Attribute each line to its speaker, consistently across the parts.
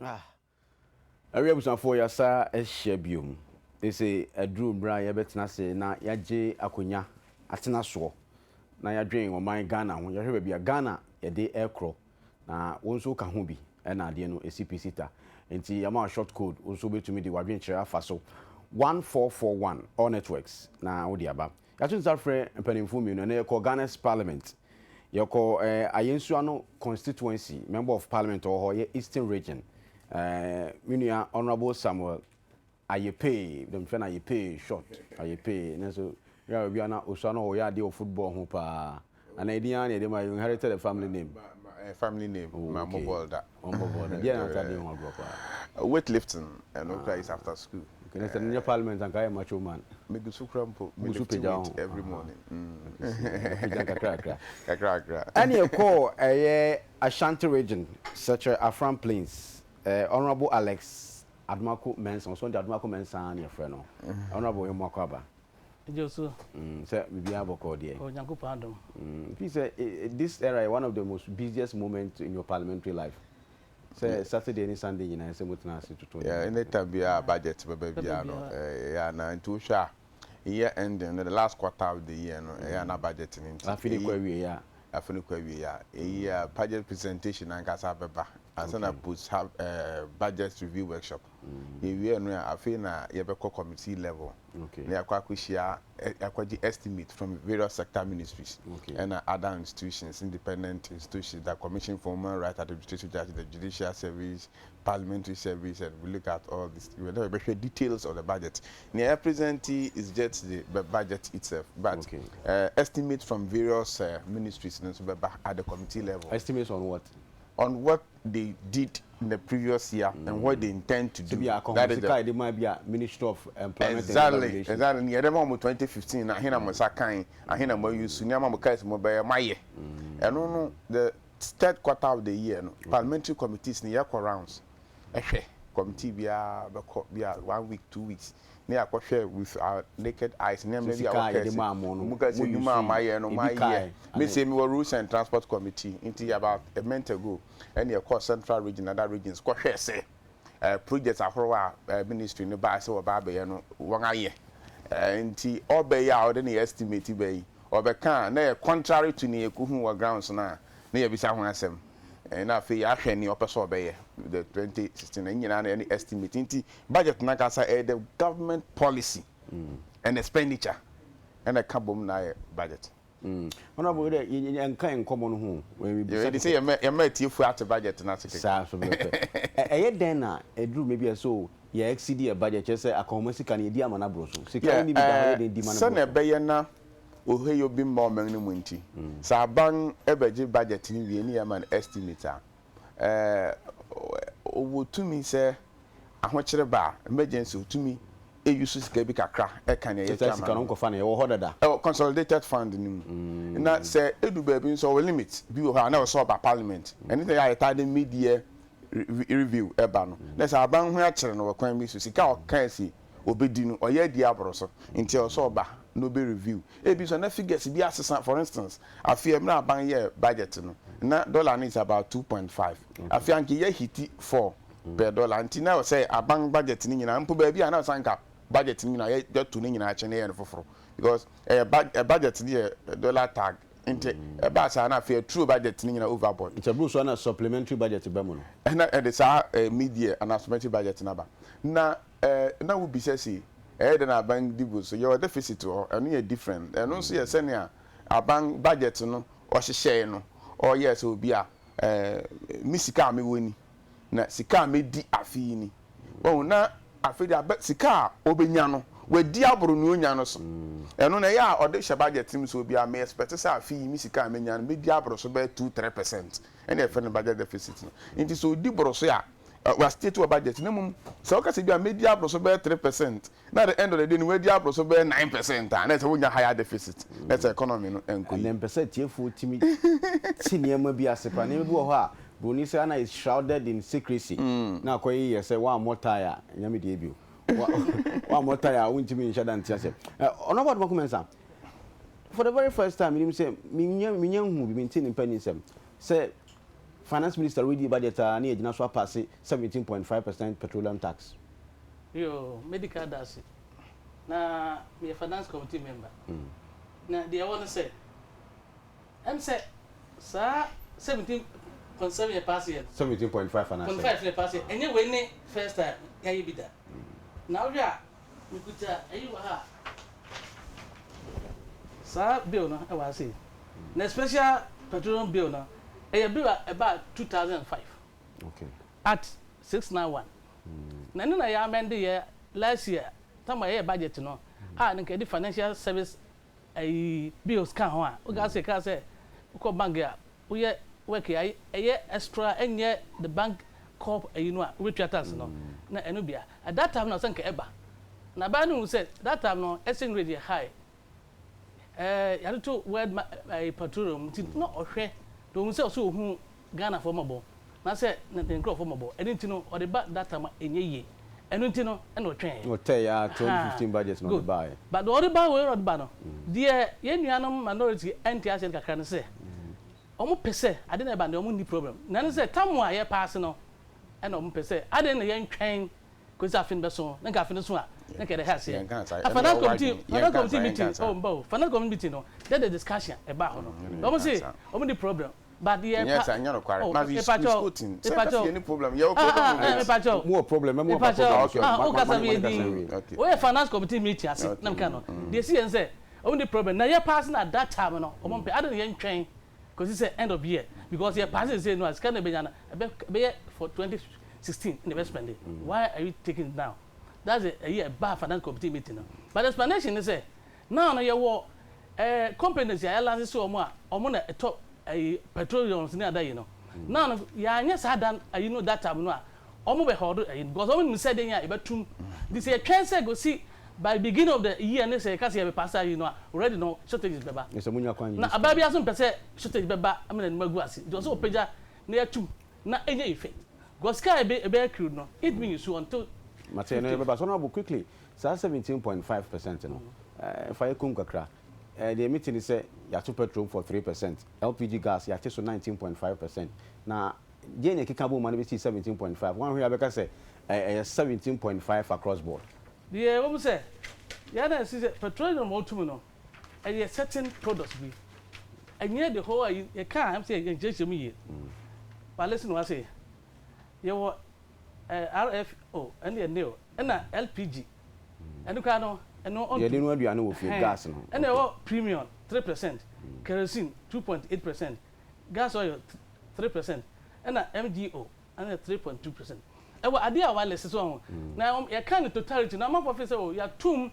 Speaker 1: Ah. Awi abusuafoɔ yɛasa ahyia biom. Ese aduru mmerɛ a yɛbɛtena ase na yɛagye akonya atena soɔ na yɛadwen ɔman Ghana ho. Yɛhwɛ baabi a Ghana yɛde ɛrekorɔ na wo nso woka ho bi ɛna adeɛ no ɛsi pi sita. Nti yɛama wo short code wo nso wobɛtumi de w'adwenkyerɛ afa so 1441 all networks na wode aba. Yɛato nsa frɛ mpanimfoɔ mmienu ɛnɛ yɛkɔ Ghana's parliament. Yɛkɔ eh, Ayensuano constituency member of parliament wɔ hɔ yɛ Eastern Region. Eh, me nua Honourable Samuel Ayepee, dem frɛ no Ayepee short, Ayepee. Nanso yɛ obi a na osua no ɔyɛ adeɛ wɔ football ho paa. Ana edin ara na yɛde ma you inherited a family name.
Speaker 2: Ma, ma, eh, family name. Oh, ma okay. mo da.
Speaker 1: Ɔmbɔ bɔɔl da. Deɛ na ata deɛ ho agorɔ paa.
Speaker 2: Weightlifting, ɛno kora is after school.
Speaker 1: Okay, na sɛ no nyɛ parliament anka ayɛ macho man.
Speaker 2: Megu so kora mpo, me lift weight every morning.
Speaker 1: Pagya kakrakra.
Speaker 2: Kakrakra.
Speaker 1: Ɛne ɛkɔɔ ɛyɛ Ashanti Region, Sekyere Afram Plains, eh, Honourable Alex Adomako Mensah, ɔsɔ nti Adomako Mensah ne yɛfrɛ no. Honourable yɛ mo akɔ aba.
Speaker 3: Ɛgye so.
Speaker 1: Sɛ biribiara bɔkɔɔ deɛ.
Speaker 3: Onyankopɔn adom.
Speaker 1: Fi sɛ this era yɛ one of the most busiest moments in your parliamentary life. Sɛ Saturday ne Sunday nyinaa sɛ motena ase toto.
Speaker 2: Yeah, anytime biara budget bɛba biara no, ɛyɛ ana nti wohwɛ a year ending no, the last quarter of the year no, ɛyɛ ana budget no nti.
Speaker 1: Afe ne kɔ awie a.
Speaker 2: Afe ne kɔ awie a, eyi a budget presentation ankasa bɛba ansa na post budget review workshop. Yɛwie no a, afei na yɛbɛkɔ committee level na yɛakɔ akɔhyia akɔgye estimate from various sector ministries ɛna other institutions, independent institutions, the Commission for Human Rights, Administrative Justice, the Judicial Service, Parliamentary Service, and we look at all this. We bɛhwɛ details of the budget. Nea yɛ is just the budget itself, but estimate from various ministries no nso bɛba at the committee level.
Speaker 1: Estimates on what?
Speaker 2: On what they did in the previous year and what they intend to do.
Speaker 1: That is the Ministry of Employment.
Speaker 2: Exactly. Yɛde ma mo 2015 na ahena mo nsa kan, ahena mo use nneɛma mo kae mo bɛyɛ mo ayɛ. Ɛno no, the third quarter of the year no, parliamentary committees ni yɛkɔ rounds. Ɛhwɛ committee biara bɛkɔ bia one week, 2 weeks ne yɛakɔhwɛ with our naked eyes nneɛma bi a wɔka sɛ mo ka sɛ nnwuma a mayɛ no mayɛ. Me sɛ mi wɔ Roads and Transport Committee, nti about a month ago ɛne yɛkɔ Central Region, other regions, kɔhwɛ sɛ project ahorow a ministry no baa sɛ wɔba abɛyɛ no wɔn ayɛ. Nti ɔbɛyɛ a ɔde ne estimate bɛyi ɔbɛka a na yɛ contrary to ne yɛkɔhu wɔ grounds no a, na yɛbisa ho asɛm na afei yɛahwɛ nea ɔpɛ sɛ ɔbɛyɛ the 2016 na nyinaa na ɛne estimate. Nti budget nankasa ɛyɛ the government policy and expenditure ɛna ɛka bom na ayɛ budget.
Speaker 1: Honorable dɛ yɛnka nkɔmmɔ no ho.
Speaker 2: Yɛde sɛ yɛma atiefoɔ ate budget no ase kɛkɛ.
Speaker 1: Saa so bɛpɛ ɛyɛ dɛn na ɛduru maybe ɛsɛ yɛ exceed yɛ budget, kyerɛ sɛ akɔnhoma sika no yɛdi ama no aboro so, sika no ni bi da hɔ yɛ den di ma no
Speaker 2: sɛnea ɛbɛyɛ na oheyɛ bi mma ɔman no mu, nti sɛ aban ɛbɛgye budget no wie ne yɛma no estimate a, ɔwɔ tumi sɛ ahokyere ba a, emergency, otumi eyi so sika bi kakra ɛka nea
Speaker 1: yɛtwa sika no nkɔfa no yɛwɔ hɔ dada.
Speaker 2: Ɛwɔ consolidated fund no mu. Na sɛ edu baabi nso, ɔwɔ limit bi wɔ hɔ a na ɔsɛ ɔba parliament. Ɛne sɛ yɛ ayɛtaa de mid-year review ɛba no, na sɛ aban ho akyerɛ no wɔ kwan bi so, sika a ɔka esi obedi no ɔyɛ adi aboro so, nti ɔsɛ ɔba na obe review. Ebi so na figures bi asesa. For instance, afei mmerɛ aban yɛ budget no na dollar no is about 2.5, afei anka yɛ hit 4 per dollar, nti na ɔsɛ aban budget no nyinaa mpo baabi a na ɔsan ka budget no nyinaa yɛto ne nyinaa kyɛn ne yɛ no foforɔ, because ɛyɛ budget no yɛ dollar tag, nti ɛbaa saa na afei ɛturo budget no nyinaa overboard.
Speaker 1: Nti ɛburu so na supplementary budget bɛ mu no.
Speaker 2: Ɛna ɛde saa mid-year ana supplementary budget no aba na na wo bisa si ɛyɛ dɛ na aban di bu so, yɛwɔ deficit wɔ hɔ. Ɛno yɛ different. Ɛno nso yɛ sɛnea aban budget no ɔhyehyɛɛ no, ɔyɛ sɛ obi a mi sika a mewɔ ni na sika a medi afe yi ni wɔn na afei de abɛ sika a ɔbɛnya no wadi aboro nea onya no so. Ɛno na ɛyɛ a ɔde hyɛ budget mu sɛ obi a me expect sɛ afe yi mi sika a menya no medi aboro so bɛyɛ 2-3%, ɛna yɛfrɛ no budget deficit no. Nti sɛ odi boro so a, wa state wɔ budget na mmom sɛ ɔka sɛ bi a medi aboro so bɛyɛ 3% na at the end of the day no wadi aboro so bɛyɛ 9% a, na ɛsɛ wonya higher deficit na ɛsɛ economy no nkɔ yi.
Speaker 1: Ɛnɛ mpɛ sɛ tiefoɔ tumi ti nneɛma bi ase pa. Nneɛma bi wɔ hɔ a broni sɛ ana is shrouded in secrecy na akɔyɛ yɛ sɛ woammɔ tie a nyame deɛ bio, woammɔ tie a wontumi nhyɛ da nte aseɛ. Ɔno abɔ Adomako Mensah, for the very first time menim sɛ menya hu bi mente ne mpa ni nsɛm sɛ Finance Minister redi budget a na yɛgyina so apaase 17.5% petroleum tax.
Speaker 3: Yoo, medi kan ada ase. Na meyɛ Finance Committee member. Na deɛ ɛwɔ ne sɛ, ɛm sɛ saa 17.7 yɛ paase yɛ no.
Speaker 1: 17.5 anaasɛ?
Speaker 3: Point five yɛ paase yɛ. Ɛnyɛ wei ne first time yɛayɛ bi da. Na wohwɛ a, mekuta ayi wɔ ha a, saa bill no wɔ ha sei. Na special petroleum bill no, ɛyɛ bill a ɛbaa 2005.
Speaker 1: Okay.
Speaker 3: Act 691. Na ɛno na yɛ amend yɛ last year, time a yɛyɛ budget no, a nka yɛde financial service ayi bills ka ho a, woka sɛ kaa sɛ wokɔ bank a woyɛ work a ɛyɛ extra ɛnyɛ the bank corp ayi no a wobɛtua tax no na ɛno bia. At that time na sɛ nka ɛba. Na baa no hu sɛ that time no exchange rate yɛ high. Ɛɛ yɛatoto world ma ɛɛ petroleum nti na ɔhwɛ na ɔhu sɛ ɔsɛ ɔhu Ghanafoɔ mmɔbɔ na sɛ ne ne nkurɔfoɔ mmɔbɔ ɛno nti no ɔde ba that time a ɛnyɛ yie ɛno nti no ɛna ɔtwɛn.
Speaker 1: Na ɔtɛɛ ara 2015 budget na ɔde
Speaker 3: Good
Speaker 1: baeɛ.
Speaker 3: But deɛ ɔde ba wei na ɔde ba no deɛ yɛn nuanom minority ɛnte aseɛ no kakra ne sɛ wɔn pɛ sɛ ade na ɛba no deɛ wɔn nni problem na ɛne sɛ tam a yɛ paase no ɛna wɔn pɛ sɛ adɛn na yɛntwɛn kɔsi sɛ afe no bɛso na nka afe no so a na nka yɛde ha aseɛ.
Speaker 2: Yɛnka saa,
Speaker 3: A
Speaker 2: ɛno
Speaker 3: finance
Speaker 2: yɛ
Speaker 3: committee
Speaker 2: w'adwene.
Speaker 3: finance
Speaker 2: Yɛnka
Speaker 3: committee
Speaker 2: saa,
Speaker 3: meeting
Speaker 2: yɛnka saa.
Speaker 3: oh mba o finance committee meeting no then the discussion ɛbaa hɔ no
Speaker 2: Mm,
Speaker 3: wɔn
Speaker 2: yɛnka
Speaker 3: se
Speaker 2: saa.
Speaker 3: wɔn di problem but yɛ
Speaker 2: Nyɛ
Speaker 3: pa
Speaker 2: saa, nyɛ nokware.
Speaker 3: oh
Speaker 2: Na we
Speaker 3: mepakyɛw
Speaker 2: misquoting. Sɛ
Speaker 3: mepakyɛw
Speaker 2: kasi yɛnni problem. Yɛwɔ
Speaker 3: ah
Speaker 2: problem
Speaker 3: ah
Speaker 2: with
Speaker 3: eh
Speaker 2: it.
Speaker 3: mepakyɛw
Speaker 1: Mo wɔ problem, mɛmo aba
Speaker 3: mepakyɛw
Speaker 1: problem
Speaker 2: Okay,
Speaker 1: so.
Speaker 3: ah
Speaker 1: Ma
Speaker 3: o
Speaker 1: ma
Speaker 3: kasa
Speaker 1: ma
Speaker 3: mi
Speaker 1: ma
Speaker 3: yɛ
Speaker 1: ne kasa
Speaker 3: din
Speaker 1: nwie.
Speaker 2: Okay.
Speaker 3: wɔyɛ finance committee meeting ase
Speaker 2: Okay.
Speaker 3: na meka no deɛ esi yɛn sɛ wɔn di problem na yɛ pass na at that time no wɔn mpɛ adi na yɛn twɛn kɔsi sɛ end of year because yɛ pass sɛ no a sika na ebenya no ɛbɛ ɛbɛyɛ for 2016 na ɛbɛ spend it. Why are you taking it now? That's the ɛyi ɛbaa finance committee meeting no, but the explanation ne sɛ now no yɛwɔ companies a yɛ license wɔn a wɔn na ɛtɔ ɛyi petroleums ne ada yi no. Now no yɛanyɛ saa dan ɛyi no that time no a wɔn bɛ hold ɛyi no because wɔn nim sɛ den a yɛbɛtum nti sɛ yɛtwɛn sɛ gosi by beginning of the year ne sɛ yɛka sɛ yɛbɛ pass ayi no a, already no shortages bɛba.
Speaker 1: Sɛ munya kwan yi
Speaker 3: na abaa bi aso mpɛ sɛ shortage bɛba ama n'anim agu ase nti ɔsɛ ɔpagya na yɛtum na ɛnyɛ effect because sika a ɛbɛ ɛbɛyɛ accrued no it mean so until
Speaker 1: Mate, ɛno yɛbɛba so. Honorable, quickly, saa 17.5% no, fa yɛ kom kakra. Deɛ mete ne sɛ yɛato petrol for 3%, LPG gas yɛate so 19.5%, na deɛ ne ɛkeka bɔ mu ma no bɛsi 17.5? Woanhwɛ a bɛka sɛ ɛyɛ 17.5 across board.
Speaker 3: Deɛ wɔn sɛ yɛn na ɛsi sɛ petroleum wɔtum no ɛyɛ certain products bi, ɛnyɛ the whole ayi. Yɛka a ɛm sɛ yɛn kyerɛkyerɛ mu yie, but listen, wa sɛ yɛwɔ RFO ɛne yɛ nil ɛna LPG ɛno koraa no ɛno ɔntum.
Speaker 1: Yɛde no aduane wɔ fie gas no.
Speaker 3: Ɛna ɛwɔ premium 3%, kerosene 2.8%, gas oil 3%, ɛna MGO ɛna 3.2%. Ɛwɔ adeɛ a walɛsi so ɔho na yɛka ne totality na amanfoɔ fi sɛ o yɛatum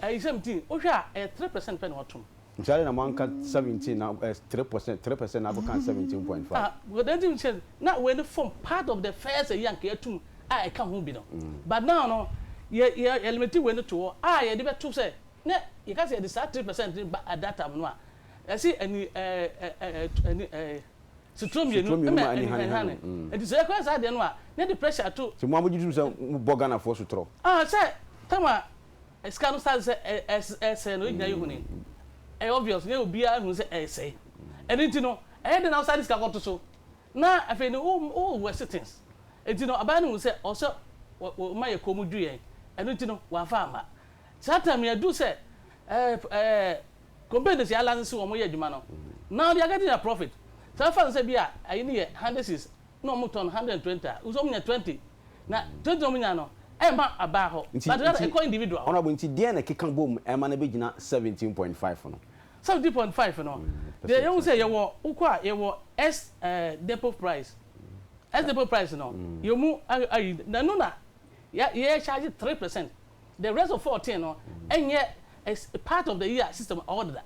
Speaker 3: ɛyi 17. Wohwɛ a ɛyɛ 3% pɛ na wɔtum.
Speaker 1: Nti ade na moanka 17 na 3%, 3% na akɔka 17.5?
Speaker 3: Ah, wɔde nti nkyɛn na wei no form part of the first ɛyi anka yɛtum a ɛka ho bi no, but now no yɛ limit wei no to hɔ a yɛde bɛto sɛ ne yɛka sɛ yɛde saa 3% ba at that time no a yɛsi ɛni ɛɛ ɛɛ ɛni suturo mmienu.
Speaker 1: Suturo mmienu
Speaker 3: ɛmɛ
Speaker 1: ma ani
Speaker 3: ɛni
Speaker 1: hane
Speaker 3: hane.
Speaker 1: Hane.
Speaker 3: Nti sɛ yɛkɔyɛ saa deɛ no a ne de pressure to.
Speaker 1: Nti mo a mogye tom sɛ mobɔ Ghanafoɔ sotorɔ?
Speaker 3: Ah, sɛ time a sika no start sɛ ɛ ɛ ɛsɛe no, yɛnyina yɛhu ne ɛyɛ obvious ne obiara hu sɛ ɛsɛe. Ɛno nti no ɛyɛ de na wosa de sika kɔto so na afei no wo worse things. Nti no aban no hu sɛ ɔsɛ wɔ ma yɛ kɔn mu dwu yɛn. Ɛno nti no wamfa amma saa time yɛdu sɛ ɛɛ ɛɛ companies yɛ license wɔn yɛ adwuma no. Now they are getting a profit. Sɛ ɛfa no sɛ bi a ayi no yɛ 100 cedis na wɔn tɔn 120 a, wosɛ wɔn nya 20 na 20 na wɔn nya no ɛmma abaa hɔ
Speaker 1: nti
Speaker 3: but rather
Speaker 1: nti
Speaker 3: ɛkɔ individual hɔ.
Speaker 1: Honorable, nti deɛ na ɛkeka bom ɛma no bɛgyina 17.5 no?
Speaker 3: 17.5 no deɛ yɛhu sɛ yɛwɔ wokɔ a yɛwɔ ex depot price, ex depot price no yɛ mu ayi na no na yɛ yɛ charge 3%. The rest of 14 no ɛnyɛ is part of the year system ɔwɔ deda.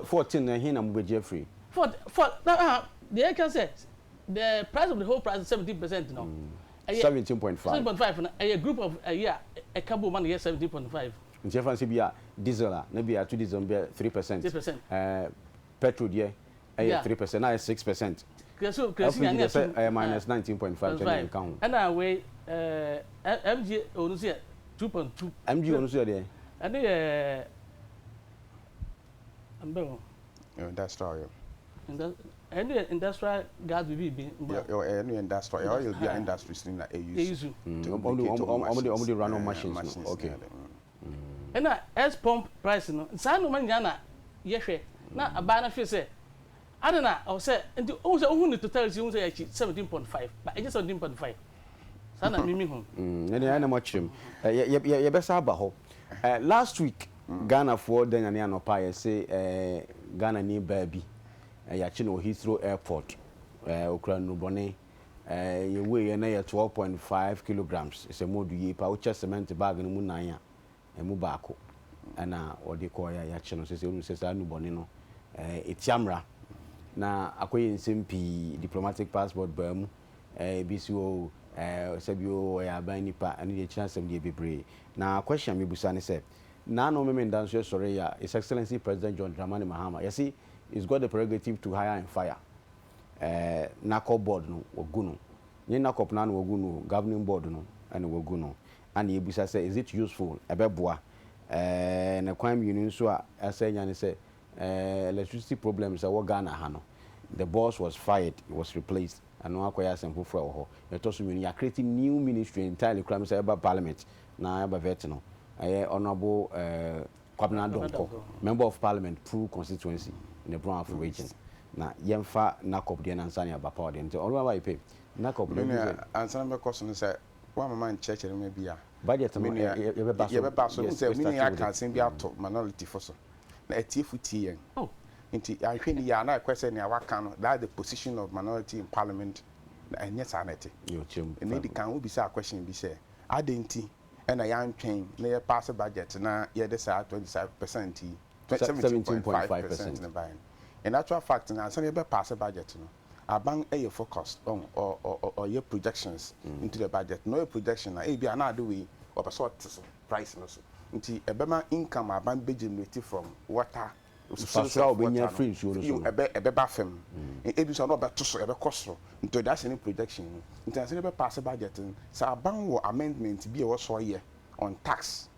Speaker 1: 14 na ɛhe na mobɛgye afiri?
Speaker 3: Four na ah deɛ yɛka sɛ the price of the whole price 17% no ɛyɛ
Speaker 1: 17.5.
Speaker 3: 17.5 no ɛyɛ group of ɛyɛ a ɛka bom ma no yɛ 17.5.
Speaker 1: Nti ɛfa sɛ bi a diesel a na bi a ato diesel bi a 3%.
Speaker 3: 3%.
Speaker 1: Petrol deɛ ɛyɛ 3% na ɛyɛ 6%.
Speaker 3: Kerosene kerosene
Speaker 1: LPG
Speaker 3: ani
Speaker 1: deɛ sɛ
Speaker 3: atum
Speaker 1: ɛyɛ minus 19.5 kyɛ ne nka ho.
Speaker 3: Ɛna wei MGO no nso yɛ 2.2.
Speaker 1: MGO no nso yɛ deɛ?
Speaker 3: Ɛne yɛ mbɛ ho.
Speaker 2: Industrial oil.
Speaker 3: Ɛno yɛ industrial gas bibi bi.
Speaker 2: Ɛno yɛ industrial, oil bi a industries ni na ɛuse.
Speaker 1: Ɔmo de ɔmo de run on machines no, okay.
Speaker 3: Ɛna S pump price no, saa nneɛma nyinaa na yɛhwɛ na abaa no fi sɛ ade na ɔwɔ sɛ nti ohun sɛ ohun ne totality, ohun sɛ yɛakyi 17.5, but ɛnyɛ 17.5 saa na mimi hu.
Speaker 1: Ɛne ɛna mo akyerɛ mu, yɛbɛsa aba hɔ. Last week Ghanafoɔ da nyane anɔpa a yɛse Ghana ni baa bi yɛakye no wɔ Heathrow Airport, okura nnurubɔne. Yɛweiɛ na yɛ 12.5 kilograms, sɛ mu ɔdu yie paa, wokyɛ cement bag no mu nan a, ɛmu baako ɛna wɔde kɔɔ yɛ yɛakye no. Sɛ wonim sɛ saa nnubɔne no ɛtia mmara na akɔyɛ nsɛm pii, diplomatic passport baa mu, ebi si o, sɛbi o, ɔyɛ aban nipa, ɛno deɛ kyerɛ asɛm deɛ bebree. Na question a mebusa ne sɛ, naano Memenda nso yɛsɔre yɛ a, His Excellency President John Dramani Mahama, yɛsi he's got the prerogative to hire and fire. NACOP board no wagu no, nye NACOP na wagu no, governing board no ɛna wagu no. Ana yɛbusa sɛ, is it useful? Ɛbɛboa? Na kwan mmienu nso a ɛsɛ nya ne sɛ electricity problems ɛwɔ Ghana ha no, the boss was fired, he was replaced, ɛno akɔyɛ asɛm foforɔ wɔ hɔ. Ɛtɔ so mmienu, yɛacreate new ministry entirely kora sɛ ɛba parliament na ɛba vet no, ɛyɛ Honourable Kwabena Donkor, Member of Parliament, Pru constituency in the Brong Ahafo Region. Na yɛmfa NACOP deɛ nansa ne aba power deɛ, nti ɔno aba yɛ NACOP.
Speaker 2: Me nua, ansa na mɛkɔ so no, sɛ woamama nkyerɛkyerɛ me bi a
Speaker 1: budget no yɛbɛba so.
Speaker 2: Yɛbɛba so sɛ me nua aka asɛm bi ato minority fo so na atiefo tie yɛn, nti ahwɛ ni yɛ a na ɛkɔ sɛ nea waka no, that's the position of minority in parliament, na ɛnyɛ saa na ɛte. Ɛne di kan, wobisa question bi sɛ adɛn nti ɛna yɛantwɛn na yɛ pass budget na yɛde saa 25% yi, 17.5% no baeɛ no. In actual fact, na ansa na yɛbɛ pass budget no, aban ɛyɛ focus on ɔyɛ projections into the budget na ɔyɛ projection na ebi ana ade wei ɔpɛ sɛ ɔte so price no so, nti ɛbɛma income aban bɛ generate from water.
Speaker 1: Mfasoɔ a wobɛnya firi nsuo no so no.
Speaker 2: Ɛbɛba fam, ebi nso a na ɔbɛto so, ɛbɛkɔ soro, nti ɔde ahyɛ ne projection mu. Nti ansa na yɛbɛ pass budget no, sɛ aban wɔ amendment bi a ɛwɔ so ɔyɛ on tax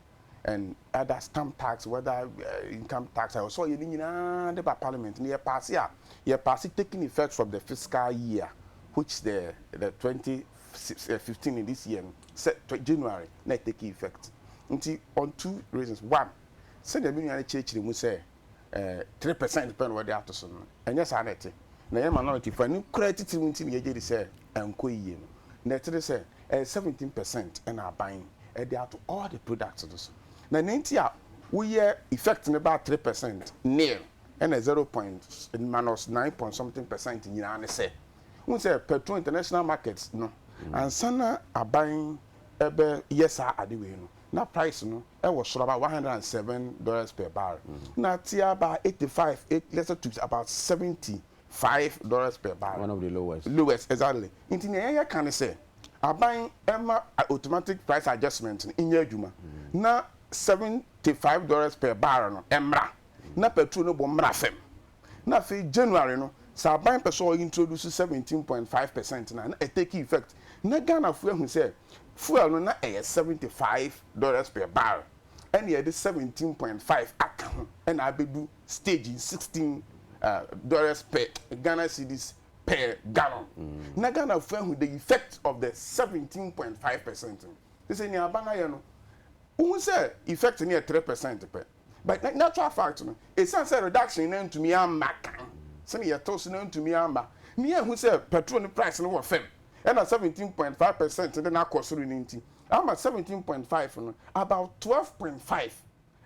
Speaker 2: and other stamp tax, whether income tax a ɛwɔ sɛ ɔyɛ ne nyinaa de ba parliament na yɛ pass a, yɛ pass taking effect from the fiscal year, which the 2015 in this year no, sɛ January na take effect. Nti on two reasons: one, sɛdeɛ mi nua no kyerɛkyerɛ mu sɛ 3% pɛ na wɔde ato so no, ɛnyɛ saa na ɛte. Na yɛn minority fo ɛno kura titiri mu, nti na yɛgye di sɛ ɛnkɔ yie no. Na ɛte de sɛ ɛyɛ 17% ɛna aban ɛde ato all the products no so, na ne nti a woyɛ effect no ba 3% nil ɛna zero point minus nine point something percent nyinaa ne sɛ n sɛ petrol international markets no, ansa na aban ɛbɛ yɛ saa ade wei no, na price no ɛwɔ soro about $107 per barrel, na ti aba 85, eight, let's say to about $75 per barrel.
Speaker 1: One of the lowest.
Speaker 2: Lowest, exactly. Nti nea yɛyɛ ka ne sɛ aban ɛma automatic price adjustment no nyɛ adwuma na $75 per barrel no ɛmra na petrol no bɔ mmra fam, na afei January no, sɛ aban pɛ sɛ ɔyɛ introduce 17.5% na ɛ take effect na Ghana fo ehu sɛ fuel no na ɛyɛ $75 per barrel, ɛna yɛde 17.5 aka ho, ɛna abɛdu stage 16 dollars per Ghana cedis per gallon, na Ghana fo ehu the effect of the 17.5% no. Sɛ nea aban ayɛ no, wohu sɛ effect no yɛ 3% pɛ, but natural fact no, esan sɛ reduction na ntumi ama kan sɛne yɛtɔ so na ntumi ama ne yɛhu sɛ petrol no price no wɔ fam, ɛna 17.5% de n'akɔ soro ne, nti ama 17.5 no about 12.5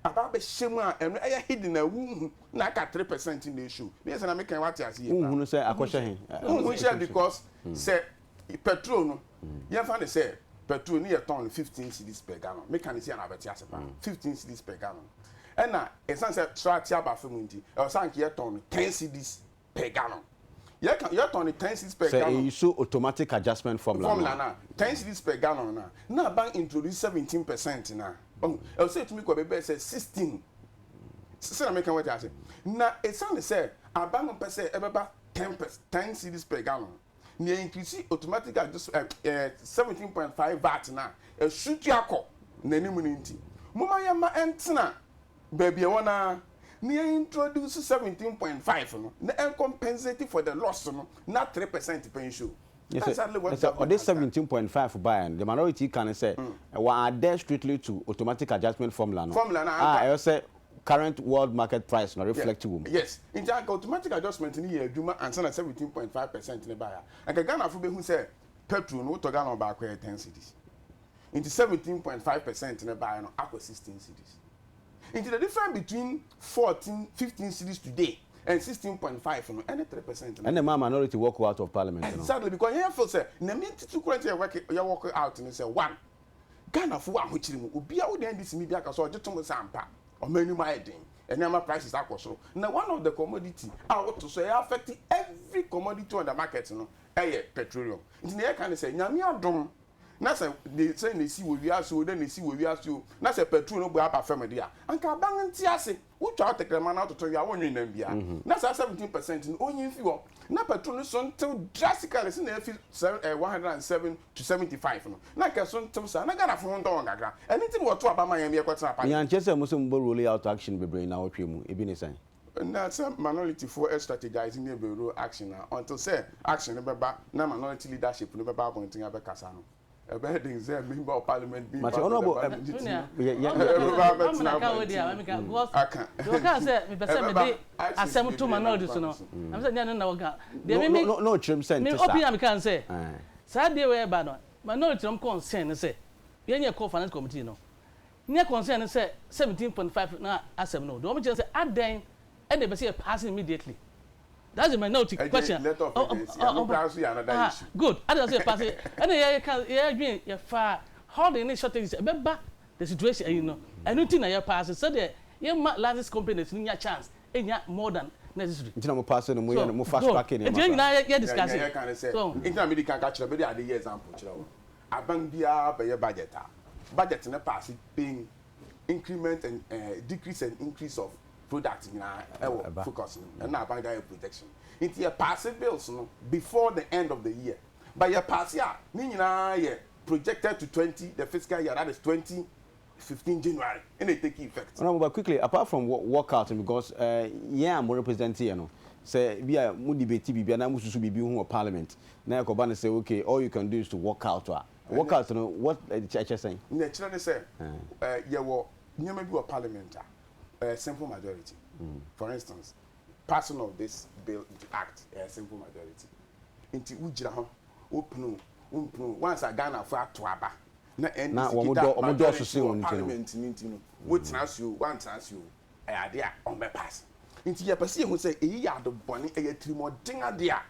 Speaker 2: aba abɛhyɛ mu a ɛno ɛyɛ hidden a wuhu na aka 3% na esu ne yɛ sɛ na meka wate ase yie.
Speaker 1: Wohunu sɛ akɔhyɛ he?
Speaker 2: Wohu hyɛ, because sɛ petrol no, yɛmfa ne sɛ petrol ne yɛ tɔn no 15 cedis per gallon, meka ne si ana abɛte ase paa, 15 cedis per gallon, ɛna ɛsan sɛ soro ate aba fam, nti ɛwɔ sɛ anka yɛtɔn no 10 cedis per gallon, yɛka yɛtɔn no 10 cedis per
Speaker 1: sɛ
Speaker 2: gallon.
Speaker 1: Ɛyi so automatic adjustment formula.
Speaker 2: Formula na 10 cedis per gallon na aban introduce 17% na ɔhu ɛwɔ sɛ etumi kɔ bɛbɛ sɛ 16, sɛ na meka wɔte ase. Na ɛsiane sɛ aban no pɛ sɛ ɛbɛba 10 cedis per gallon na increase automatic adjust ɛ ɛ 17.5 VAT na ɛsutu akɔ n'anim no, nti moma yɛn ma ɛntena baabi ɛwɔ naa. na yɛn introduce 17.5 no na ɛn compensate for the loss no na 3% pɛ nhyɛ o.
Speaker 1: Yes,
Speaker 2: That's exactly what
Speaker 1: sɛ ɔde
Speaker 2: government has done.
Speaker 1: 17.5 baeɛ no, the minority ka ne sɛ wɔ adhere strictly to automatic adjustment formula no
Speaker 2: Formula no
Speaker 1: a
Speaker 2: anka.
Speaker 1: ɛyɛ sɛ current world market price no reflect wɔ mu.
Speaker 2: Yes, nti anka automatic adjustment no yɛ adwuma ansa na 17.5% no baeɛ a, anka Ghanafo bɛhu sɛ petrol no wotɔ gallon baako ɛyɛ 10 cedis. Nti 17.5% no baeɛ no akɔ 16 cedis. Nti the difference between 14, 15 cedis today and 16.5 no ɛne 3% no.
Speaker 1: Ɛna ɛmaa minority walk out of parliament no.
Speaker 2: Exactly, because yɛn feel sɛ na me titiri kura nti yɛ work yɛ walk out no sɛ one, Ghanafo wɔ ahokyere mu, obiara wo de NDC ni bi aka sɛ ɔgye tom sɛ ampa ɔman anim ayɛ den, nneɛma prices akɔ soro. Na one of the commodity a woto so ɛyɛ affect every commodity on the market no ɛyɛ petroleum. Nti nea yɛka ne sɛ Nyame adom na sɛ de sɛ na esi wɔ wiase o, dɛ na esi wɔ wiase o, na sɛ petrol no bo aba fam de a, anka aban nte ase. Wotwa wo tɛkrɛma na wototo we a, wonnwen nam biara. Na saa 17% no, onyi mfi hɔ. Na petrol no so ntew drastically sɛnea efi 107 to 75 no. Na anka ɛso ntew saa, na Ghanafo ho ntɔ wɔn kakra. Ɛno nti na wɔtow aba maa yɛn ma yɛkɔtenaa
Speaker 1: Nea
Speaker 2: parliament.
Speaker 1: nkyerɛ sɛ mo sɛ mobɔ roll out action bebree nnawɔtwe mu, ebi ne sɛn?
Speaker 2: Na sɛ minority foɔ strategise ne bɛ roll action a, until sɛ action no bɛba na minority leadership no bɛba abɔnten abɛkasa no, ɛbɛyɛ den sɛ member of parliament being
Speaker 1: Mate
Speaker 2: part of the
Speaker 1: honourable
Speaker 2: minority
Speaker 3: Menua,
Speaker 2: no
Speaker 1: yɛ yɛ
Speaker 2: ɛbɛba
Speaker 1: yɛ
Speaker 2: abɛtena
Speaker 3: ɔmena ka wo deɛ a
Speaker 2: abɔnten
Speaker 3: meka because
Speaker 2: aka.
Speaker 3: deɛ ɔkaa sɛ mepɛ sɛ
Speaker 2: Ɛbɛba
Speaker 3: mede
Speaker 2: actions
Speaker 3: asɛm to
Speaker 2: bebree nam
Speaker 3: minority so
Speaker 2: kwan
Speaker 3: no,
Speaker 2: so.
Speaker 3: na mesɛ nyɛ no na wɔka deɛ
Speaker 1: no
Speaker 3: me
Speaker 1: no
Speaker 3: me
Speaker 1: no no kyerɛm sɛ
Speaker 3: me
Speaker 1: nte saa.
Speaker 3: opinion a meka ne sɛ
Speaker 1: Ɛɛ.
Speaker 3: saa deɛ wei ɛba no minority no concern ne sɛ yɛnyɛ kɔ finance committee no nyɛ concern ne sɛ 17.5 na asɛm no deɛ wɔn kyerɛ sɛ adɛn ɛna ɛbɛ sɛ yɛ pass immediately. That's the minority
Speaker 2: Ɛgye
Speaker 3: question.
Speaker 2: letter of agency ɛno koraa nso yɛ another issue.
Speaker 3: Good. Adɛn sɛ yɛ pass ɛna yɛ ka yɛ dwen yɛ fa holding ne shortages ɛbɛba the situation ɛyi no ɛno ti na yɛ pass sɛdeɛ yɛ ma license companies no nya chance enya more than necessary.
Speaker 1: Nti na mo pass no mo yɛ no mo fast
Speaker 3: So
Speaker 1: track
Speaker 3: good.
Speaker 1: nneɛma
Speaker 3: Nti yɛn
Speaker 1: saa.
Speaker 3: nyinaa yɛ
Speaker 2: Nea
Speaker 3: discuss.
Speaker 2: nea yɛka ne sɛ
Speaker 3: So
Speaker 2: nti na medi kan ka kyerɛ mede ade yɛ example kyerɛ wo. Aban biara bɛyɛ budget a budget no pass pɛn increment and eh, decrease and increase of product nyinaa ɛwɔ
Speaker 1: Ɛba.
Speaker 2: focus no mu. Ɛna aban de ayɛ projection. Nti yɛ pass bills no before the end of the year. But yɛ pass a ne nyinaa yɛ projected to 20 the fiscal year, that is 2015 January ɛna ɛ take effect.
Speaker 1: Honourable, but quickly, apart from walkout no, because eh, yɛn a mo represent yɛ no, sɛ bi a mo debate biribi anaa mo susu biribi ho wɔ parliament na ɛkɔba no sɛ okay, all you can do is to walk out a, walk out no what ɛkyɛ sɛn?
Speaker 2: Nea ɛkyerɛ ne sɛ eh, yɛwɔ nneɛma bi wɔ parliament a ɛyɛ simple majority. For instance, passing of this bill into act ɛyɛ simple majority. Nti wogyina hɔ, wopene o, wompene o, once a Ghanafo ato aba na
Speaker 1: Na
Speaker 2: NDC
Speaker 1: wɔn
Speaker 2: kita
Speaker 1: dɔ wɔn dɔɔso
Speaker 2: majority
Speaker 1: sen
Speaker 2: wɔ
Speaker 1: wɔn nti no.
Speaker 2: parliament no nti no, wotena ase o, woantena ase o, ɛyɛ ade a wɔbɛpass. Nti yɛpɛ sɛ yɛhu sɛ eyi yɛ ade bɔne, ɛyɛ atirimɔden ade a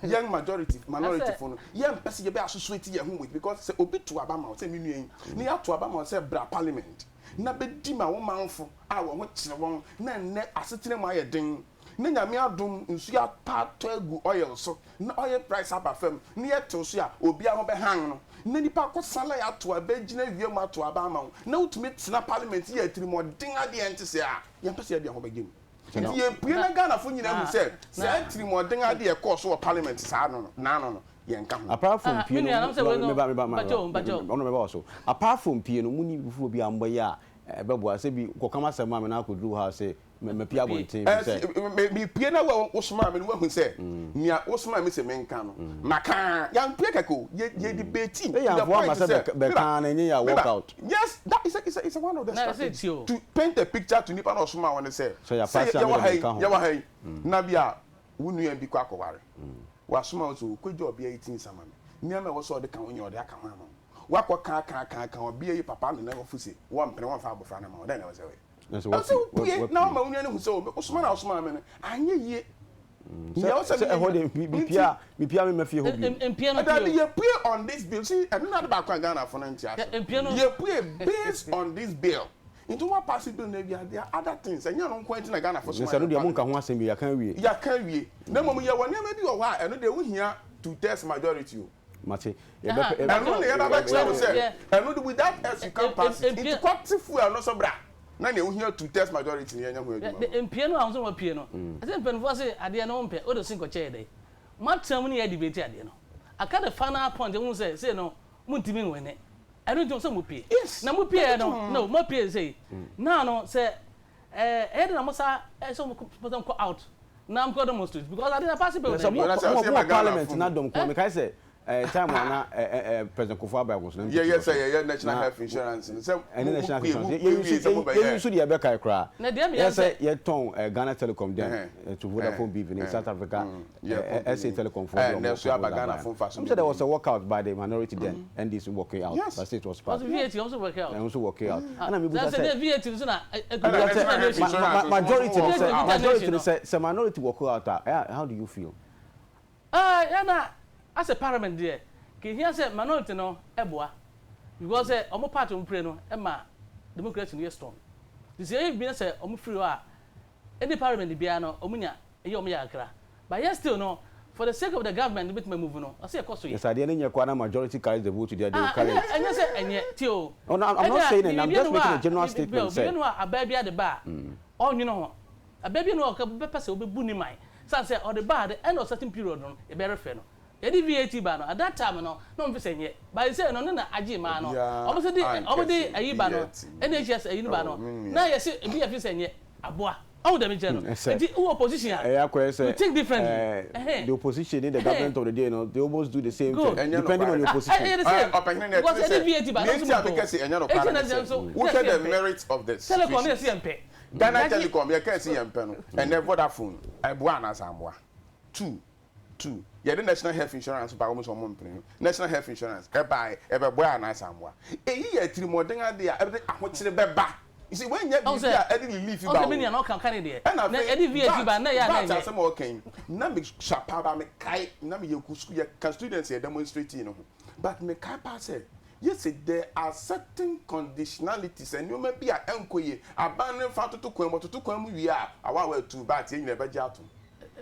Speaker 2: yɛn majority, minority
Speaker 3: asɛ
Speaker 2: fo no, yɛmpɛ sɛ yɛbɛ associate yɛn ho with, because sɛ obi to aba ma wo sɛ me nua yi, na yɛato aba ma wo sɛ bra parliament na bɛdi ma wo manfo a wɔn ho kyerɛ wɔn na nnɛ asetena mu ayɛ den na Nyame adom nsuo atɔ atɔ agu oil so na oil price aba fam na yɛtew so a obiara ho bɛhan no na nipa akɔ sala yɛ ato aba gyina wiem ato aba ama wo na wotumi tena parliament yɛ atirimɔden adeɛ nte sɛ a yɛmpɛ sɛ yɛde yɛn ho bɛgye mu. Nti yɛpue na Ghanafo nyinaa hu sɛ saa atirimɔden adeɛ ɛkɔɔ so wɔ parliament saa no no naano no yɛnka ho.
Speaker 1: Apart from pie
Speaker 3: me
Speaker 1: no,
Speaker 3: nua nam sɛ wei no
Speaker 1: meba meba
Speaker 3: mpakyɛw mpakyɛw.
Speaker 1: ɔno meba wɔ so. Apart from pie no, mo ni foforɔ bi a mobɛyɛ a ɛbɛboa sɛ bi kɔkam asɛm a me na akɔduru hɔ a sɛ mapie abɔnten fi sɛ.
Speaker 2: Mepue na wo wosomaa me no woahu sɛ nea wosomaa me sɛ menka no maka. Yɛampue kɛkɛ o, yɛ yɛ debate to
Speaker 1: Ɛyɛ
Speaker 2: the
Speaker 1: amfoɔ ama
Speaker 2: point
Speaker 1: sɛ
Speaker 2: sɛ meba
Speaker 1: bɛka no ɛnyɛ yɛ a walk
Speaker 2: meba
Speaker 1: out.
Speaker 2: yes, that is a, is a, is a one of the
Speaker 3: Na ɛsɛ
Speaker 2: strategies
Speaker 3: tie o.
Speaker 2: to paint a picture to nipa na ɔsomaa wo no sɛ
Speaker 1: Sɛ
Speaker 2: sɛ
Speaker 1: yɛapaase a
Speaker 2: yɛwɔ
Speaker 1: mede
Speaker 2: ha yi
Speaker 1: menka ho.
Speaker 2: yɛwɔ ha yi na bi a wo nua bi kɔ akɔware wasoma wo sɛ okɔgya ɔbea yi ti nsa ma me, nneɛma a ɛwɔ sɛ ɔde ka ho nyɛ ɔde aka ho ama wo, wakɔ ka ka ka ka ɔbea yi papa ne n'awofo se wɔmpene wɔmfa abɔfra no ma wo, dɛn na ɛwɔ sɛ woyɛ?
Speaker 1: Na sɛ
Speaker 2: Ɛwɔ sɛ
Speaker 1: wapue
Speaker 2: wopue na wama wo nua no hu sɛ o wosoma na wosomaa me no anyɛ yie. Nea ɛwɔ sɛ
Speaker 1: Sɛ
Speaker 2: meyɛ
Speaker 1: ɛhɔ
Speaker 2: nyina
Speaker 1: deɛ
Speaker 2: nti
Speaker 1: mepie a mepie a memma fie hɔ bio.
Speaker 3: Mpie no
Speaker 2: Dabi
Speaker 3: pie o.
Speaker 2: yɛpue on this bill, see ɛno na ade baako a Ghanafo no nte ase no.
Speaker 3: Mpie no.
Speaker 2: Yɛpue based on this bill. Nti wɔn apaase bill no awie a there are other things, ɛnyɛ ɛno nko ara nti na Ghanafo
Speaker 1: Na
Speaker 2: soma
Speaker 1: sɛ ɛno
Speaker 2: yɛn
Speaker 1: deɛ monka
Speaker 2: parliament.
Speaker 1: ho asɛm bio, yɛaka awie.
Speaker 2: Yɛaka awie. Na mmom yɛwɔ nneɛma bi wɔ hɔ a ɛno deɛ wohia two thirds majority o.
Speaker 1: Mate.
Speaker 3: Aha,
Speaker 1: Yɛbɛpɛ
Speaker 2: Ɛno na yɛba bɛkyerɛ wo sɛ
Speaker 3: Yeah.
Speaker 2: ɛno de without us you can't pass it.
Speaker 3: Mpie
Speaker 2: Nti kɔte fuel no so bra na nea wohia two thirds majority no yɛnyɛ ho adwuma ma wo.
Speaker 3: Mpie no a wɔn sɛ wɔapue no, ɛsɛ mpanimfoɔ se adeɛ no wompɛ, wode se nkɔkyɛ yɛ dɛn? Moatena mu ne yɛ debate adeɛ no. Aka the final point wohu sɛ sei no montumi nwene. Ɛno nti sɛ mopue.
Speaker 2: Yes.
Speaker 3: Na mopieɛ no,
Speaker 2: Ɛno
Speaker 3: no, moapue sei. Now no sɛ. Ɛɛ ɛyɛ den na mo sa ɛsɛ mo pɛ sɛ mo kɔ out na mo kɔ demonstrate because ade na paase bill na
Speaker 1: ɛwie. Mo wɔ parliament na dɔm ko mekae sɛ ɛɛ time a na ɛɛ President Kufuor aba ɛwɔ so na NPP
Speaker 2: wɔ so. Yɛyɛ sɛ yɛyɛ national health insurance no sɛ
Speaker 1: mo mo pue mo pue wie sɛ mo bɛyɛ. Yɛyi nso deɛ ɛbɛkae koraa.
Speaker 3: Na deɛ meyɛ
Speaker 1: Yɛ sɛ yɛtɔn ɛɛ Ghana Telecom then to Vodafone BV ne South Africa ɛɛ SA Telecom foɔ deɛ ɔmo kɔ baeɛ no. Ɛm sɛ there was a walk out by the minority then NDC walk out but still it was passed.
Speaker 3: Ɔsi VAT ɔmo nso work out.
Speaker 1: Ɛno nso work out. Ɛna mi busa
Speaker 3: sɛ. Sɛ VAT nso na.
Speaker 1: Sɛ majority no sɛ majority no sɛ sɛ minority walk out a ɛyà how do you feel?
Speaker 3: Ɛɛ yɛn na asɛ parliament deɛ kì í hia sɛ minority no ɛboa because sɛ ɔmo party ɔmo pray no ɛma democracy no yɛ strong. Ti sɛ ɛyɛ bi na sɛ ɔmo firi hɔ a ɛni parliament biara no ɔmo nya ɛyɛ ɔmo yɛ kakra. But yet still no, for the sake of the government no bɛtumi a move no, ɔsɛ yɛkɔ so yɛ.
Speaker 1: Yes, adeɛ no nyɛ koraa na majority carries the vote deɛ, they will carry it.
Speaker 3: Ɛnyɛ sɛ ɛnyɛ, tie o.
Speaker 1: Oh, no, I'm not saying it, I'm just making a general statement sɛ.
Speaker 3: Biribi ni hɔ a abaa biara de ba a, ɔnnwene ho. Abaa bi ni hɔ a ɔbɛpɛ sɛ ɔbɛbu ne man. Sane sɛ ɔde ba a, at the end of certain period no, yɛbɛrefɛ no. Yɛde VAT ba no, at that time no, na wɔn fi sɛ nyɛ. But seisei no, ne na agye maa no. Wɔn nso de, wɔn de ayi ba no, NHS ayi no ba no, na yɛse ebi yɛ fi sɛ nyɛ, aboa. Ɔhu deɛ mekyerɛ no? Nti wowɔ opposition a,
Speaker 1: Ɛyɛ akɔyɛ sɛ
Speaker 3: you think differently. Ɛhɛn.
Speaker 1: the opposition ne the government of the day no, they almost do the same
Speaker 3: Good.
Speaker 1: thing, depending on your position.
Speaker 3: Ɛyɛ the same.
Speaker 2: Ɔpanyin no
Speaker 3: Because
Speaker 2: ɛte
Speaker 3: yɛde
Speaker 2: sɛ
Speaker 3: VAT ba,
Speaker 2: nea
Speaker 3: na
Speaker 2: nti a
Speaker 3: nso
Speaker 2: meka sɛ ɛnyɛ
Speaker 3: mopɛ o.
Speaker 2: nokware
Speaker 3: Eti na
Speaker 2: ne
Speaker 3: deɛ
Speaker 2: sɛ,
Speaker 3: nso,
Speaker 2: wohwɛ
Speaker 3: sɛ
Speaker 2: the
Speaker 3: yɛmpɛ.
Speaker 2: merit of the
Speaker 3: Telecom ne
Speaker 2: situations.
Speaker 3: yɛse yɛmpɛ.
Speaker 2: Ghana
Speaker 3: Yagye.
Speaker 2: Telecom yɛkaa sɛ yɛmpɛ no, ɛnnɛ Vodafone ɛboa anaasɛ ammoa? Two, Two, yɛde National Health Insurance bae, wɔn nso wɔn mpene no. National Health Insurance ɛbae, ɛbɛboa anaasɛ ammoa? Eyi yɛ atirimɔden ade a ɛde ahokyere bɛba. You see, wei nyɛ
Speaker 3: Ɔhu
Speaker 2: biribi
Speaker 3: sɛ,
Speaker 2: a ɛde relief
Speaker 3: ɔhu
Speaker 2: ba
Speaker 3: sɛ
Speaker 2: o.
Speaker 3: me nua no ɔka ɔka ne deɛ.
Speaker 2: Ɛna
Speaker 3: Na
Speaker 2: afei,
Speaker 3: yɛde VAT
Speaker 2: VAT,
Speaker 3: ba na ɛyɛ a na
Speaker 2: VAT
Speaker 3: ɛnyɛ.
Speaker 2: asɛm a ɔka yi, na me sua paa ba mekae, na meyɛ kɔ sukuu, yɛka students yɛ demonstrate no ho. But mekae paa sɛ, yɛse there are certain conditionalities, nneɛma bi a ɛnkɔ yie, aban no mfa ntoto kwan mu, ɔtoto kwan mu wie a, awaawaa atuu, but yɛn nyinaa yɛbɛgye atom.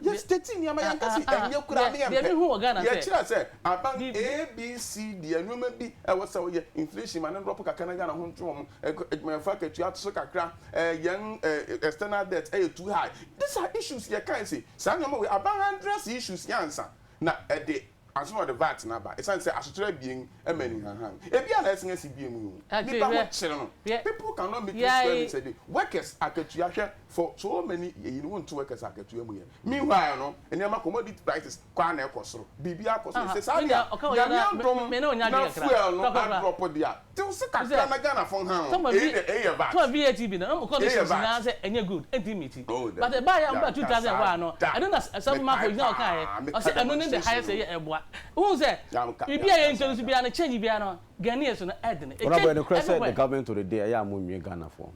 Speaker 2: Yɛ state nneɛma yɛn nka se ɛnyɛ koraa ne yɛn pɛ. Yɛ kyerɛ sɛ aban A B C D nneɛma bi ɛwɔ sɛ ɔyɛ inflation ma ne drop kakra na Ghana ho nto wɔn adwumayɛfo akatua ato so kakra yɛn external debt ɛyɛ too high. These are issues yɛ kan se saa nneɛma wei aban address issues yɛ ansa na ɛde Ansa na ɔde VAT no aba, esiane sɛ asokyerɛ abien ma anihanhan. Ebia na ɛsen asi bio mu yi o. Nnipa ho kyere no. People cannot make three square meals a day. Workers akatua, hwɛ, for so many eyi no, wonto workers akatua mu yɛ. Meanwhile no, nneɛma commodity prices kɔ ara na ɛkɔ soro. Biribiara kɔ soro. Sɛ saa deɛ a, Nyame adom na fuel no adrop deɛ a, tew so kakra na Ghanafo nha ho. Eyi deɛ, eyi yɛ VAT.
Speaker 3: Tɔn VAT bi no, na mo
Speaker 2: Eyi yɛ
Speaker 3: conditions
Speaker 2: VAT.
Speaker 3: nyinaa sɛ ɛnyɛ good, ɛntumi meeti.
Speaker 2: Oh,
Speaker 3: But
Speaker 2: dabi.
Speaker 3: ɛbaa yɛ a wɔbaa
Speaker 2: Yɛanka
Speaker 3: 2000
Speaker 2: saa
Speaker 3: hɔ a no,
Speaker 2: da.
Speaker 3: ɛno na Sam
Speaker 2: Mekae
Speaker 3: Marfo gyina hɔ
Speaker 2: paa.
Speaker 3: kaeɛ,
Speaker 2: Meka
Speaker 3: ɔse ɛno ne the highest
Speaker 2: demonstration no.
Speaker 3: ɛyɛ ɛboa. Wohu sɛ,
Speaker 2: Yɛanka,
Speaker 3: biribi a
Speaker 2: yɛanka
Speaker 3: yɛ introduce
Speaker 2: saa da.
Speaker 3: biara no, change biara no, Ghanaians no ɛdene. It
Speaker 1: Honourable,
Speaker 3: change
Speaker 1: ɛnokorɛ sɛ the
Speaker 3: everywhere.
Speaker 1: government of the day ɛyɛ a mo nnwen Ghanafoɔ ho.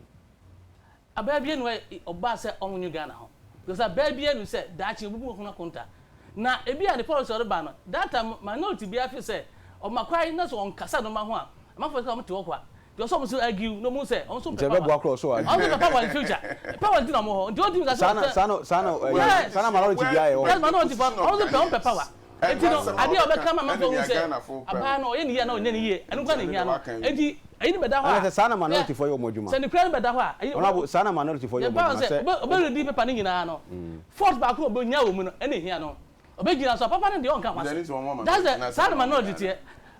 Speaker 3: Abaa biara nni hɔ a ɔbaa sɛ ɔnnwen Ghana ho. Because abaa biara nim sɛ daakye obebu ho akonta. Na ebia ne policy a ɔde ba no, that time minority biara feel sɛ ɔma kwan na sɛ ɔnkasa nneɛma ho a, amanfoɔ sɛ wɔte hɔ kwa. Nti ɔsɛ wɔn nso argue na wɔhu sɛ wɔn nso
Speaker 1: Nti
Speaker 3: mpɛ power.
Speaker 1: ɛbɛboa koraa ɔsɛ
Speaker 3: Wɔn nso
Speaker 1: ɔargue.
Speaker 3: pɛ power in future. Power nti na wɔn wɔ hɔ. Nti wɔntumi nka sɛ
Speaker 1: Saa na
Speaker 3: ɔsɛ
Speaker 1: saa na saa na ɛyɛ
Speaker 3: Yes!
Speaker 1: saa na minority biara yɛ wɔ
Speaker 3: Yes,
Speaker 1: hɔ.
Speaker 3: minority foɔ wɔn nso pɛ wɔn pɛ power. Enti no, adeɛ a ɔbɛka ama amanfoɔ ahu sɛ abaa no ɔyɛ ne yie anaa ɔnyɛ ne yie, ɛno nko ara na ɛhia no. Enti ɛyi no bɛda hɔ a,
Speaker 1: Anaasɛ saa na
Speaker 3: hwɛ,
Speaker 1: minority foɔ yɛ wɔn adwuma?
Speaker 3: sɛ nokorɛ no bɛda hɔ a, ɛyi,
Speaker 1: Honourable, saa na minority foɔ yɛ
Speaker 3: deɛ
Speaker 1: wɔn
Speaker 3: ɛba
Speaker 1: adwuma
Speaker 3: sɛ
Speaker 1: sɛ
Speaker 3: ɔbɛ, ɔbɛredi paper no nyinaa no, fault baako a ɔbɛnya wɔ mu no, ɛna ɛhia no. Ɔbɛgyina so a, papa no deɛ ɔnka ho asɛm. That's the, saa na minority teɛ.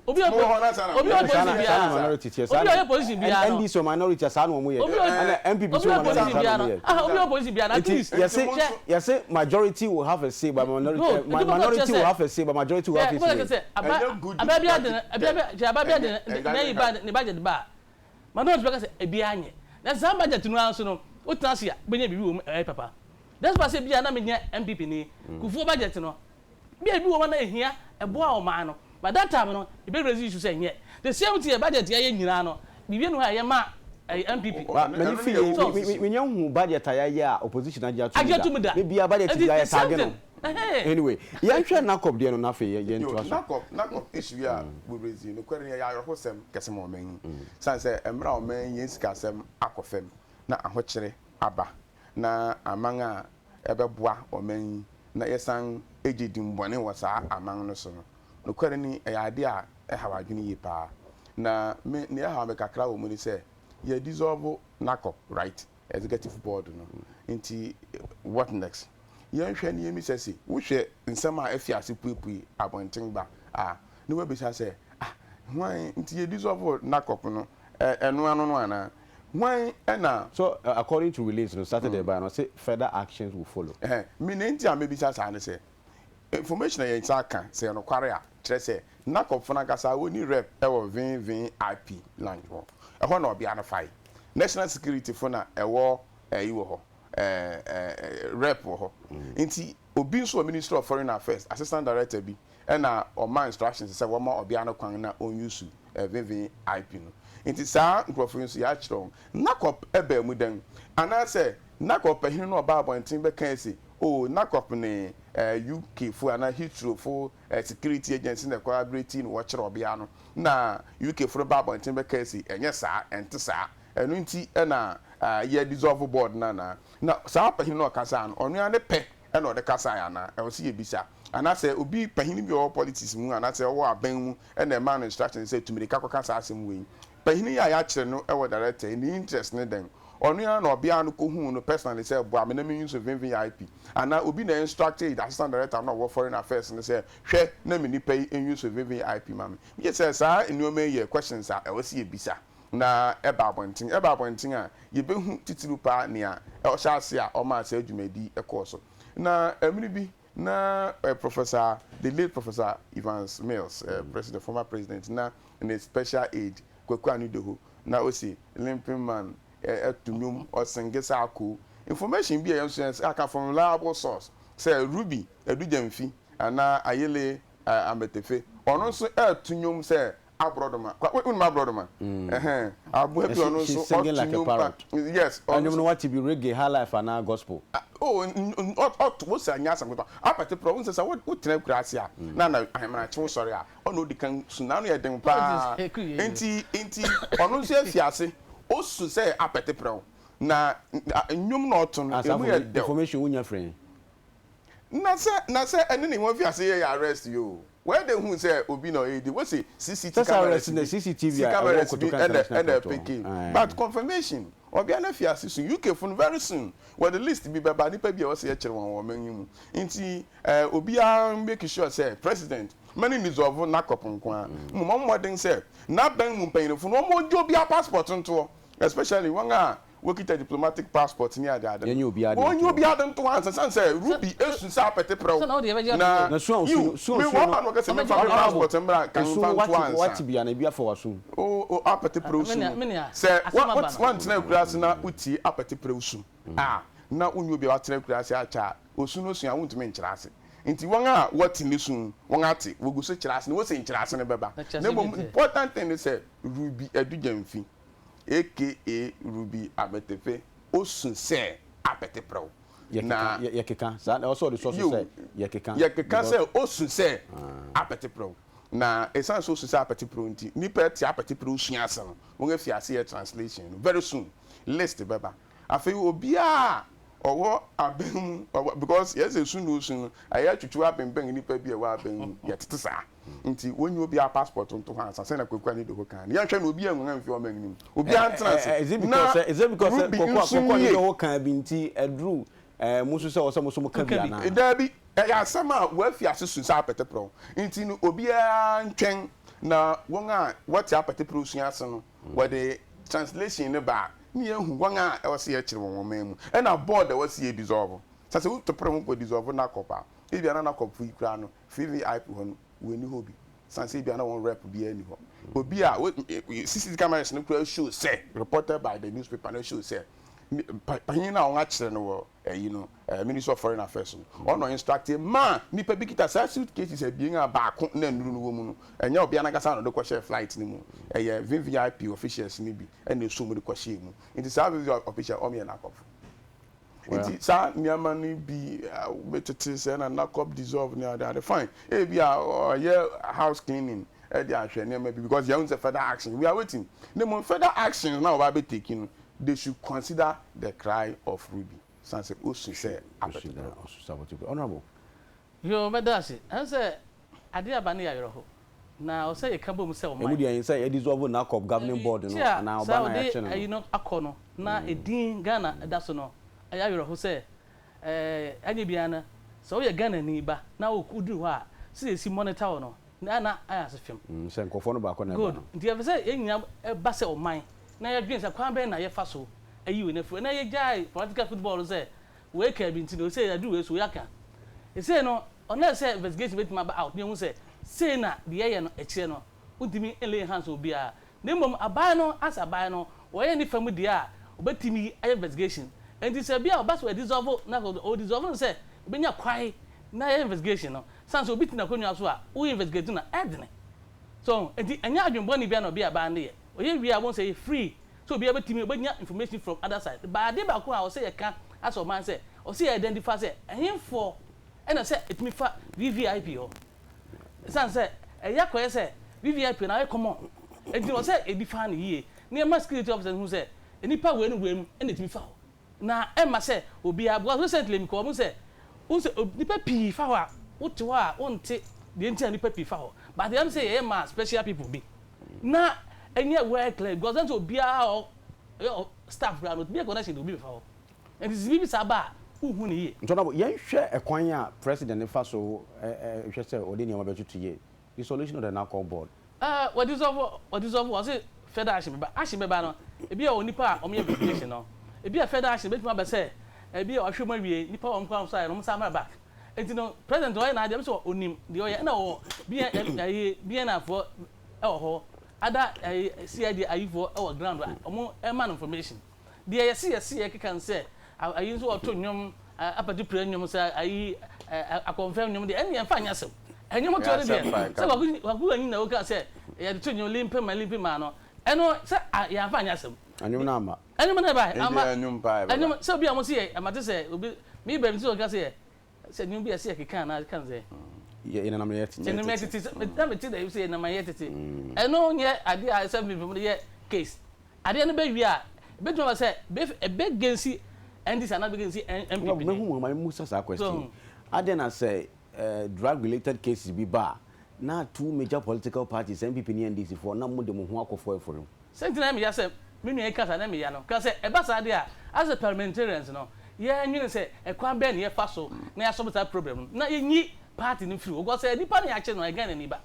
Speaker 3: Obi a ɔyɛ obi a ɔyɛ
Speaker 1: Saa
Speaker 3: position
Speaker 1: na saa na
Speaker 3: biara no,
Speaker 1: minority teɛ saa
Speaker 3: obi a
Speaker 1: na
Speaker 3: ɔyɛ position biara no,
Speaker 1: NDC wɔ minority a saa na wɔn yɛ
Speaker 3: obi a ɔyɛ
Speaker 1: ɛna NPP
Speaker 3: obi
Speaker 1: nso
Speaker 3: a
Speaker 1: wɔ
Speaker 3: ɔyɛ
Speaker 1: minority
Speaker 3: position
Speaker 1: saa na
Speaker 3: biara
Speaker 1: wɔn
Speaker 3: no,
Speaker 1: yɛ.
Speaker 3: aha, obi a ɔyɛ position biara no, at
Speaker 1: Nti
Speaker 3: least,
Speaker 1: yɛse
Speaker 3: hwɛ,
Speaker 1: yɛse majority will have a say but minority
Speaker 3: Good.
Speaker 1: eh,
Speaker 3: Nti wopɛ sɛ ɔkyerɛ
Speaker 1: minority will
Speaker 3: sɛ
Speaker 1: have a say but majority will
Speaker 3: hwɛ
Speaker 1: have its
Speaker 3: wopɛ sɛ
Speaker 1: way.
Speaker 3: ɔkyerɛ sɛ aba
Speaker 2: Ɛnyɛ good
Speaker 3: aba biara de
Speaker 2: democratic
Speaker 3: ne bia
Speaker 2: term.
Speaker 3: bia hwɛ aba biara de
Speaker 2: Ɛnyɛ
Speaker 3: ne
Speaker 2: ɛnga
Speaker 3: n'ayi
Speaker 2: ne
Speaker 3: ba ne budget ba a minority bɛka sɛ ebiara nyɛ na saa budget no ara nso no wotena ase a wobɛnya biribi wɔ mu ɛyɛ papa. That's why sɛ bia na menyɛ NPP ni Kufuor budget no Bia ebi wɔ hɔ na ehia ɛboa ɔman no but that time no ebe raise issue sɛ nyɛ the same thing yɛ budget yɛayɛ nyinaa no biribi nni hɔ a ɛyɛ ma ɛyɛ NPP.
Speaker 1: Ba m'ani
Speaker 2: Ɛno
Speaker 1: fi
Speaker 2: ne yɛ
Speaker 1: me
Speaker 3: So
Speaker 1: me
Speaker 2: opposition.
Speaker 1: me nya nhu budget a yɛayɛ a opposition agye ato mu
Speaker 3: agye
Speaker 1: da.
Speaker 3: ato mu da
Speaker 1: Me bia budget
Speaker 3: nti
Speaker 1: biara
Speaker 3: the
Speaker 1: yɛ
Speaker 3: same
Speaker 1: tagge no.
Speaker 3: thing ɛhɛn.
Speaker 1: Anyway, yɛnhwɛ NACOP deɛ no na afei yɛ
Speaker 2: Yo,
Speaker 1: yɛntoa so.
Speaker 2: NACOP, NACOP issue yi a wo raise yi, nokware ni ɛyɛ awerɛhosɛm kɛse ma ɔman yi. Sane sɛ mmerɛ a ɔman yi yɛn sikasɛm akɔ fam na ahokyere aba na aman a ɛbɛboa ɔman yi na yɛsan gye dimmɔne wɔ saa aman no so no, nokware ni, ɛyɛ ade a ɛhaw adwene yie paa. Na me, nea ɛhaw me kakra wɔ mu ne sɛ, yɛ dissolve NACOP, right, executive board no, nti what next? Yɛnhwɛ na yɛmmisa se, wohwɛ nsɛm a afi ase puepue abɔnten ba a, na woabisa sɛ, ah, hwan nti yɛ dissolve NACOP no, ɛno ano no anaa? Hwan na.
Speaker 1: So according to release no Saturday ɛbaeɛ no ɔse further actions will follow.
Speaker 2: Ɛhɛn, me nea nti a mebisa saa ne sɛ, information a yɛn nsa aka, sɛ ɛyɛ nokware a, kyerɛ sɛ NACOP fo no ankasa wɔnni rep wɔ VVIP lounge hɔ. Ɛhɔ na ɔbea no fae. National security fo na ɛwɔ ɛyi wɔ hɔ, ɛɛ ɛɛ rep wɔ hɔ. Nti obi nso wɔ Ministry of Foreign Affairs, assistant director bi, ɛna ɔma instructions sɛ wɔma ɔbea no kwan na ɔnuse VVIP no. Nti saa nkurɔfo yi nso yɛakyerɛ wɔn. NACOP baa mu dɛn? Anaasɛ NACOP panyin no ɔbaa abɔnten bɛkae se, Oh, NACOP ne UK fo anaa Heathrow fo security agency na ɛcollaborate na wɔkyerɛ ɔbea no. Na UK fo no baa abɔnten bɛkae se, Ɛnyɛ saa, ɛnte saa. Ɛno nti na yɛ dissolve board no anaa? Na saa panyin no a ɔkasae no, ɔno ara ne pɛ na ɔde kasae anaa? Ɛwɔ sɛ yɛbisa. Anaasɛ obi panyin bi a ɔwɔ politics mu anaasɛ ɔwɔ aban mu na ɛmaa no instruction sɛ tu mirika kɔka saa asɛm wei. Panyin yi a yɛakyere no wɔ director yi, ne interest ne dɛn? Ɔno ara na ɔbea no kɔhuu no personally sɛ boa me na me use VVIP? Anaa obi na instructed assistant director no a ɔwɔ foreign affairs no sɛ hwɛ na me nipa yi nuse VVIP ma me? Megye sɛ saa nneɛma yi yɛ questions a ɛwɔ sɛ yɛbisa na ɛba abɔnten. Ɛba abɔnten a, yɛbɛhu titiriw paa nea ɔhyɛ ase a ɔmaa saa dwumadi yi kɔɔ so. Na mmere bi, na Professor, the late Professor Evans Mills, president, former president, na ne special aide, Kwaku Anidoho, na ose Limping Man to nnwom, ɔsenge sɛ akoo. Information bi a yɛn nso yɛn aka from reliable source sɛ Ruby Adu-Gyamfi anaa Ayele Ametefe, ɔno nso reto nnwom sɛ aborɔdoma. Kwa, wonim aborɔdoma? Ɛhɛn, aboa bi ɔno nso
Speaker 1: ɔto
Speaker 2: like nnwom pa. Yes.
Speaker 1: Nnwom no wate bi reggae, high life anaa gospel?
Speaker 2: Oh, ɔto, wosɛ anyɛ asɛm ketewa. Apɛte porɔ, wohu sɛ sɛ wotena akuraase a, na na ahemanakye wosɔre a, ɔna odi kan su, n'ano yɛ den paa. Nti, nti ɔno nso afi ase, osu sɛ apɛte prɛw. Na nnwom na ɔto no, emu yɛ dɛw.
Speaker 1: Information wonya firi he?
Speaker 2: Na sɛ na sɛ ɛne ne wɔn fi ase yɛ yɛ arrest yi oo wɔyɛ dɛ hu sɛ obi na ɔyɛ di wose CCT
Speaker 1: Sɛ saa
Speaker 2: cameras
Speaker 1: arrest
Speaker 2: bi
Speaker 1: no CCTV
Speaker 2: C
Speaker 1: a ɛwɔ
Speaker 2: cameras bi
Speaker 1: Kotoka
Speaker 2: ɛna
Speaker 1: International
Speaker 2: ɛna
Speaker 1: Airport hɔ
Speaker 2: ɛpeke
Speaker 1: ae.
Speaker 2: but confirmation ɔbea no afi ase soon UK fo no very soon wɔde list bi bɛba nipa bi a ɛwɔ sɛ yɛkyere wɔn wɔ ɔman yi mu nti ɛɛ obiara make sure sɛ president ma no dissolve NACOP nko ara mmom ɔmmɔ mmɔden sɛ n'aban mu mpanyinfo no wɔn gye obiara passport ntoɔ especially wɔn a Wokita diplomatic passport ne ade ade
Speaker 1: no,
Speaker 2: wɔnyi obiara de nto hɔ ansa sane sɛ Ruby esu sɛ apɛte prɛw na yiw me wɔba na wɔka sɛ memfa me passport mmra nka memfa nto hɔ ansa. Oh oh apɛte prɛw su no sɛ woantena akuraase na wotie apɛte prɛw su a na wonyɛ obi a watena akuraase akyɛ a osu no su a wontumi nkyerɛ ase nti wɔn a wɔte ne su no wɔn ate wogu so kyerɛ ase na wose nkyerɛase no bɛba na mmom important thing ne sɛ Ruby Adu-Gyamfi aka Ruby Ametefe, osu sɛ apɛte prɛw.
Speaker 1: Na yɛkeka saa na ɔsɛ ɔde sɔ so sɛ yɛkeka.
Speaker 2: Yɛkeka sɛ osu sɛ apɛte prɛw. Na esiane sɛ osu sɛ apɛte prɛw nti, nnipa ɛte apɛte prɛw sua ase no, wɔn afi ase yɛ translation no. Very soon, list bɛba. Afei obiara a ɔwɔ abɛn mu, ɔwɔ because yɛn sɛ su na osu no, ɛyɛ atwitwiw abenbɛn nnipa bi a ɛwɔ abɛn mu, yɛtete saa. Nti wonyi obiara passport nto hɔ ansa, sɛnea Kwaku Anyidoho kaa no. Yɛnhwɛ na obiara anguan amfi ɔman no mu. Obiara ntena ase na
Speaker 1: Is it because sɛ
Speaker 2: Ruby
Speaker 1: Kwaku a
Speaker 2: nso
Speaker 1: Kwaku
Speaker 2: nwie.
Speaker 1: Anyidoho kaa bi nti ɛduru eh, mo nso sɛ ɛwɔ sɛ mo nso moka bi anaa?
Speaker 2: Daabi, ɛyɛ asɛm a wɔafi ase su sɛ apɛtɛprɛw. Nti no obiara ntwɛn na wɔn a wɔte apɛtɛprɛw sua ase no, wɔde translation no ba a, na yɛahu wɔn a ɛwɔ sɛ yɛkyere wɔn wɔ ɔman mu. Ɛna board a ɛwɔ sɛ yɛ dissolve. Sɛ sɛ woto pere ho kɔ dissolve NACOP a, ebia na NACOP fo yi koraa no, VVIP hɔ no, wɔnni hɔ bi. Sane sɛ ebia na wɔn rep biara nni hɔ. Obi a wo CCTV cameras no koraa show sɛ, reported by the newspaper no show sɛ, panyin no a wɔakyere no wɔ ɛyi no, Ministry of Foreign Affairs no, ɔno instruct maa nnipa bi kita saa suitcases abien a baako na nnuru no wɔ mu no. Ɛnyɛ ɔbea no ankasa na ɔde kɔhyɛɛ flight no mu. Ɛyɛ VVIP officials no bi na esoo mu de kɔhyɛɛ mu. Nti saa VVIP official wɔn yɛ n'akɔfo. Nti saa nneɛma no bi wobɛtete sɛ na NACOP dissolve ne ade ade fine. Ebi a ɔyɛ house cleaning de ahwɛ nneɛma bi because yɛn sɛ further action we are waiting. Ne mmom further actions na wɔba abɛ take no they should consider the cry of Ruby san sɛ osu sɛ abɛtepere.
Speaker 1: Honourable.
Speaker 3: Yoo mɛda ase. Ɛne sɛ adeɛ aba no yɛ awerɛho. Na ɔsɛ yɛka bom sɛ ɔman.
Speaker 1: Emu deɛ ɛn sɛ yɛ dissolve NACOP governing board no
Speaker 3: Dabi, kyi a
Speaker 1: anaa
Speaker 3: saa
Speaker 1: ɔba no a
Speaker 3: ɔde
Speaker 1: yɛakye no no.
Speaker 3: ayi no akɔ no na edin Ghana da so no, ɛyɛ awerɛho sɛ ɛɛ anyɛ biara no sɛ woyɛ Ghanani ba na wo woduru hɔ a sɛdeɛ yɛsi monitor wo no na na ayɛ ase fem.
Speaker 1: Mm, sɛ nkurɔfoɔ no baako na ɛba
Speaker 3: Good,
Speaker 1: no.
Speaker 3: nti ɛfɛ sɛ yɛn nyinaa ba sɛ ɔman. na yɛdwen sɛ kwan bɛn na yɛfa so ayi wei no afiri hɔ na yɛgyae political football no sɛ wei kaa bi nti no sei aduru wei so wei aka. Sei no unless sɛ investigation bɛtumi aba out na yɛhu sɛ sei na deɛ yɛyɛ no ɛkyerɛ no wontumi nlay hands on obiara na mmom aban no as aban no wɔyɛ ne fa mu deɛ a wɔbɛtumi ayɛ investigation nti sɛ bi a ɔba sɛ wɔadissolve na ɔdissolve no sɛ ɔbɛnya kwae na yɛ investigation no sane sɛ obi te n'akonnwa so a wo investigate no a ɛdene so nti ɛnyɛ adwene bɔne biara na obi aban no yɛ ɔyɛ wie a wɔn sɛ ɛyɛ free sɛ obiara bɛtumi ɔbɛnya information from other side but adeɛ baako a ɔsɛ yɛka asɛ ɔman sɛ ɔsɛ yɛ identify sɛ ɛhenfoɔ ɛna sɛ ɛtumi fa VVIP hɔ ɛsiane sɛ ɛyɛ akɔyɛ sɛ VVIP na ayɛ common nti ɔsɛ ɛdi fa no yie nneɛma security officers hu sɛ nipa wei no wei mu ɛna ɛtumi fa hɔ na ɛma sɛ obiara, because recently mekɔ ɔmo sɛ wohu sɛ nipa pii fa hɔ a wote hɔ a wonte deɛ nti a nipa pii fa hɔ, but ɛm sɛ yɛyɛ ma special people bi na ɛnyɛ well clear, because ɛm sɛ obiara ɔyɛ staff koraa no obi yɛ connection de obi bɛfa hɔ nti sɛ biribi saa ba a wohu ne yie.
Speaker 1: Nti ɔnabɔ yɛnhwɛ ɛkwan a president fa so hwɛ sɛ ɔde nneɛma bɛtoto yie, dissolution of the NACOL board.
Speaker 3: Wɔ dissolve, wɔ dissolve, wɔse further action bɛba. Action bɛba no, ebi a onipa a wɔyɛ investigation no, ebi a further action bɛtumi aba sɛ ebi a wɔahwɛ mu awie, nipa a wɔn kora nso ayɛ no, wɔn san mmra back. Nti no, president ɔyɛ n'adeɛ, ɛm sɛ onim deɛ ɔyɛ, ɛna ɔwɔ BN, ayi, BNI foɔ ɛwɔ hɔ, ada ayi, CID ayifoɔ ɛwɔ ground a wɔn ɛma no information. Deɛ yɛse yɛse yɛkeka no sɛ ayi nso ɔto nnwom, apati pira nnwom sɛ ayi akɔmfɛm nnwom deɛ, ɛnneɛ mfa nyɛ asɛm. Ɛnwom toɔ no deɛ, sɛ Kwaku Kwaku anyi na woka sɛ yɛde to nnwom limpe ma limpe ma no, ɛno sɛ yɛamfa anyɛ asɛm.
Speaker 1: Ɛnwom no amma.
Speaker 3: Ɛnwom no ɛbae, amma. Ɛnwom sɛ obi a wɔse yɛ, mate sɛ obi, me baabi nti sɛ ɔka sɛ yɛ, Sɛ nnwom bi a ɛsɛ yɛkeka anaa ɛka no sɛ.
Speaker 1: Yɛ yɛnam yɛ tete.
Speaker 3: Yɛnam yɛ tete sɛ na mete dɛ sɛ yɛnam yɛ tete. Ɛno nyɛ adeɛ a ɛsɛ mfimfini de yɛ case. Adeɛ no bɛwie a ɛbɛtumi aba sɛ ɛbɛ gensi NDC anaa ɛbɛ gensi NPP.
Speaker 1: Mehu mu ma mmusa saa question yi. Adɛn na sɛ drug related cases bi ba a na two major political parties NPP ne NDC foɔ na mode mo ho akɔ fɔe fɔre mu?
Speaker 3: Sɛ nti na ɛyɛ me ya sɛ me nua yi ka saa na ɛyɛ me ya no, ka sɛ ɛba saa deɛ a, as a parliamentarians no, yɛnwene sɛ ɛkwan bɛn na yɛfa so na yɛasɔlve saa problem no, na yɛnyi party no mfiri hɔ, because sɛ nipa no yɛakye no ɔyɛ Ghanani ba,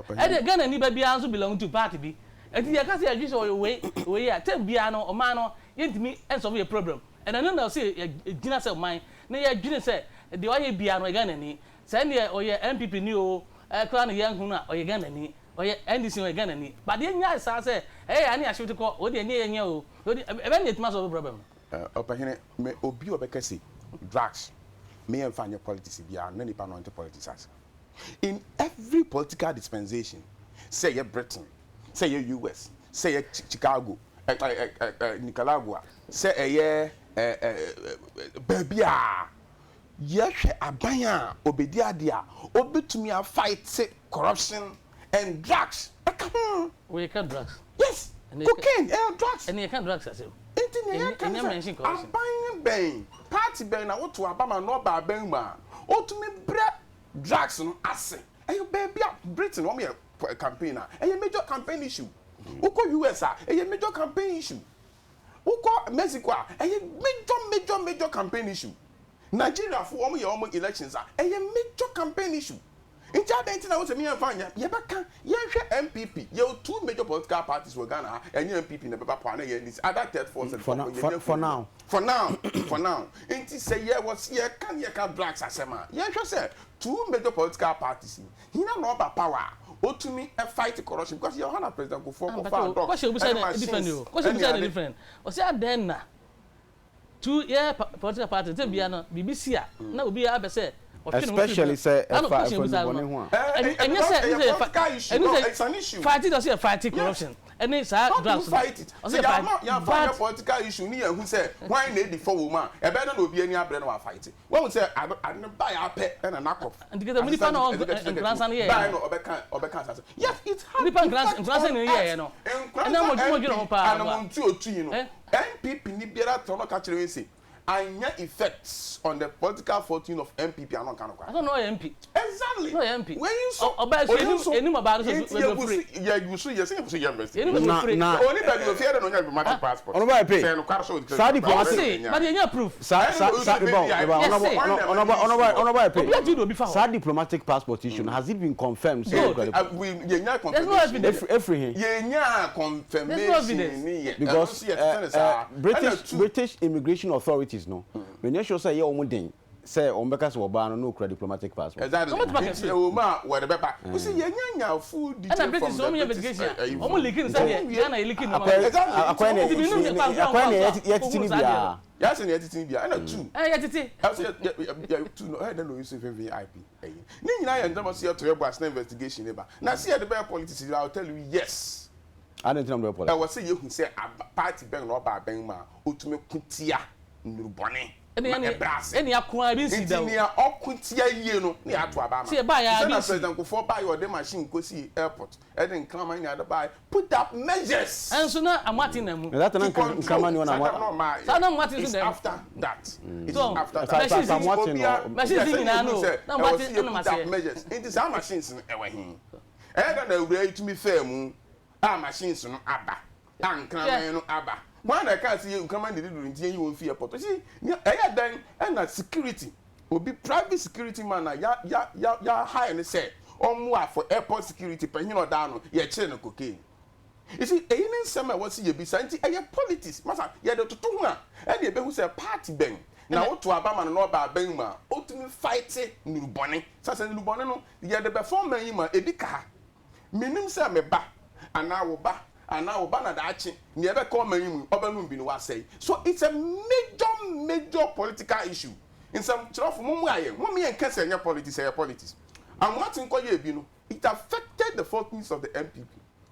Speaker 3: ɛdeɛ Ghanani ba biara nso belong to party bi, ɛnti yɛka sɛ yɛdwe sɛ ɔyɛ wei, wei a, term biara no ɔman no yɛntumi nsɔlve yɛ problem, ɛna ɛno na ɔsɛ yɛgyina sɛ ɔman na yɛdwene sɛ deɛ wayɛ biara no ɔyɛ Ghanani, sɛ ɛndeɛ ɔyɛ NPP ni oo, koraa na yɛnhu no a ɔyɛ Ghanani. Ɔyɛ NDC ɔyɛ Ghana ni but yɛ nyae saa sɛ ɛyɛ yɛ a ne yɛ shift kɔ wei deɛ nyɛ yɛ nyɛ oo wei deɛ ɛbɛn na yɛtumi asɔlve problem
Speaker 2: no. Ɔpɛhene, me obi a ɔbɛka se drugs me yɛ nfa nyɛ politics biara no na nipa no ɔnte politics ase. In every political dispensation, sɛ ɛyɛ Britain, sɛ ɛyɛ US, sɛ ɛyɛ Chicago, ɛ ɛ ɛ ɛ Nicaragua, sɛ ɛyɛ ɛ ɛ ɛ baabi a, Yɛhwɛ aban a obedi ade a obetumi a fight corruption and drugs ɛka ho.
Speaker 3: Wei yɛka drugs.
Speaker 2: Yes, cocaine ɛyɛ drugs.
Speaker 3: Ɛne yɛka drugs asɛm.
Speaker 2: Nti nea yɛka ne sɛ aban bɛn, party bɛn na woto aba ma no ɔba aban mu a otumi brɛ drugs no ase. Ɛyɛ baabi a Britain wɔn yɛ campaign a ɛyɛ major campaign issue. Wokɔ US a ɛyɛ major campaign issue. Wokɔ Mexico a ɛyɛ major major major campaign issue. Nigeria fo wɔn yɛ wɔn elections a ɛyɛ major campaign issue. Nti adɛn nti na wosɛ me yɛnfa nyɛ yɛbɛka yɛnhwɛ NPP yɛwɔ two major political parties wɔ Ghana ha ɛnyɛ NPP na ɛbɛba power na ɛyɛ NDC either third force and
Speaker 1: For now, for, for now.
Speaker 2: For now for now nti sɛ yɛwɔ yɛka ne yɛka drugs asɛm a yɛnhwɛ sɛ two major political parties yi hena na ɔba power a otumi fight corruption because yɛwɔ ha na President Kufuor kɔfaa dogs ɛne machines ɛne
Speaker 3: ade. Ɔsɛ adɛn na two yɛ political party sɛ bia no biribi si a na obi abɛ sɛ ɔtwe ne ho firi
Speaker 1: Especially sɛ ɛfa ɛfa nnubɔne ho a.
Speaker 3: Ɛnyɛ sɛ ɛnyɛ sɛ ɛnyɛ sɛ fight ɔsɛ yɛ fight corruption ɛne saa drugs no
Speaker 2: ɔsɛ yɛ fight but yɛnfa nyɛ political issue ne yɛn hu sɛ hwan na edi fɔ wɔ mu a ɛbɛyɛ dɛ na obi ani abrɛ na wa fight wahu sɛ ade no baeɛ apɛ ɛna nakɔ
Speaker 3: nti kɛsɛ nipa na ɔnkransa no yɛɛ
Speaker 2: baeɛ no ɔbɛka ɔbɛka asase yes it had
Speaker 3: nipa nkransa no yɛɛ no ɛna mo dwene ho paa
Speaker 2: anamontu otu yi no NPP ni biara tɔ no ka kyerɛ yɛn se. Annya effects on the political fortune of NPP a na ɔnka nokware.
Speaker 3: Ɔsɛ na ɔyɛ MP.
Speaker 2: Exactly.
Speaker 3: Na ɔyɛ MP.
Speaker 2: Wei nso,
Speaker 3: Ɔbaa so
Speaker 2: oyi
Speaker 3: yɛnim
Speaker 2: nso,
Speaker 3: yɛnim ɔbaa no so
Speaker 2: nti
Speaker 3: baabi
Speaker 2: yɛgu
Speaker 3: ofiri.
Speaker 2: so yɛgu so yɛsɛ yɛgu so yɛ
Speaker 3: Yɛnim
Speaker 2: investigation.
Speaker 3: baabi
Speaker 1: Na
Speaker 3: ofiri.
Speaker 1: na.
Speaker 2: Ɔni baabi ofiri ɛdɛ na ɔnya diplomatic passport.
Speaker 1: Ɔno baa pe.
Speaker 2: Sɛ ɛyɛ nokware sɛ ɔdi
Speaker 1: Saa
Speaker 2: diplomatic
Speaker 1: diplomatic.
Speaker 2: passport
Speaker 3: Ɔse but yɛnya proof.
Speaker 1: Saa
Speaker 2: Ɛne
Speaker 1: saa
Speaker 2: na
Speaker 1: saa
Speaker 2: ɔyi so
Speaker 1: meba o
Speaker 2: VVIP.
Speaker 1: meba o
Speaker 3: Yɛse.
Speaker 1: ɔnɔbɔ
Speaker 2: Ɔno na
Speaker 1: ɔnɔbɔ
Speaker 2: ɛma ne
Speaker 1: ɔnɔbɔ
Speaker 2: issue wɔ.
Speaker 1: ɔnɔbɔ ayɛ pe.
Speaker 3: Obi agye de obi fa hɔ.
Speaker 1: Saa diplomatic passport issue no has it been confirmed sɛ
Speaker 3: Good.
Speaker 1: okura
Speaker 2: Uh, we yɛnya
Speaker 3: There's no
Speaker 2: confirmation.
Speaker 3: evidence.
Speaker 1: Efiri efiri he?
Speaker 2: Yɛnya
Speaker 3: There's no
Speaker 2: confirmation
Speaker 3: evidence.
Speaker 2: ni yɛ. Ɛno
Speaker 1: Because
Speaker 2: nso yɛtete ne
Speaker 1: eh,
Speaker 2: saa. Ɛna
Speaker 1: British
Speaker 2: two.
Speaker 1: British immigration authorities no, menyɛ sure sɛ ɛyɛ wɔn den sɛ wɔn bɛka sɛ ɔbaa no na okura diplomatic passport.
Speaker 2: Exactly.
Speaker 3: Wɔn bɛtumi aka
Speaker 2: Nti
Speaker 3: sɛ.
Speaker 2: ɛwɔ mu a wɔde bɛba. Wosi yɛnya nya full
Speaker 3: Ɛna
Speaker 2: detail
Speaker 3: British
Speaker 2: from
Speaker 3: wɔn
Speaker 2: the
Speaker 3: yɛ
Speaker 2: British
Speaker 3: investigation a
Speaker 2: ɛyi
Speaker 3: wɔn leaking
Speaker 2: Nti
Speaker 3: sɛdeɛ
Speaker 2: wɔn wie.
Speaker 3: Ghana yɛ leaking nneɛma
Speaker 1: Akɔyɛ
Speaker 3: no.
Speaker 2: Exactly. Nti
Speaker 1: akɔyɛ
Speaker 2: wɔn
Speaker 1: ne
Speaker 3: Nti menim
Speaker 1: ne
Speaker 3: nipa nko
Speaker 1: akɔyɛ ne
Speaker 3: a
Speaker 1: yɛtete
Speaker 3: ohun
Speaker 1: ne
Speaker 3: saa adeɛ no.
Speaker 1: biara.
Speaker 2: Yɛasɛ ne yɛtete ne bia ɛna two.
Speaker 3: Ɛɛ yɛtete.
Speaker 2: Ɛsɛ yɛ yɛ yɛ two no ɛyɛ dɛ na oyi so VVIP ɛyi. Ne nyinaa yɛ ntɛm so yɛto yɛ bɔ asena investigation ne ba. Na se yɛde bɛyɛ politics I will tell you yes.
Speaker 1: Adi nti na mo bɛ politics.
Speaker 2: Ɛwɔ sɛ yɛhu sɛ aba party bɛn na ɔba abɛn mu a otumi ko tia nnurubɔne
Speaker 3: Ɛne
Speaker 2: ma
Speaker 3: ɛne
Speaker 2: ɛbrɛ ase.
Speaker 3: ɛne ako ara ebi nsi
Speaker 2: Nti
Speaker 3: da o.
Speaker 2: nea ɔko tia yie no na yɛato aba ama.
Speaker 3: Sɛ yɛbaa yɛ
Speaker 2: Te
Speaker 3: a
Speaker 2: sɛ
Speaker 3: ebi
Speaker 2: na
Speaker 3: nsi.
Speaker 2: President Kufuor baeɛ ɔde machine kɔsii airport ɛde nkraman ne ade baeɛ put up measures.
Speaker 3: Ɛnso na Amoateng na mu.
Speaker 1: Na that
Speaker 2: To
Speaker 1: na
Speaker 2: control.
Speaker 1: nkraman ni wɔn
Speaker 2: Saa
Speaker 1: na
Speaker 2: time na ɔmaa
Speaker 3: Saa na Amoateng nso
Speaker 2: It's
Speaker 3: na mu.
Speaker 2: after that. It's
Speaker 3: So
Speaker 2: after that.
Speaker 3: machines
Speaker 1: Saa Amoateng
Speaker 2: Obia
Speaker 1: no.
Speaker 3: Machines
Speaker 2: yes,
Speaker 3: nyinaa
Speaker 2: ɛna
Speaker 3: no
Speaker 2: ehu sɛ
Speaker 3: na
Speaker 2: ɛwɔ
Speaker 3: Amoateng
Speaker 2: sɛ
Speaker 3: ɛnam
Speaker 2: yɛ put up
Speaker 3: aseɛ.
Speaker 2: measures. Nti saa machines no ɛwɔ he? Ɛyɛ dɛ na awuraa yi tumi faa mu a machines no aba a nkraman no aba. Hwan na ɛkaa sɛ yɛ nkraman didi duru nti yɛnyi wɔn mfi airport? You see, nea ɛyɛ dɛn ɛna security obi private security man a ya ya ya ya hire no sɛ ɔmmoa for airport security panyin a ɔda ano yɛkyere no cocaine. You see, eyi ne nsɛm a ɛwɔ sɛ yɛbisa nti ɛyɛ politics masa yɛde toto ho a ɛna yɛbɛhu sɛ party bɛn na woto aba ma no na ɔba abɛn mu a ɔtumi fight nnurubɔne. Sɛ sɛ nnurubɔne no yɛde bɛfa ɔman yi mu a ebi ka ha. Menim sɛ me ba anaa wo ba anaa wo ba na daakye nea ɛbɛka ɔman yi mu yi ɔbɛnom bi na wasɛe. So it's a major major political issue. Nsɛmkyerɛwfo mommoa yɛn, momma yɛnka sɛ ɛnyɛ politics, ɛyɛ politics. Amoaten kɔyɛɛ bi no, it affected the fortunes of the NPP.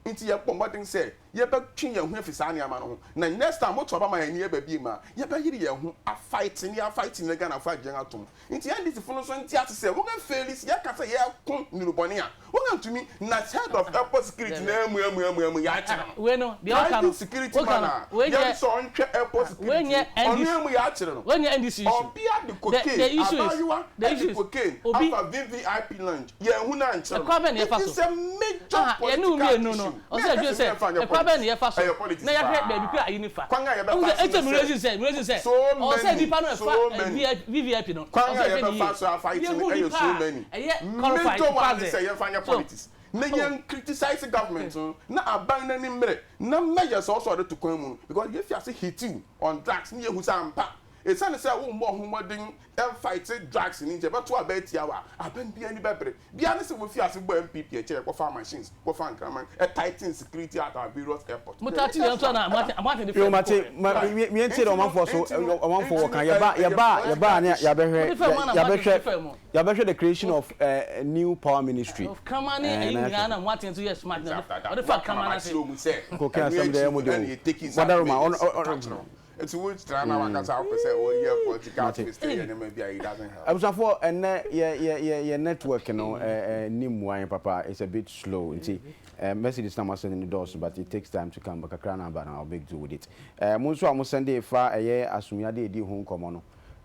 Speaker 2: Nti yɛbɔ mmɔden sɛ yɛbɛtwe yɛn ho afi saa nneɛma no ho. Na next time moto aba ma yɛn ne yɛba bio a, yɛbɛyere yɛn ho afight ne yɛafight ne Ghanafoɔ agye yɛn atom. Nti NDC fo no nso nte ase sɛ wɔn afeeli sɛ yɛka sɛ yɛreko nnurubɔne a, wɔn antumi na head of airport security na amu amu amu amu yɛakyere no.
Speaker 3: Wei no, deɛ ɔka no,
Speaker 2: Private security
Speaker 3: woka
Speaker 2: man
Speaker 3: no,
Speaker 2: a
Speaker 3: wei
Speaker 2: yɛn
Speaker 3: nyɛ,
Speaker 2: sɛ ɔnhwɛ airport
Speaker 3: wei
Speaker 2: security
Speaker 3: nyɛ
Speaker 2: no, ɔno
Speaker 3: NDC,
Speaker 2: amu yɛakyere no.
Speaker 3: wei nyɛ NDC issue.
Speaker 2: Ɔbea de
Speaker 3: The,
Speaker 2: cocaine,
Speaker 3: the issue is,
Speaker 2: abaayewa
Speaker 3: the
Speaker 2: de
Speaker 3: issue is,
Speaker 2: cocaine
Speaker 3: obi,
Speaker 2: afa VVIP lounge, yɛnhu no ankyere no.
Speaker 3: ɛkwan bɛn na
Speaker 2: It
Speaker 3: yɛfa
Speaker 2: is
Speaker 3: so?
Speaker 2: a major
Speaker 3: Aha, yɛne wo
Speaker 2: political
Speaker 3: mmienu
Speaker 2: issue.
Speaker 3: no,
Speaker 2: Me
Speaker 3: ɔsɛ
Speaker 2: ɛka
Speaker 3: adwene
Speaker 2: sɛ
Speaker 3: sɛ,
Speaker 2: yɛmfa nyɛ
Speaker 3: ɛkwan bɛn na
Speaker 2: politics.
Speaker 3: yɛfa so
Speaker 2: Ɛyɛ politics
Speaker 3: na yɛahwɛ
Speaker 2: paa.
Speaker 3: baabi kura ayi ne fa.
Speaker 2: Kwan a
Speaker 3: Wohu
Speaker 2: yɛbɛfa
Speaker 3: sɛ,
Speaker 2: so
Speaker 3: ɛkyɛ
Speaker 2: ne
Speaker 3: mi
Speaker 2: sɛ,
Speaker 3: resi sɛ, mi resi sɛ,
Speaker 2: so
Speaker 3: ɔwɔ sɛ
Speaker 2: many,
Speaker 3: nipa no
Speaker 2: so
Speaker 3: ɛfa
Speaker 2: many.
Speaker 3: VVIP no,
Speaker 2: Kwan
Speaker 3: ɔwɔ
Speaker 2: a
Speaker 3: sɛ ɛhwɛ ne
Speaker 2: yɛbɛfa
Speaker 3: yie.
Speaker 2: so afight no
Speaker 3: Yɛhu
Speaker 2: ɛyɛ
Speaker 3: nipa
Speaker 2: so
Speaker 3: a
Speaker 2: many.
Speaker 3: ɛyɛ qualified
Speaker 2: Major
Speaker 3: nipa
Speaker 2: one ne
Speaker 3: dɛ.
Speaker 2: sɛ yɛmfa nyɛ
Speaker 3: So,
Speaker 2: politics. Na
Speaker 3: oh,
Speaker 2: yɛn criticize government no, na aban no ani mmere, na measures a ɔsɛ ɔde to kwan mu no, because yɛfi ase hit you on drugs ne yɛhu sɛ ampa, esiane sɛ wommɔɔ ho mmɔden mfight drugs no nti, ɛbɛto aba atia wo a, aban biara ani bɛbere. Biara ne sɛ wofi ase bɔ NPP akyi a, yɛkɔfaa machines, kɔfaa nkraman, tighten security at our various airport.
Speaker 3: Mo
Speaker 2: The
Speaker 3: taa ti yɛn
Speaker 2: latest
Speaker 3: nso
Speaker 2: one,
Speaker 3: na
Speaker 2: ɛba.
Speaker 3: Amoateng de
Speaker 1: Yo
Speaker 3: fɛn mu
Speaker 1: mate
Speaker 3: kɔɛ.
Speaker 1: ma
Speaker 2: Right.
Speaker 1: mi mi ntie
Speaker 2: Nti
Speaker 1: dɛ
Speaker 2: no,
Speaker 1: ɔmanfoɔ so
Speaker 2: nti no,
Speaker 1: ɔmanfoɔ
Speaker 2: nti
Speaker 1: wɔ
Speaker 2: no,
Speaker 1: kan yɛba
Speaker 2: ɛyɛ
Speaker 1: yɛba yɛba
Speaker 2: political
Speaker 1: ne
Speaker 2: issue.
Speaker 1: yɛabɛhwɛ
Speaker 3: Mo de fɛn mu na Amoateng de
Speaker 1: yɛabɛhwɛ
Speaker 3: fɛn mu.
Speaker 1: yɛabɛhwɛ the creation of uh, new power ministry.
Speaker 3: Kraman ne
Speaker 1: Eh,
Speaker 3: ayi
Speaker 1: na
Speaker 3: nyinaa
Speaker 1: yɛahwɛ.
Speaker 3: na Amoateng nso yɛ smart
Speaker 2: It's
Speaker 3: na
Speaker 2: after that.
Speaker 3: ɔde fa
Speaker 2: Waka
Speaker 3: kraman
Speaker 2: ma
Speaker 3: ase.
Speaker 2: makyerɛ mu sɛ
Speaker 1: Koke
Speaker 2: ɛno
Speaker 1: asɛm deɛ
Speaker 2: akyi
Speaker 1: ɛyɛ mo
Speaker 2: no
Speaker 1: de
Speaker 2: ɛna
Speaker 1: o.
Speaker 2: yɛ taking some
Speaker 1: Wadaroma ɔno
Speaker 2: measures
Speaker 1: ɔno
Speaker 2: ka kyerɛ wo. Nti wo tena na wankasa wopɛ sɛ woyɛ political
Speaker 1: mate.
Speaker 2: twist yɛ nneɛma bi a it doesn't help.
Speaker 1: Abusuafoɔ ɛnɛ yɛ yɛ yɛ yɛ network no ɛ ɛ ni mua yɛn papa, it's a bit slow nti ɛ messages na mo asɛn ne dɔɔso, but it takes time to come, but kakra na aba na I'll make do with it. Ɛ mo nso a mo sɛn de fa ɛyɛ asomyade edi ho nkɔmɔ no,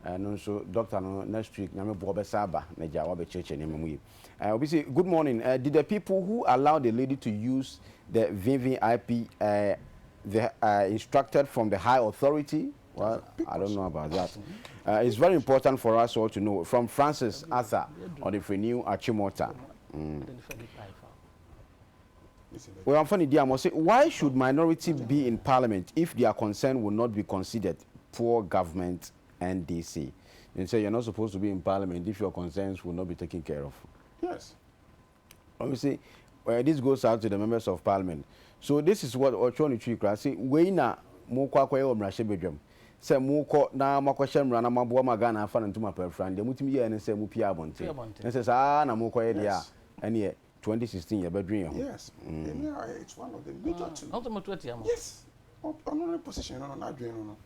Speaker 1: ɛno nso doctor no next week Nyame boɔ bɛsa aba na gya wabɛkyerɛkyerɛ nneɛma mu yi. Obi say good morning, did the people who allow the lady to use the VVIP the instructed from the high authority? Well, I don't know about that. It's very important for us all to know. From Francis Arthur on the New Achimota. Well, I'm funny, dear. Say, why should minority be in parliament if their concern will not be considered? Poor government, NDC. And say you're not supposed to be in parliament if your concerns will not be taken care of. Obviously, well, this goes out to the members of parliament. So this is what Ochoni Tree say, we na mo kwa kwa yo mmarahyɛ badwam sɛ mokɔ na moakɔhyɛ mmara na moaboa ma Ghana afa no ntoma pɛfra no deɛ motumi yɛɛ ne sɛ mopie abɔnten ne sɛ saa na mokɔyɛ deɛ a ɛneɛ 2016 yɛbɛdwen yɛn ho.
Speaker 2: Yes. Mm. It's one of the major two. Yes. Ɔno ne position no n'adwene no no.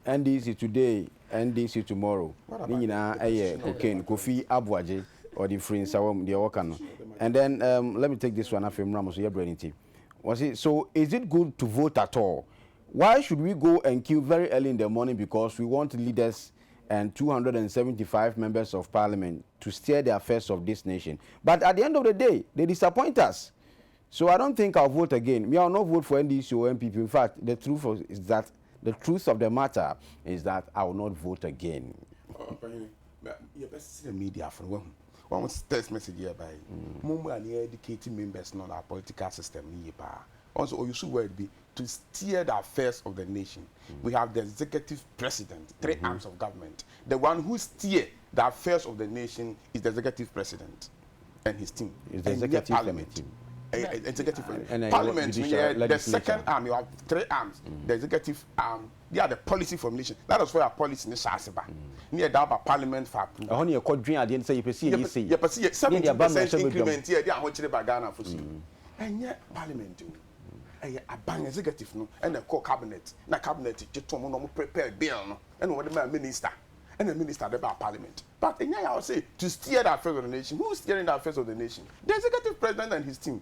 Speaker 1: NDC today, NDC tomorrow. Ne nyinaa ɛyɛ cocaine. Kofi Aboagye ɔde firi Nsawam deɛ wɔka no. And then let me take this one afei mmra mo so yɛbrɛ ne ti. Wɔsi, so is it good to vote at all? Why should we go and queue very early in the morning because we want leaders and 275 members of parliament to steer the affairs of this nation? But at the end of the day, they disappoint us. So I don't think I'll vote again. Me, I'll not vote for NDC or NPP. In fact, the truth is that the truth of the matter is that I will not vote again.
Speaker 2: Yɛbɛsrɛ media fo no, wahu wɔn text message yɛ ba yi, mo mu a ne educate members no na political system no yie paa. Wɔn so ɔuse word bi, to steer the affairs of the nation. We have the executive president, 3 arms of government. The one who steer the affairs of the nation is the executive president and his team.
Speaker 1: Is the executive
Speaker 2: parliament
Speaker 1: team.
Speaker 2: Executive
Speaker 1: and
Speaker 2: parliament,
Speaker 1: judicial,
Speaker 2: the second arm, you have three arms. The executive arm, they are the policy formulation. That is where our policy is ba. Near that parliament for approval.
Speaker 1: Ɛhɔ ne yɛkɔ dwen adeɛ no sɛ yɛpɛ sɛ yɛyɛ sei.
Speaker 2: Yɛpɛ sɛ yɛ
Speaker 1: Ne yɛde
Speaker 2: 17
Speaker 1: aba
Speaker 2: percent
Speaker 1: mmarahyɛbadwam.
Speaker 2: increment yɛ de ahokyere ba Ghana fo so. Ɛnyɛ parliament o. Ɛyɛ aban executive no ɛna ɛkɔ cabinet na cabinet gye tom na ɔmo prepare bill no ɛna wɔde ma minister, ɛna minister de ba parliament. But ɛnyɛ yà ɔsɛ to steer the affairs of the nation. Who is steering the affairs of the nation? The executive president and his team.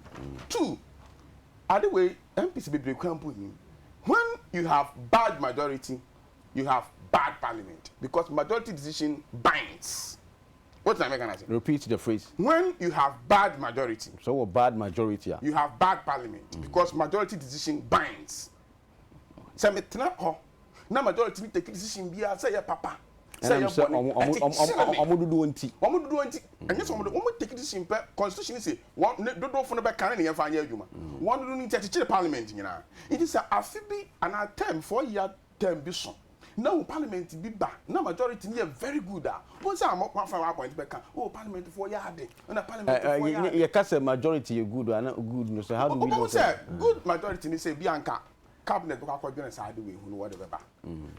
Speaker 2: Two, ade wei MPs bebree kwan po nim. When you have bad majority, you have bad parliament, because majority decision binds. What am I gonna say?
Speaker 1: Repeat the phrase.
Speaker 2: When you have bad majority,
Speaker 1: So wɔ bad majority a,
Speaker 2: you have bad parliament, because majority decision binds. Sɛ metena hɔ na majority ni take decision biara, sɛ yɛ papa, sɛ
Speaker 1: ɛnam
Speaker 2: yɛ
Speaker 1: sɛ
Speaker 2: bɔne,
Speaker 1: ɔmo ɔmo
Speaker 2: ɛte
Speaker 1: ɔmo
Speaker 2: kyerɛ me.
Speaker 1: ɔmo dodoɔ nti.
Speaker 2: Wɔn dodoɔ nti, ɛnyɛ sɛ wɔn take decision pɛ. Constitution sɛ wɔn ne dodoɔfo no bɛka ne ne yɛn fa nyɛ adwuma. Wɔn dodoɔ no nti akyekyere parliament nyinaa. Nti sɛ afe bi anaa term, 4-year term bi so na wo parliament bi ba na majority ni yɛ very good a, wɔn sɛ amɔ kwan fa wɔn appoint bɛka o, parliament foɔ yɛ ade ɛna parliament foɔ yɛ ade.
Speaker 1: Yɛka sɛ majority yɛ good ana good no, so how do we know?
Speaker 2: Wobɛhu sɛ good majority ni sɛ bi anka cabinet bɛkɔ akɔdwene saa ade wei hu no, wɔde bɛba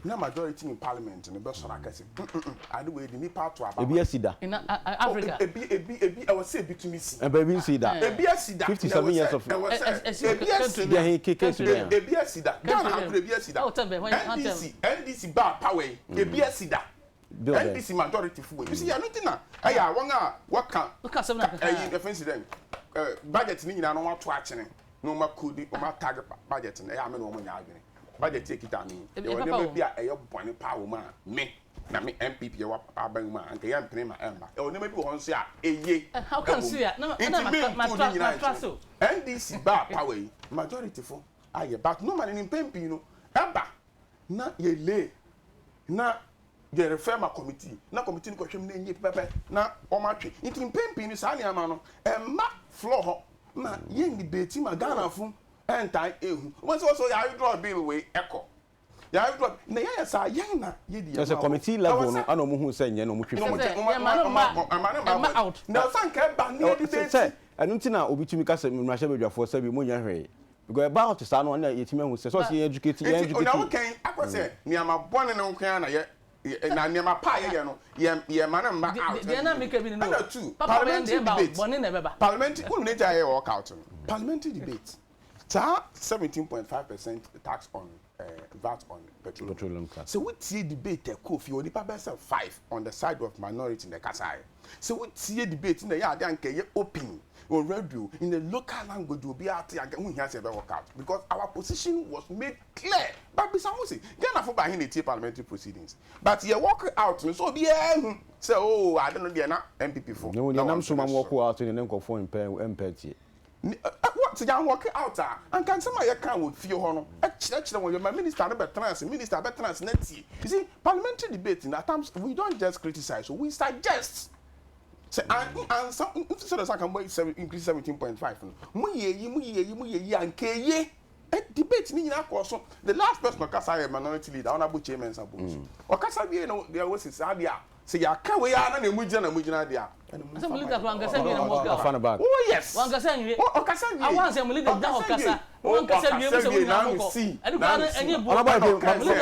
Speaker 2: na majority in parliament no bɛsɔrɔ aka sɛ, ade wei de nipa ato aba."
Speaker 1: Ebi asi da?
Speaker 3: In Africa.
Speaker 2: Oh, ebi ɛwɔ sɛ ebi tumi si.
Speaker 1: Ɛbɛ ebi nsi da.
Speaker 2: Ebi asi da.
Speaker 1: 57 years of
Speaker 2: ɛwɔ sɛ
Speaker 3: Ɛsi
Speaker 2: ebi asi
Speaker 3: country
Speaker 2: da.
Speaker 1: Deɛ he keke si bɛn?
Speaker 2: Ebi asi da Ghana ha kura, ebi asi da.
Speaker 3: Oh, tell me, when-
Speaker 2: NDC ba power yi, ebi asi da.
Speaker 1: Bill bɛn?
Speaker 2: NDC majority fo wei, you see, ɛno ti na ɛyɛ a wɔn a wɔka
Speaker 3: Woka asɛm no akeka.
Speaker 2: Ɛyi ɛfɛn si dɛ budget ni nyinaa no, wɔn ato akyene na wɔn akodi, wɔn atag budget no. Ɛyɛ ame na wɔn nyɛ adwene budget yɛ kita mi
Speaker 3: Ebi-
Speaker 2: yɛwɔ
Speaker 3: ɛpapa
Speaker 2: nneɛma
Speaker 3: wɔ.
Speaker 2: bi a ɛyɛ bɔne paa wɔ mu a me na me NPP yɛwɔ aban mu a anka yɛ mpene ma ɛmba. Ɛwɔ nneɛma bi wɔ hɔ nso a eye.
Speaker 3: How can
Speaker 2: ɛwɔ mu.
Speaker 3: see a- na-
Speaker 2: Nti
Speaker 3: na
Speaker 2: me
Speaker 3: ma-
Speaker 2: ntu
Speaker 3: ma-
Speaker 2: ne nyinaa
Speaker 3: ma-
Speaker 2: nkyɛn.
Speaker 3: so.
Speaker 2: NDC ba power yi, majority fo ayɛ, but normally ne mpɛn pii no ɛba na yɛ lay na yɛ refer ma committee na committee no kɔhwɛ mu na enye pɛpɛ na wɔn atwe. Nti mpɛn pii no saa nneɛma no ɛmma floor hɔ ma yɛn debate ma Ghana fo ɛntan ehu wɔn sɛ wɔsɔ yɛ withdraw bill wei, ɛkɔ yɛ withdraw na yɛyɛ saa yɛn na yɛdi yɛn
Speaker 1: Ɛsɛ
Speaker 2: ho
Speaker 1: committee
Speaker 2: agorɔ.
Speaker 1: level
Speaker 2: Ɛwɔ
Speaker 1: no
Speaker 2: sɛ-
Speaker 1: ana ɔmo hu sɛ nyɛ na ɔmo twi
Speaker 3: Ɛsɛ
Speaker 1: fam.
Speaker 3: sɛ yɛma no ɛmma out.
Speaker 2: Na ɔsan ka ɛba ne yɛde
Speaker 1: Sɛ
Speaker 2: bɛti.
Speaker 1: Sɛ ɛno nti na obi tumi ka sɛ mmarahyɛbadwafoɔ sɛ bi mo nyɛ hwee, because ɛba out saa no ɔna yɛtumi ahu sɛ ɔsɛ yɛn educate yɛn
Speaker 2: Nti ona
Speaker 1: educate.
Speaker 2: wokan akɔ sɛ nneɛma bɔne no nko ara na yɛ na nneɛma pa a yɛyɛ no yɛ ma no mma out.
Speaker 3: Deɛ na meka bi no no.
Speaker 2: Ɛna two,
Speaker 3: Papa bɛyɛ
Speaker 2: parliamentary
Speaker 3: deɛ ɛba
Speaker 2: debate.
Speaker 3: bɔne na ɛbɛba.
Speaker 2: Parliamentary wonu ne gya yɛ walk out no, parliamentary debate saa 17.5% tax on VAT on petroleum.
Speaker 1: Petroleum tax.
Speaker 2: Sɛ wotie debate ɛkɔ fie, onipa bɛyɛ sɛ five on the side of minority na ɛkasa yɛ sɛ wotie debate na ɛyɛ ade anka ɛyɛ open on radio in the local language, obi ate, anka ho hia sɛ ɛbɛ work out, because our position was made clear. But bisa ho sɛ Ghana fo ba he na etie parliamentary proceedings? But yɛ walk out no so obiara hu sɛ oh, ade no deɛ na NPP fo
Speaker 1: Ne wɔn
Speaker 2: na
Speaker 1: nam
Speaker 2: wɔn
Speaker 1: so ma
Speaker 2: mpene
Speaker 1: mo
Speaker 2: so.
Speaker 1: walk out ne nkɔfoɔ mpɛ tie.
Speaker 2: What sɛ yɛn walk out a, anka nsɛm a yɛka wɔ fie hɔ no ɛkyerɛkyerɛ wɔn, yɛma minister no bɛtena ase, minister bɛtena ase na tie. You see, parliamentary debate na at times we don't just criticize, we suggest sɛ an ansa sɛ dɛ sɛ anka mo seven increase 17.5 no, mo yɛ yi, mo yɛ yi, mo yɛ yi, anka eye. Ɛ debate ni nyinaa kɔ so. The last person ɔkasa yɛ minority leader, Honourable Kyei Mensah Bonsu. Ɔkasa wie no deɛ, wɔsi saa deɛ a sɛ yɛaka wei ara na na emu gyina deɛ a ɛna mu
Speaker 3: Sɛ mo
Speaker 2: nfa
Speaker 3: leader
Speaker 2: ma
Speaker 3: fo ankasa wie na mo walk out.
Speaker 1: Ɔfa no back.
Speaker 2: Oh yes.
Speaker 3: Wankasa nwie.
Speaker 2: Ɔkasa wie.
Speaker 3: Awa nsɛ mo leader gyina hɔ
Speaker 2: Ɔkasa
Speaker 3: kasa.
Speaker 2: wie.
Speaker 3: Wankasa wie mo sɛ mo nyinaa
Speaker 2: Ɔkasa
Speaker 3: mo kɔ.
Speaker 2: wie.
Speaker 3: Ɛne kwan no ɛnyɛ bu.
Speaker 1: Ɔnabɔ
Speaker 2: Ɛna ɔka
Speaker 1: epe
Speaker 2: sɛ-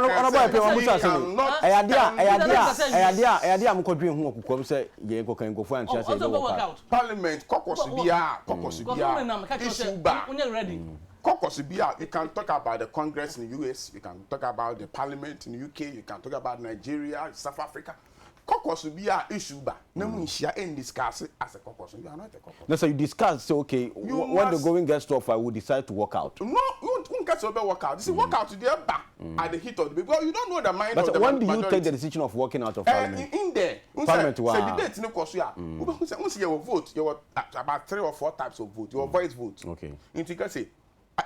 Speaker 1: ɔnabɔ epe wɔn musa asɛm yi. Ɛyɛ adeɛ a mokɔ dwen ho wɔ kokoam sɛ yɛn kɔkan nkɔfoɔ ankyerɛ sɛ
Speaker 3: Ɔsɛ
Speaker 1: yɛbɛ
Speaker 3: ɔbɛ
Speaker 1: walk
Speaker 3: work
Speaker 1: out.
Speaker 3: out.
Speaker 2: Parliament caucus biara, caucus
Speaker 3: Kɔfɔ mo nam
Speaker 2: biara,
Speaker 3: ka kyerɛ
Speaker 2: issue
Speaker 3: sɛ
Speaker 2: ba
Speaker 3: wonyɛ ready.
Speaker 2: Caucus biara, you can talk about the Congress in the US, you can talk about the parliament in the UK, you can talk about Nigeria, South Africa. Caucus biara, issue ba na mu nhyia ɛn discuss as a caucus, you are not a caucus.
Speaker 1: Na so you discuss say okay,
Speaker 2: You
Speaker 1: when the
Speaker 2: must-
Speaker 1: going gets tough, I will decide to walk out.
Speaker 2: No, you nka. Wonka sɛ wobɛ walk out. You see, walk out deɛ ɛba at the heat of the because you don't know the mind of
Speaker 1: But
Speaker 2: the
Speaker 1: when do you take
Speaker 2: majority.
Speaker 1: the decision of walking out of
Speaker 2: Eh,
Speaker 1: parliament?
Speaker 2: in there, wohu sɛ
Speaker 1: Parliament
Speaker 2: sɛ
Speaker 1: waa.
Speaker 2: debate no kɔ so a, wobɛhu sɛ wohu sɛ yɛwɔ vote, yɛwɔ about three or four types of vote. Yɛwɔ voice vote.
Speaker 1: Okay.
Speaker 2: Nti ka sɛ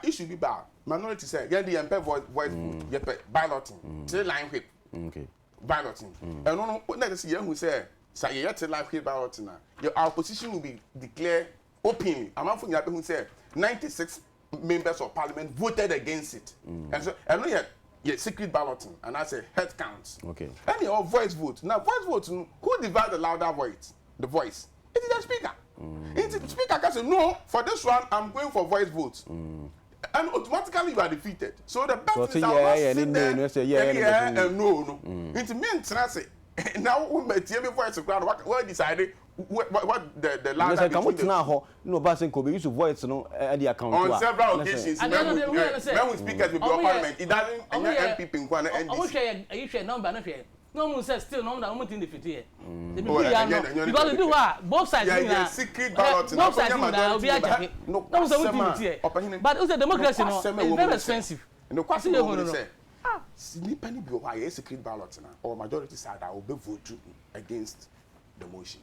Speaker 2: issue bi ba a, minority sɛ yɛn de yɛmpɛ voice voice vote, yɛpɛ balloting, three line whip.
Speaker 1: Okay.
Speaker 2: Balloting. Ɛno no, na ɛsɛ sɛ yɛhu sɛ sɛ yɛyɛ three line whip balloting a, yɛ our position will be declared openly. Amanfo nyinaa bɛhu sɛ 96 members of parliament voted against it. Ɛnso ɛno yɛ yɛ secret balloting anaasɛ head count.
Speaker 1: Okay.
Speaker 2: Ɛna ɛwɔ voice vote. Na voice vote no, who divides the louder voice? The voice. It is the speaker. Nti speaker ka sɛ no, for this one I'm going for voice vote. And automatically you are defeated. So the best
Speaker 1: So
Speaker 2: is I
Speaker 1: ɔse
Speaker 2: will not
Speaker 1: yeah, yeah,
Speaker 2: sit
Speaker 1: ne
Speaker 2: there
Speaker 1: no, ɛsɛ yeah,
Speaker 2: ɛne
Speaker 1: ne
Speaker 2: yeah
Speaker 1: no.
Speaker 2: and no no. Nti me ntena ase na wo ma tie me voice koraa no wa decide what what the
Speaker 1: Na
Speaker 2: louder
Speaker 1: sɛ nka mo
Speaker 2: between the
Speaker 1: tenaa hɔ na ɔbaa sɛ nka obeyi so voice no ɛde account
Speaker 2: on
Speaker 1: a
Speaker 2: several
Speaker 1: na sɛ
Speaker 2: occasions
Speaker 3: Adeɛ no
Speaker 2: mɛhu
Speaker 3: deɛ wura no sɛ
Speaker 2: mɛhu speakers bebree
Speaker 3: ɔmo
Speaker 2: wɔ
Speaker 3: yɛ
Speaker 2: parliament it doesn't
Speaker 3: ɔmo
Speaker 2: ɛnyɛ
Speaker 3: yɛ
Speaker 2: NPP nko ara na
Speaker 3: ɔmo
Speaker 2: NDC
Speaker 3: hwɛ yɛ ɛyi hwɛ number no hwɛ na ɔmo sɛ still na ɔmo na ɔmo ti defeat yɛ ebi
Speaker 2: Oh,
Speaker 3: bi ya
Speaker 2: ɛnyɛ
Speaker 3: no
Speaker 2: ɛnyɛ
Speaker 3: because ebi hɔ a both sides
Speaker 2: yɛ yɛ
Speaker 3: nyinaa
Speaker 2: secret
Speaker 3: ɛ
Speaker 2: ballot na
Speaker 3: both sides
Speaker 2: ɔkɔnya
Speaker 3: nyinaa obi
Speaker 2: majority ba
Speaker 3: akyɛke na ɔmo sɛ ɔmo
Speaker 2: nokwasɛm
Speaker 3: ti
Speaker 2: a
Speaker 3: defeat yɛ
Speaker 2: ɔpanyini
Speaker 3: but o sɛ democracy no
Speaker 2: nokwasɛm a
Speaker 3: is
Speaker 2: ɛwɔ mu
Speaker 3: very
Speaker 2: ne sɛ
Speaker 3: expensive
Speaker 2: nokwasɛm
Speaker 3: ɛsɛ
Speaker 2: a
Speaker 3: yɛ
Speaker 2: ɛwɔ mu
Speaker 3: hu
Speaker 2: ne
Speaker 3: no no
Speaker 2: sɛ nipa ni bi wɔ hɔ a yɛyɛ secret ballot na ɔwɔ majority side a ɔbɛ vote against the motion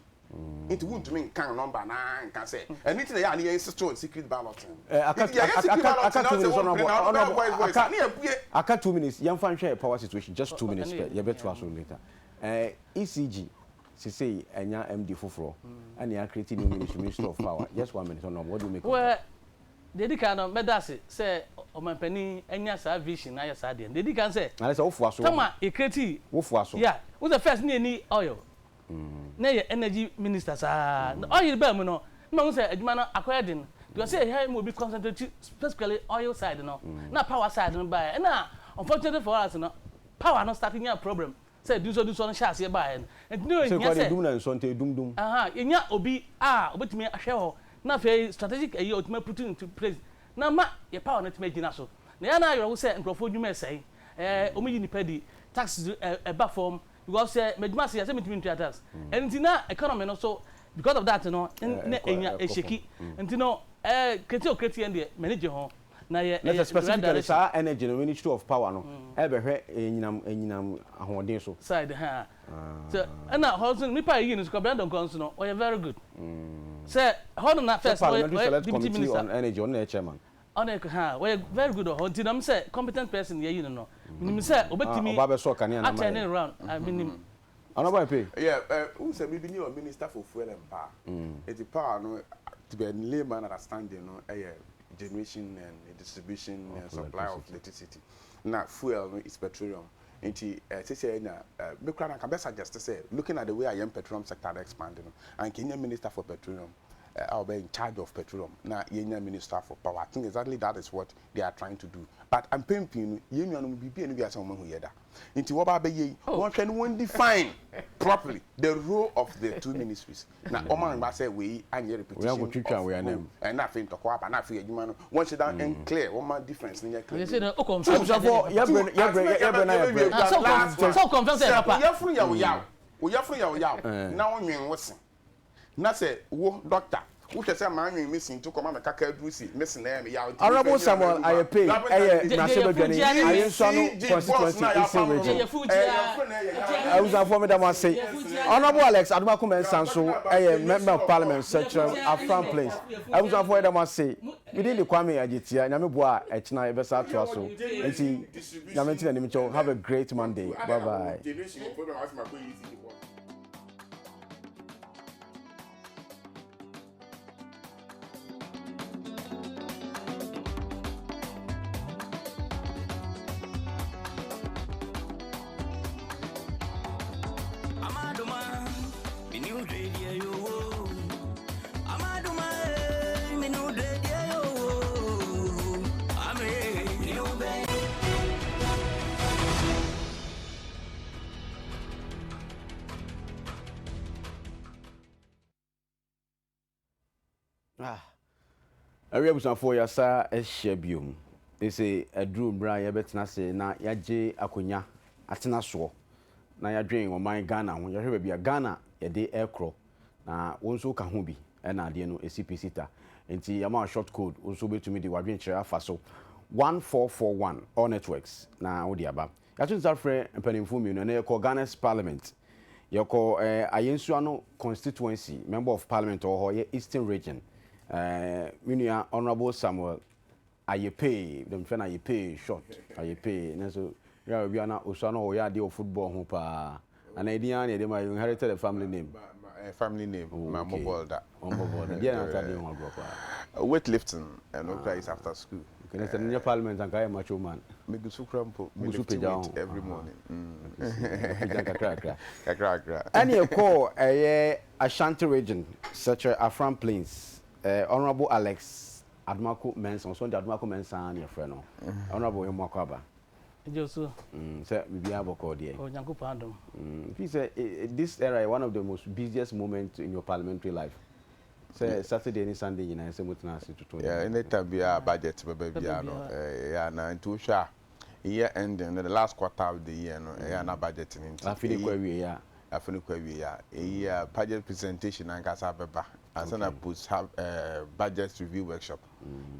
Speaker 2: nti wuntumi nkan number naa nka sɛ ɛni ti na yɛ a ne yɛ insist on secret ballot
Speaker 1: Eh, aka
Speaker 2: nti yɛyɛ
Speaker 1: aka
Speaker 2: secret
Speaker 1: aka
Speaker 2: ballot
Speaker 1: aka
Speaker 2: na
Speaker 1: 2
Speaker 2: sɛ
Speaker 1: minutes
Speaker 2: wɔn
Speaker 1: honorable
Speaker 2: pere na ɔno bɛ
Speaker 1: honorable
Speaker 2: voice voice
Speaker 1: aka
Speaker 2: ne yɛ bue.
Speaker 1: aka 2 minutes yɛmfa nhwɛ power situation just 2 minutes
Speaker 3: Ɛne
Speaker 1: pɛ
Speaker 3: yɛ
Speaker 1: yɛbɛtoa so later. Eh, ECG sesei ɛnya MD foforɔ ɛna yɛ create new ministry, Ministry of Power. Just 1 minute honorable, what do you make of
Speaker 3: Well,
Speaker 1: that?
Speaker 3: deɛ edi kan no mɛda ase sɛ ɔmanpanin anya saa vision na ayɛ saa deɛ. Deɛ edi kan sɛ
Speaker 1: Na sɛ wofoa so
Speaker 3: tama ekreti
Speaker 1: wofoa so.
Speaker 3: yeah, wo sɛ first ne yɛ ni oil na yɛ energy minister saa na oil baa mu no na ma ho sɛ adwuma no akɔyɛ den because sɛ ɛhɛ mu obi concentrate specifically oil side no na power side no baeɛ ɛna unfortunately for us no power no start nya problem sɛ dunso dunso no hyɛ aseɛ baeɛ no nti ne
Speaker 1: Sɛ
Speaker 3: yɛhia
Speaker 1: kɔ de
Speaker 3: sɛ
Speaker 1: dum na nsɔ nti dum dum.
Speaker 3: aha yɛnya obi a obetumi ahwɛ hɔ na afei strategic ayi a otumi put into place na ma yɛ power no tumi agyina so na yɛn na ayɔrɔ sɛ nkurɔfoɔ dwuma ɛsɛe ɛɛ wɔn yi nipa di tax ɛ ɛba fam because sɛ mɛdwuma se yɛ sɛ mɛtumi ntua tax ɛnti na economy no so because of that no na
Speaker 1: Ɛkɔ
Speaker 3: enya
Speaker 1: ɛkɔ fam.
Speaker 3: ehyeki nti no ɛɛ kreti o kreti yɛn deɛ mɛni gye ho na yɛ
Speaker 1: Na
Speaker 3: ɛyɛ
Speaker 1: sɛ
Speaker 3: the right
Speaker 1: specifically
Speaker 3: direction
Speaker 1: saa energy no Ministry of Power no ɛbɛhwɛ enyinam enyinam ahoɔden so.
Speaker 3: Side ha sɛ ɛna hɔ nso nipa a yɛyi no so kɔ Brandon kɔ nso no ɔyɛ very good sɛ hɔ no na
Speaker 1: Sɛ
Speaker 3: first ɔyɛ
Speaker 1: Parliamentary
Speaker 3: ɔyɛ
Speaker 1: Select
Speaker 3: deputy
Speaker 1: Committee
Speaker 3: minister
Speaker 1: on Energy ɔno na yɛ chairman.
Speaker 3: Ɔno ha wɔyɛ very good wɔ hɔ nti nam sɛ competent person yɛyi no no menim sɛ
Speaker 1: Ah,
Speaker 3: obetumi
Speaker 1: ɔba bɛsɔ kanea na ma
Speaker 3: atɛn ne
Speaker 1: yɛ.
Speaker 3: round I menim.
Speaker 1: Honorable Ape.
Speaker 2: Yeah, who said maybe new minister for fuel and power. It's power no to be a layman understanding no eh generation and distribution and
Speaker 1: Of
Speaker 2: supply of
Speaker 1: electricity.
Speaker 2: electricity. Na fuel no is petroleum. Nti sɛ na me kura na ka best suggest sɛ looking at the way I am petroleum sector expanding no and Kenya minister for petroleum uh, be in charge of petroleum na yenya minister for power. I think exactly that is what they are trying to do. But I'm paying you no bibi enu bi asa mo hu yeda. Nti wo ba be ye won hwɛ no won define properly the role of the two ministries. Na o man ba say we anya repetition.
Speaker 1: We akotwitwa
Speaker 2: of
Speaker 1: we
Speaker 2: role.
Speaker 1: anem.
Speaker 2: And na afei ntɔkwa aba na afei adwuma no wɔn hyɛ down and clear wɔn ma difference ne yɛ clear.
Speaker 3: Yɛ sɛ no o confirm
Speaker 1: Abusuafo yɛbrɛ yɛbrɛ yɛbrɛ na yɛbrɛ.
Speaker 3: Ah, so so confirm sɛ papa.
Speaker 2: Woyɛfunu yɛ wo yaw woyɛfunu yɛ wo yaw na wonwen wo se na sɛ wo doctor wohwɛ sɛ maa nwen me si nti kɔma me kaka aduru si me se na ɛyɛ me yaw nti
Speaker 1: Honorable
Speaker 2: mefɛ
Speaker 1: Samuel
Speaker 2: nyina m'aduru
Speaker 1: Ayepe
Speaker 2: a.
Speaker 1: ɛyɛ
Speaker 3: Je-
Speaker 1: mmarahyɛbadwani
Speaker 3: je- je-
Speaker 1: Ayensuano
Speaker 2: ECG boss
Speaker 1: constituency
Speaker 2: na
Speaker 1: Eastern
Speaker 2: yɛapam no
Speaker 1: Region.
Speaker 2: no.
Speaker 3: Yɛ fuji
Speaker 2: Ɛyɛ
Speaker 3: a-
Speaker 2: yɛfunu na ɛyɛ yaw.
Speaker 1: Abusuafoɔ meda mo ase. Honorable Alex Adomako Mensah nso ɛyɛ member of parliament Sekyerem Afram Place. Abusuafoɔ yɛda mo ase. Medin de Kwame Agyetia. Nyame boa a ɛkyena yɛbɛsa atoa so. Nti Nyame nti n'anim kyɛw. Have a great Monday. Bye bye.
Speaker 2: Generation program asɛm akɔ ECG boss.
Speaker 4: Amaduma, me new radio yo. Amaduma, eh, me new radio yo. Ame, new be.
Speaker 1: Ah. Awi abusuafoɔ yɛasa ahyia biom. Ɛsɛ aduru mmerɛ a yɛbɛtena ase na yɛagye akonnwa atena soɔ na yɛadwen ɔman Ghana ho. Yɛhwɛ baabi a Ghana yɛde ɛkorɔ na wo nso ka ho bi ɛna adeɛ no ɛsi pii sita. Nti yɛma wo short code wo nso wobɛtumi de w'adwenkyerɛ afa so. 1441 all networks na wode aba. Yɛato nsa frɛ mpanimfoɔ mmienu ɛnɛ yɛkɔ Ghana's parliament. Yɛkɔ eh, Ayensuano constituency member of parliament wɔ hɔ yɛ Eastern region. Eh, me nua Honourable Samuel Ayepee, dem frɛ no Ayepee short, Ayepee, nanso yɛ a obi a na osua no ɔyɛ adeɛ wɔ football ho paa. Ana edin ara na yɛde ma you inherited a family name.
Speaker 2: Ma ma eh, family name
Speaker 1: Oh,
Speaker 2: ma mo
Speaker 1: okay.
Speaker 2: bɔɔl da.
Speaker 1: Ɔmbɔ bɔɔl da. Deɛ na ata de ho agorɔ paa.
Speaker 2: Weight lifting ɛno kora is after school.
Speaker 1: Okay, na sɛ no nyɛ parliament anka ayɛ macho man.
Speaker 2: Megu so kora mpo, me
Speaker 1: Wogu so
Speaker 2: lift
Speaker 1: pagya
Speaker 2: weight
Speaker 1: ho.
Speaker 2: every
Speaker 1: Aha.
Speaker 2: morning.
Speaker 1: Okay, see. Pagya nkakrakra.
Speaker 2: Kakrakra.
Speaker 1: Ɛne ɛkɔɔ ɛyɛ Ashanti region, Sekyere Afram Plains, eh, Honourable Alex Adomako Mensah, ɔsɔ de Adomako Mensah na yɛfrɛ no. Honourable yɛ mo akɔ aba.
Speaker 3: Ɛgye so.
Speaker 1: Sɛ biribiara bɔkɔɔ deɛ.
Speaker 3: Onyankopɔn adom.
Speaker 1: Fi sɛ this era yɛ one of the most busiest moment in your parliamentary life. Sɛ Saturday ne Sunday nyinaa sɛ mo tena ase toto.
Speaker 2: Yeah, anytime biara budget bɛba biara no, ɛyɛ ana nti wohwɛ a year ending no, the last quarter of the year no, ɛyɛ ana budget no nti.
Speaker 1: Afe ne kɔ awie a.
Speaker 2: Afe ne kɔ awie a, eyi a budget presentation ankasa bɛba. Ansa na post have budget review workshop.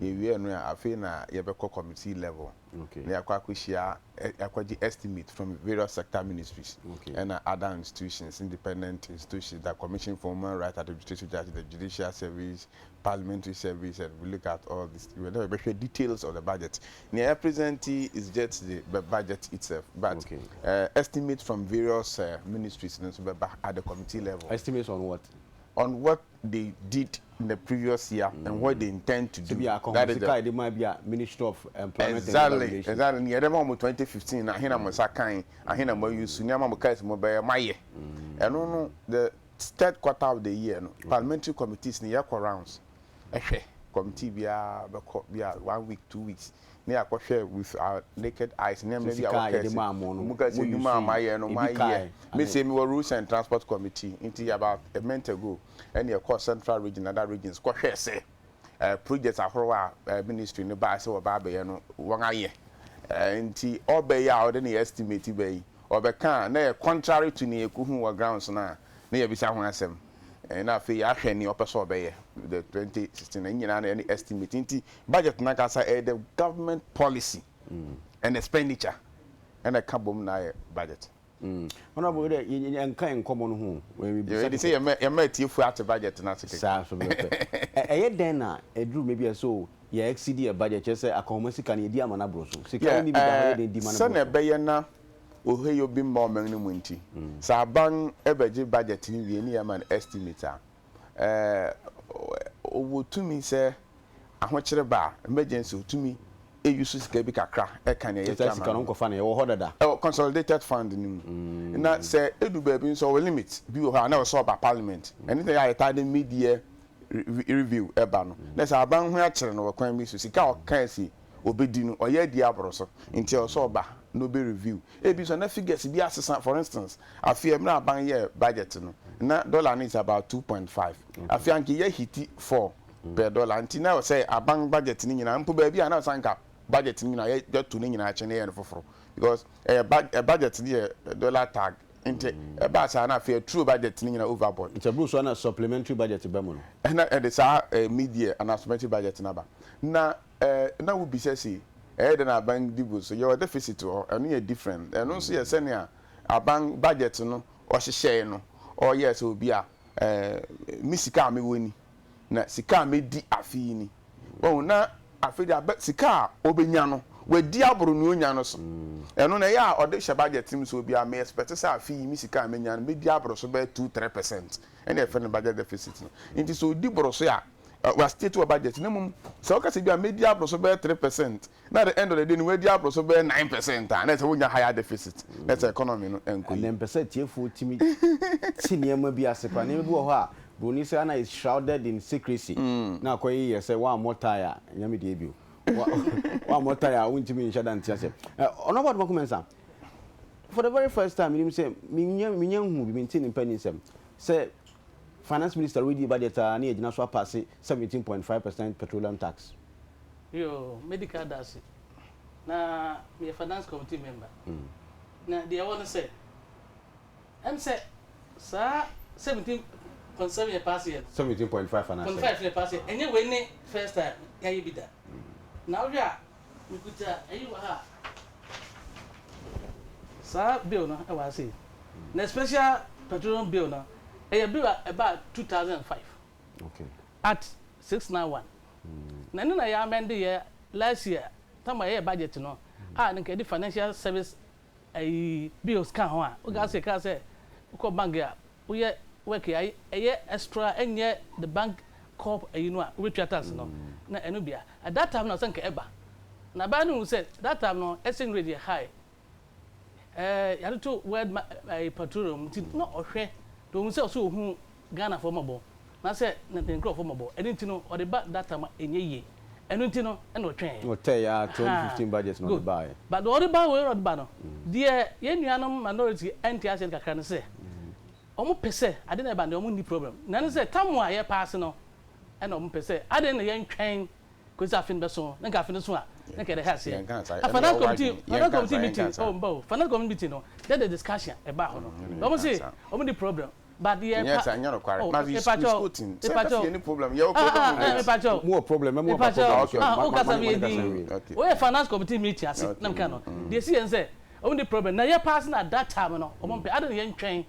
Speaker 2: Yɛwie no a, afei na yɛbɛkɔ committee level. Na yɛakɔ akɔhyia akɔgye estimate from various sector ministries ɛna other institutions, independent institutions, the Commission for Human Rights, Administrative Justice, the Judicial Service, Parliamentary Service, and we look at all this. We bɛhwɛ details of the budget. Nea yɛ is just the budget itself, but okay. Estimate from various ministries no nso bɛba at the committee level.
Speaker 1: Estimates on what?
Speaker 2: On what they did in the previous year and what they intend to do.
Speaker 1: That is the Ministry of Employment
Speaker 2: exactly, and Exactly. Yɛde ma mo 2015 na ahena mo nsa kan, ahena mo use nneɛma mo kae sɛ mo bɛyɛ mo ayɛ. Ɛno no, the third quarter of the year no, parliamentary committees ni yɛkɔ rounds. Ɛhwɛ committee biara bɛkɔ bia one week, 2 weeks ne yɛakɔhwɛ with our naked eyes nneɛma bi a wɔka sɛ mo ka sɛ nnwuma a mayɛ no mayɛ. Me sɛ mewɔ Roads and Transport Committee, nti about a month ago ɛne yɛkɔ Central Region, other regions, kɔhwɛ sɛ project ahorow a ministry no baa sɛ wɔba abɛyɛ no wɔn ayɛ. Nti ɔbɛyɛ a ɔde ne estimate bɛyi ɔbɛka a na yɛ contrary to ne yɛkɔhu wɔ grounds no a, na yɛbisa ho asɛm, na afei yɛahwɛ nea ɔpɛ sɛ ɔbɛyɛ the 2016 na nyinaa na yɛne estimate. Nti budget no ankasa ɛyɛ the government policy and expenditure ɛna ɛka bom na ayɛ budget.
Speaker 1: Honorable, dɛ yɛnka nkɔmmɔ no ho.
Speaker 2: Yɛde sɛ yɛma atiefoɔ ate budget no ase kɛkɛ.
Speaker 1: Saa so bɛpɛ. Ɛyɛ dɛn na ɛduru maybe ɛsɛ yɛ exceed yɛ budget, kyerɛ sɛ akɔnhoma sika no yɛdi ama no aboro so? Sika no ni bi da hɔ, yɛ den di ma no
Speaker 2: sɛnea
Speaker 1: boro so?
Speaker 2: Ɛbɛyɛ na oheyɔ bi mma ɔman no mu, nti sɛ aban ɛbɛgye budget no wie ne yɛma no estimate a, ɔwɔ tumi sɛ ahokyere ba a, emergency, otumi eyi so sika bi kakra ɛka nea
Speaker 1: Kyerɛ
Speaker 2: yɛtwa
Speaker 1: sɛ
Speaker 2: ma
Speaker 1: sika no
Speaker 2: no.
Speaker 1: nkɔfa no, yɛwɔ hɔ dada.
Speaker 2: Ɛwɔ consolidated fund no mu, na sɛ edu baabi nso ɔwɔ limit bi wɔ hɔ a na ɛwɔ sɛ ɔba parliament. Ɛne sɛ yɛ a yɛtaa de mid-year review ɛba no, na sɛ aban ho akyerɛ no wɔ kwan bi so, sika a ɔka si obedi no ɔyɛ adi aboro so, nti ɛwɔ sɛ ɔba na obe review. Ebi so na figures bi asesa. For instance, afei mmerɛ aban yɛ budget no na dollar no is about 2.5, afei anka yɛ hit 4 per dollar, nti na ɛwɔ sɛ aban budget no nyinaa mpo baabi a na ɔsan ka budget no nyinaa yɛto ne nyinaa kyɛn ne yɛ no foforɔ, because ɛyɛ budget no yɛ dollar tag, nti ɛbaa saa na afei ɛturo budget no nyinaa overboard.
Speaker 1: Nti ɛboro so a na supplementary budget bɛ mu no.
Speaker 2: Ɛna ɛde saa mid-year anaa supplementary budget no aba. Na na wobisa si ɛyɛ dɛ na aban di bu so, yɛwɔ deficit wɔ hɔ, ɛno yɛ different. Ɛno nso yɛ sɛnea aban budget no ɔhyehyɛe no, ɔyɛ sɛ obi a me sika a mewɔ ni na sika a medi afe yi ni wɔn, na afei de abɛ sika a ɔbɛnya no wadi aboro nea onya no so. Ɛno na ɛyɛ a ɔde hyɛ budget mu sɛ obi a me expect sɛ afe yi me sika a menya no medi aboro so bɛyɛ 2-3%, ɛna yɛfrɛ no budget deficit no. Nti sɛ odi boro so a, wa state wɔ budget na mmom sɛ ɔka sɛ bi a medi aboro so bɛyɛ 3% na at the end of the day no wadi aboro so bɛyɛ 9% a, na ɛsɛ wonya higher deficit na ɛsɛ economy no ɛnkɔ yi.
Speaker 1: Ɛnɛ mpɛ sɛ tiefoɔ tumi te nneɛma bi ase pa. Nneɛma bi wɔ hɔ a broni sɛ ana is shrouded in secrecy, na akɔyɛ yɛ sɛ woammɔ tie a nyame deɛ bio, woammɔ tie a wontumi nhyɛ da nte aseɛ. Ɔno aba Adomako Mensah, for the very first time menim sɛ menya nhu bi mente ne mpani nsɛm sɛ finance minister redi budget a ne yɛgyina so apass 17.5% petroleum tax.
Speaker 3: Yo, medical dase na meyɛ finance committee member, na deɛ ɛwɔ no sɛ sɛ saa 17.7 yɛ pass yɛ no.
Speaker 1: 17.5 anaasɛ
Speaker 3: 0.5 yɛ pass yɛ. Ɛnyɛ wei ne first time yɛayɛ bi da. Na wohwɛ a Mekuta ayi wɔ ha a, saa bill no wɔ ha sei. Na special petroleum bill no, ɛyɛ bill a ɛbaa 2005, Act 691. Na ɛno na yɛ amend yɛ last year, time a yɛyɛ budget no, a nka yɛde financial service ayi bills ka ho a, woka sɛ yɛka sɛ wokɔ bank a, woyɛ work a ɛyɛ extra ɛnyɛ the bank corp ayi no a wobɛtua tax no na ɛno bia at that time na sɛ nka ɛba na baa no hu sɛ that time no exchange rate yɛ high ɛɛ yɛatoto world ɛɛ petroleum nti na ɔhwɛ na ohun sɛ ɔsɛ ohun Ghana foɔ mmɔbɔ na sɛ ne nkurɔfoɔ mmɔbɔ ɛno nti no ɔde ba that time a ɛnyɛ yie ɛno nti no ɛna ɔtwɛn.
Speaker 1: Na ɔtɛɛ ya 2015 budget na ɔde baeɛ.
Speaker 3: But ɔde ba wei na ɔde ba no deɛ yɛn nuanom minority ɛnte aseɛ no kakra ne sɛ Ɔmo pɛ sɛ ade na ɛba no deɛ ɔmo nni problem. Na ɛne sɛ tam a yɛ paase no ɛna ɔmo pɛ sɛ adɛn na yɛn twɛn kosi sɛ afe no bɛso na nka afe no so a na nka yɛde hyɛ aseɛ. A finance committee finance committee meeting oh mba o finance committee meeting no that the discussion ɛbaa hɔ no ɔmo se ɔmo nni problem but yɛ pa oh mepakyɛw mepakyɛw ah ah eh mepakyɛw mepakyɛw ah wo kasa mi yɛ din woyɛ finance committee meeting ase na meka no deɛ esi yɛ ne sɛ Ɔmo nni problem na yɛ paase no at that time no ɔmo mpɛ adɛn na yɛn twɛn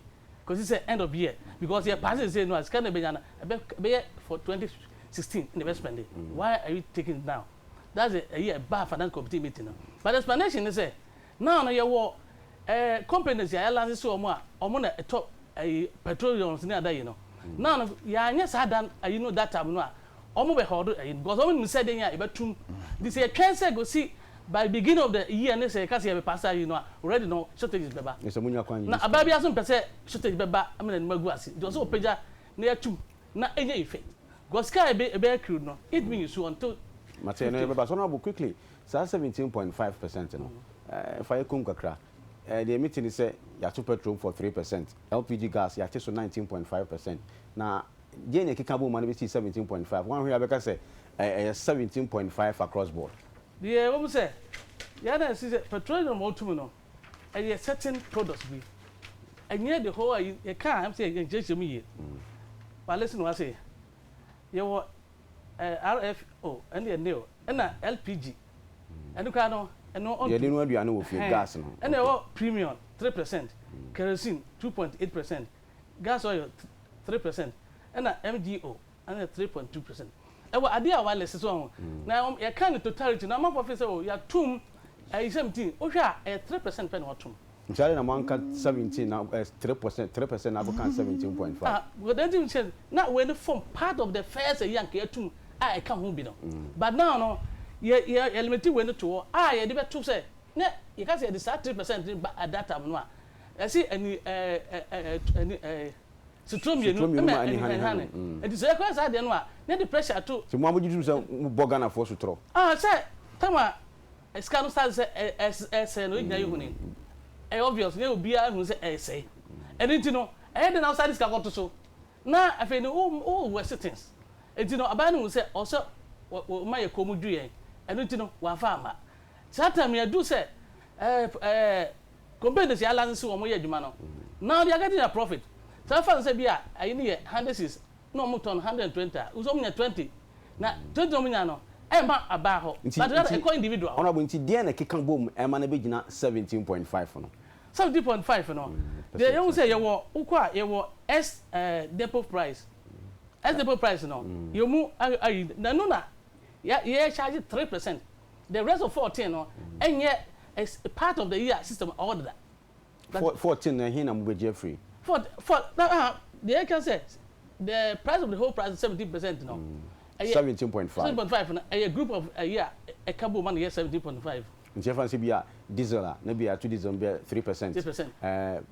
Speaker 3: kɔsi sɛ end of year because yɛ paase sesei no a sika no yɛbɛnya no ɛbɛ ɛbɛyɛ for 2016 na yɛbɛ spend why are you taking it now that's the ɛyi a ɛbaa finance committee meeting no but explanation ne sɛ now no yɛwɔ ɛɛ companies a yɛ license wɔn a ɔmo na ɛtɔ ɛyi petroleums ne ada yi no now no yɛanyɛ saa da ayi no that time no a Ɔmo bɛ hold ɛyi no because ɔmo nim sɛ dɛn a yɛbɛtum nti sɛ yɛtwɛn sɛ gosi by beginning of the year ne sɛ yɛka sɛ yɛbɛ pass ayi no a already no shortages bɛba
Speaker 1: Sɛ monya kwan
Speaker 3: na
Speaker 1: yi sika
Speaker 3: abaa
Speaker 1: no.
Speaker 3: biara nso mpɛ sɛ shortage bɛba ama n'anim agu ase nti ɔsɛ ɔpagya na yɛatum na ɛnya effect because sika a ɛbɛ ɛbɛ accrue no yɛntumi nyi so until
Speaker 1: Mate ɛno
Speaker 3: 50.
Speaker 1: yɛbɛba so. Honourable quickly saa 17.5 percent no eh, fa yɛ kom kakra eh, deɛ mete ne sɛ yɛato petrol for 3%, LPG gas yɛate so 19.5%, na deɛn na ɛkeka bom ma no bɛsii 17.5? Woanhwɛ a wobɛka sɛ ɛyɛ 17.5 across board.
Speaker 3: Deɛ ɛwɔ mu sɛ, yɛn na ɛsi sɛ petroleum a wɔtum no, ɛyɛ certain products bi. Ɛnyɛ the whole ayi, yɛka a, ɛm sɛ yɛnkyerɛkyerɛ mu yie. But listen wɔ ha sei, yɛwɔ eh, RFO, ɛno yɛ nil, ɛna LPG, ɛno koraa no, ɛno
Speaker 1: Deɛ yɛde
Speaker 3: ɔntum.
Speaker 1: noa aduane wɔ fie,
Speaker 3: Ɛhɛn,
Speaker 1: gas no,
Speaker 3: ɛna
Speaker 1: okay.
Speaker 3: ɛwɔ premium, 3%, kerosene, 2.8%, Gas oil 3% ɛna MGO ɛna 3.2% ɛwɔ adeɛ a wireless so ho na yɛka ne totality na amanfoɔ fi sɛ o yɛatom ɛyi 17 wohwɛ a ɛyɛ 3% pɛ na wɔatom.
Speaker 1: Nti adɛn na moanka 17 na eh, 3% 3% na akɔka 17.5?
Speaker 3: Ah, because then ti sɛ na wei no form part of the first ɛyi anka yɛatom a ɛka ho bi no but now no yɛ yɛ yɛ limit wei no to hɔ a yɛde bɛto sɛ na yɛka sɛ yɛde saa 3% no ba at that time no a Yɛse ani ɛɛ ɛɛ ani ɛɛ suturo mmienu
Speaker 1: Suturo mmienu
Speaker 3: ma
Speaker 1: ma
Speaker 3: ani
Speaker 1: ani
Speaker 3: hane
Speaker 1: hane
Speaker 3: hane.
Speaker 1: hane.
Speaker 3: Nti sɛ yɛkɔyɛ saa adeɛ no a, na yɛde pressure to.
Speaker 1: Nti mo a mogye tom sɛ mobɔ Ghanafoɔ sotorɔ.
Speaker 3: Ah sɛ time a sika no start sɛ ɛresɛe no, yɛn nyinaa yɛhu no. Ɛyɛ obvious, na obiara hu sɛ ɛresɛe. Ɛno nti no, ɛyɛ den na wosan de sika kɔto so. Na afei no, wo wo worse things. Nti no, aban no hu sɛ ɔwɔ sɛ wɔma yɛn kɔn mu dwo yɛn. Ɛno nti no, wɔamfa amma. Saa time no, yɛduru sɛ ɛɛ ɛɛ Company si ala nsi wɔn yɛ adwuma no now they are getting a profit sɛ ɛfa no sɛ bi a ayi no yɛ 100 cedis na wɔn tɔn 120 a wosɛ wɔn nya 20 na 20 na wɔn nya no ɛmma abaa hɔ
Speaker 1: Nti
Speaker 3: but rather
Speaker 1: nti
Speaker 3: ɛkɔ individual hɔ.
Speaker 1: Honourable nti deɛn na ɛkeka bom ɛma no bɛgyina 17.5 no?
Speaker 3: 17.5 no
Speaker 1: Pɛ
Speaker 3: deɛ
Speaker 1: sɛ
Speaker 3: yɛhu
Speaker 1: ɔkyerɛ
Speaker 3: sɛ
Speaker 1: sɛ.
Speaker 3: yɛwɔ wokɔ a yɛwɔ S eh, depot price S depot price no yɛwɔ mu ayi na ɛno na yɛ yɛ charge 3% The rest of 14 no ɛnyɛ part of the year system ɔwɔ deda.
Speaker 1: 14 no ɛhe na mobɛgye afiri?
Speaker 3: Four four na ah deɛ ɛka sɛ the price of the whole price 17% no. Ɛyɛ
Speaker 1: 17.5.
Speaker 3: 17.5 no ɛyɛ group of ɛyi a ɛka bom ma no yɛ 17.5.
Speaker 1: Nti ɛfa no sɛ bi a diesel a na bi a yɛato diesel no bɛyɛ 3%.
Speaker 3: 3%.
Speaker 1: Ɛɛ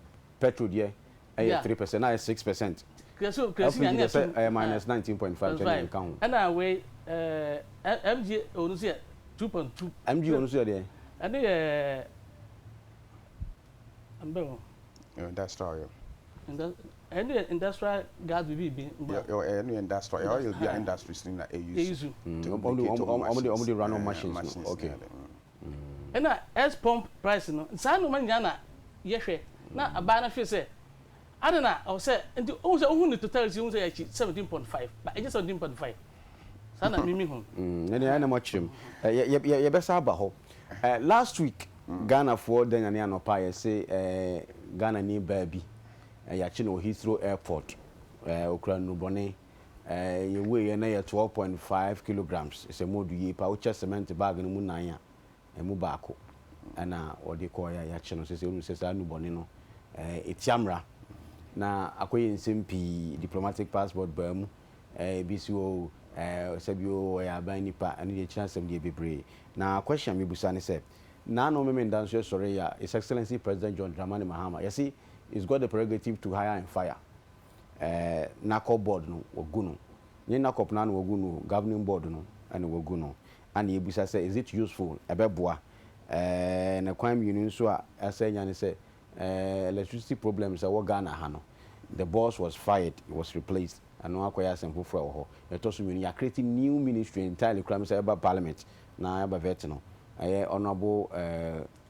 Speaker 1: petrol deɛ ɛyɛ 3% na ayɛ 6%.
Speaker 3: Kɛse kɛse
Speaker 1: LPG
Speaker 3: nya ne
Speaker 1: deɛ sɛ
Speaker 3: ɛtum
Speaker 1: ɛyɛ minus 19.5 kyɛ ne nka ho.
Speaker 3: Ɛna wei ɛɛ MGO no nso yɛ 2.2.
Speaker 1: MGO no nso yɛ deɛ?
Speaker 3: Ɛno yɛ mbɛ ho.
Speaker 2: Industrial oil.
Speaker 3: Ɛno yɛ industrial gas bibi bi.
Speaker 2: Ɛno yɛ industrial oil bi a industries ni na ɛuse.
Speaker 3: Ɛuse.
Speaker 1: Ɔmo de ɔmo de run on machines no okay.
Speaker 3: Ɛna S pump price no saa nneɛma nyinaa na yɛhwɛ na abaa no feel sɛ Adɛn na ɔwɔ sɛ nti wohu sɛ wohu ne totality wohu sɛ yɛakyi 17.5 but ɛnyɛ 17.5. Saa na me me hu.
Speaker 1: Ɛnneɛ ɛyɛ na moakyerɛ mu. Yɛbɛsan aba hɔ. Last week Ghanafoɔ da nyane anɔpa a yɛse Ghanani baa bi yɛakye no wɔ Heathrow airport. Ɔkura nnurubɔne. Yɛweiɛ na ɛyɛ 12.5 kilograms. Sɛ mu ɔdu yie paa. Wokyɛ cement bag no mu nan a, ɛmu baako na wɔde kɔeɛ a yɛakye no. Seesei wonim sɛ saa nnubɔne no ɛtia mmara na akɔyɛ nsɛm pii. Diplomatic passport baa mu. Ebi si hɔ o, sɛbi o, ɔyɛ aban nipa, ɛno deɛ ɛkyiri asɛm deɛ bebree. Na question a mebisa ne sɛ, Naano Memenda nso yɛsɔree a, His Excellency President John Dramani Mahama, yɛse he's got the prerogative to hire and fire. NACOP board no, wagu no. Nyɛ NACOP no ara na wagu no o, governing board no na wagu no. Ana yɛbisa sɛ, is it useful? Ɛbɛboa? Na kwan mmienu nso a yɛasan anya ne sɛ, electricity problems a ɛwɔ Ghana ha no, the boss was fired, he was replaced. Ɛno akɔyɛ asɛm foforɔ a ɛwɔ hɔ. Deɛ ɛtɔ so mmienu, yɛacreate new ministry entirely koraa sɛ ɛba parliament na ɛba vet no, ɛyɛ Honourable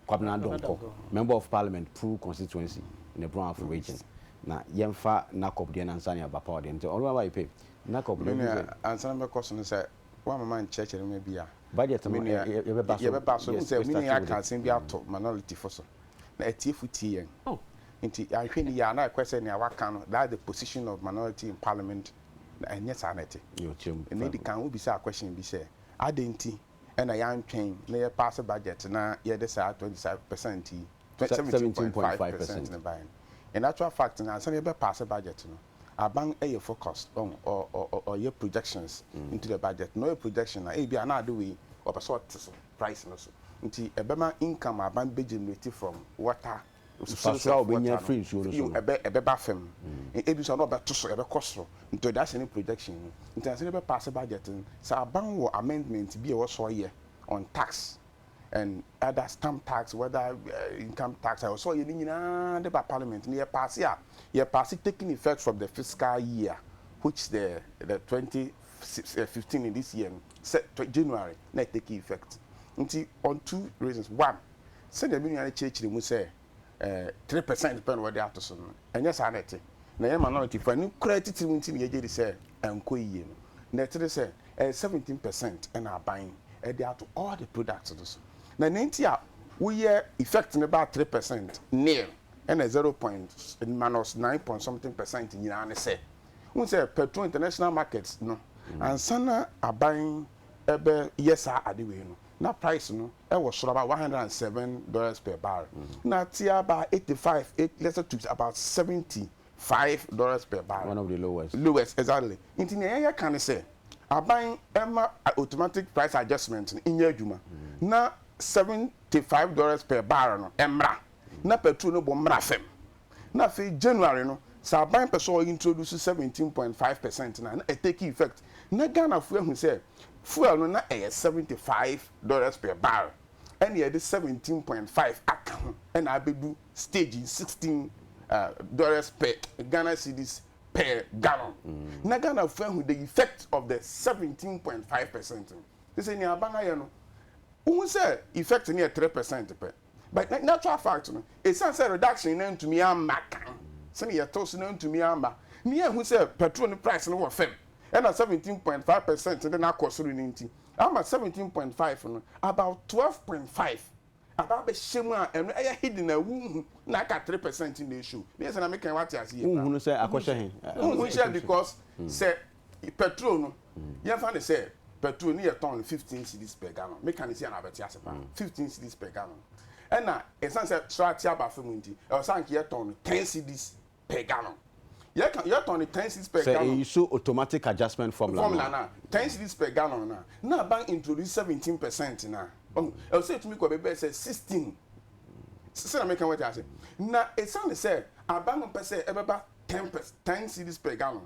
Speaker 1: Kwabena Donkor, Member of Parliament, Pru constituency in the Brong Ahafo region. Na yɛmfa NACOP deɛ no ansa na yɛaba power deɛ no. Nti Honourable Ayipei, NACOP
Speaker 2: deɛ. Me nua, ansa na mɛkɔ so no sɛ woamma mankyerɛkyerɛ nneɛma bi a,
Speaker 1: Budget no,
Speaker 2: me nua,
Speaker 1: yɛbɛba so.
Speaker 2: Yɛbɛba so. Wohu
Speaker 1: Yes,
Speaker 2: sɛ
Speaker 1: we
Speaker 2: me nua
Speaker 1: started with
Speaker 2: aka
Speaker 1: it.
Speaker 2: asɛm bi ato minority fo so, na atiefo tie yɛn. Nti yɛanhwɛ no yie a na ɛkɔyɛ sɛ nea waka no, that's the position of minority in parliament, na ɛnyɛ saa na ɛte.
Speaker 1: Yɛ ɔkyerɛ mu.
Speaker 2: Nea edi kan, wobisaa question bi sɛ, adɛn nti na yɛantwɛn na yɛpaase budget na yɛde saa 25 percent yi, 17.5% no baeɛ no? In actual fact no, ansa na yɛbɛpaase budget no, aban yɛ focused, ɔhu, ɔyɛ projections into the budget. Na ɔyɛ projection a, ebia na ade wei ɔpɛ sɛ ɔte so price no so. Nti ɛbɛma income a aban bɛ generate from water
Speaker 1: Mfasoɔ a wɔbɛnya afiri nsuo no so no.
Speaker 2: Ɛbɛba fam. Ebi nso a na ɔbɛto so, ɛbɛkɔ soro. Nti ɔde ahyɛ ne projection mu. Nti ansa na yɛbɛpaase budget no, sɛ aban wɔ amendment bi a ɛwɔ sɛ ɔyɛ on tax and either stamp tax, whether income tax a, ɛwɔ sɛ ɔyɛ ne nyinaa de ba parliament na yɛpaase a, yɛpaase taking effect from the fiscal year which the 2015 in this year no, sɛ January na take effect. Nti on two reasons. One, sɛdeɛ me nua no kyerɛkyerɛ mu sɛ 3% pɛ na wɔde ato so no, ɛnyɛ saa na ɛte. Na yɛn minority fo ani kura titiri mu nti na yɛgye di sɛ ɛnkɔ yie no. Na ɛte de sɛ ɛyɛ 17% ɛna aban ɛde ato all the products no so. Na ne nti a woyɛ effect no ba 3% nil ɛna zero point minus nine point something percent nyinaa ne sɛ, n sɛ petrol international markets no, ansa na aban ɛbɛ yɛ saa ade wei no, na price no ɛwɔ soro about $107 per barrel, na te about 85, eight lesser to about $75 per barrel.
Speaker 1: One of the lowest.
Speaker 2: Lowest, exactly. Nti nea yɛyɛ ka ne sɛ aban ɛma automatic price adjustment no nyɛ adwuma na $75 per barrel no ɛmmra na petrol no bɔ mmra fam, na afei January no, sɛ aban pɛ sɛ ɔyɛ introduce 17.5% na ɛ take effect na Ghana fo ahu sɛ fuel no na ɛyɛ $75 per barrel, ɛna yɛde 17.5 aka ho ɛna abɛdu stage 16 dollars per Ghana cedis per gallon, na Ghana fo ahu the effect of the 17.5% no. Sɛ nea aban ayɛ no, wohu sɛ effect no yɛ 3% pɛ, but natural fact no, ɛsiane sɛ reduction no ntumi amma kan sɛne yɛtew so no ntumi amma ne yɛhu sɛ petrol no price no wɔ fam ɛna 17.5% de no akɔ soro no, nti ama 17.5 no about 12.5 aba abɛhyɛ mu a ɛno ɛyɛ hidden a wohu na aka 3% na ɛshow ne yɛ sɛ na meka wate ase yie paa.
Speaker 1: Wohunu sɛ akɔhyɛ he?
Speaker 2: Wohu hyɛ because sɛ petrol no, yɛmfa ne sɛ petrol ne yɛtɔn no 15 cedis per gallon, meka ne si a na abɛte ase paa, 15 cedis per gallon, ɛna ɛsiane sɛ soro ate aba fam nti ɛwɔ sɛ anka yɛtɔn no 10 cedis per gallon. Yɛka yɛtɔn no 10 cedis per
Speaker 1: sɛ
Speaker 2: gallon.
Speaker 1: Ɛyi so automatic adjustment formula.
Speaker 2: Formula na 10 cedis per gallon na aban introduce 17% na ɔhu ɛwɔ sɛ etumi kɔ bɛbɛ sɛ 16, sɛ na meka wɔte ase, na ɛsiane sɛ aban mpɛ sɛ ɛbɛba 10 cedis per gallon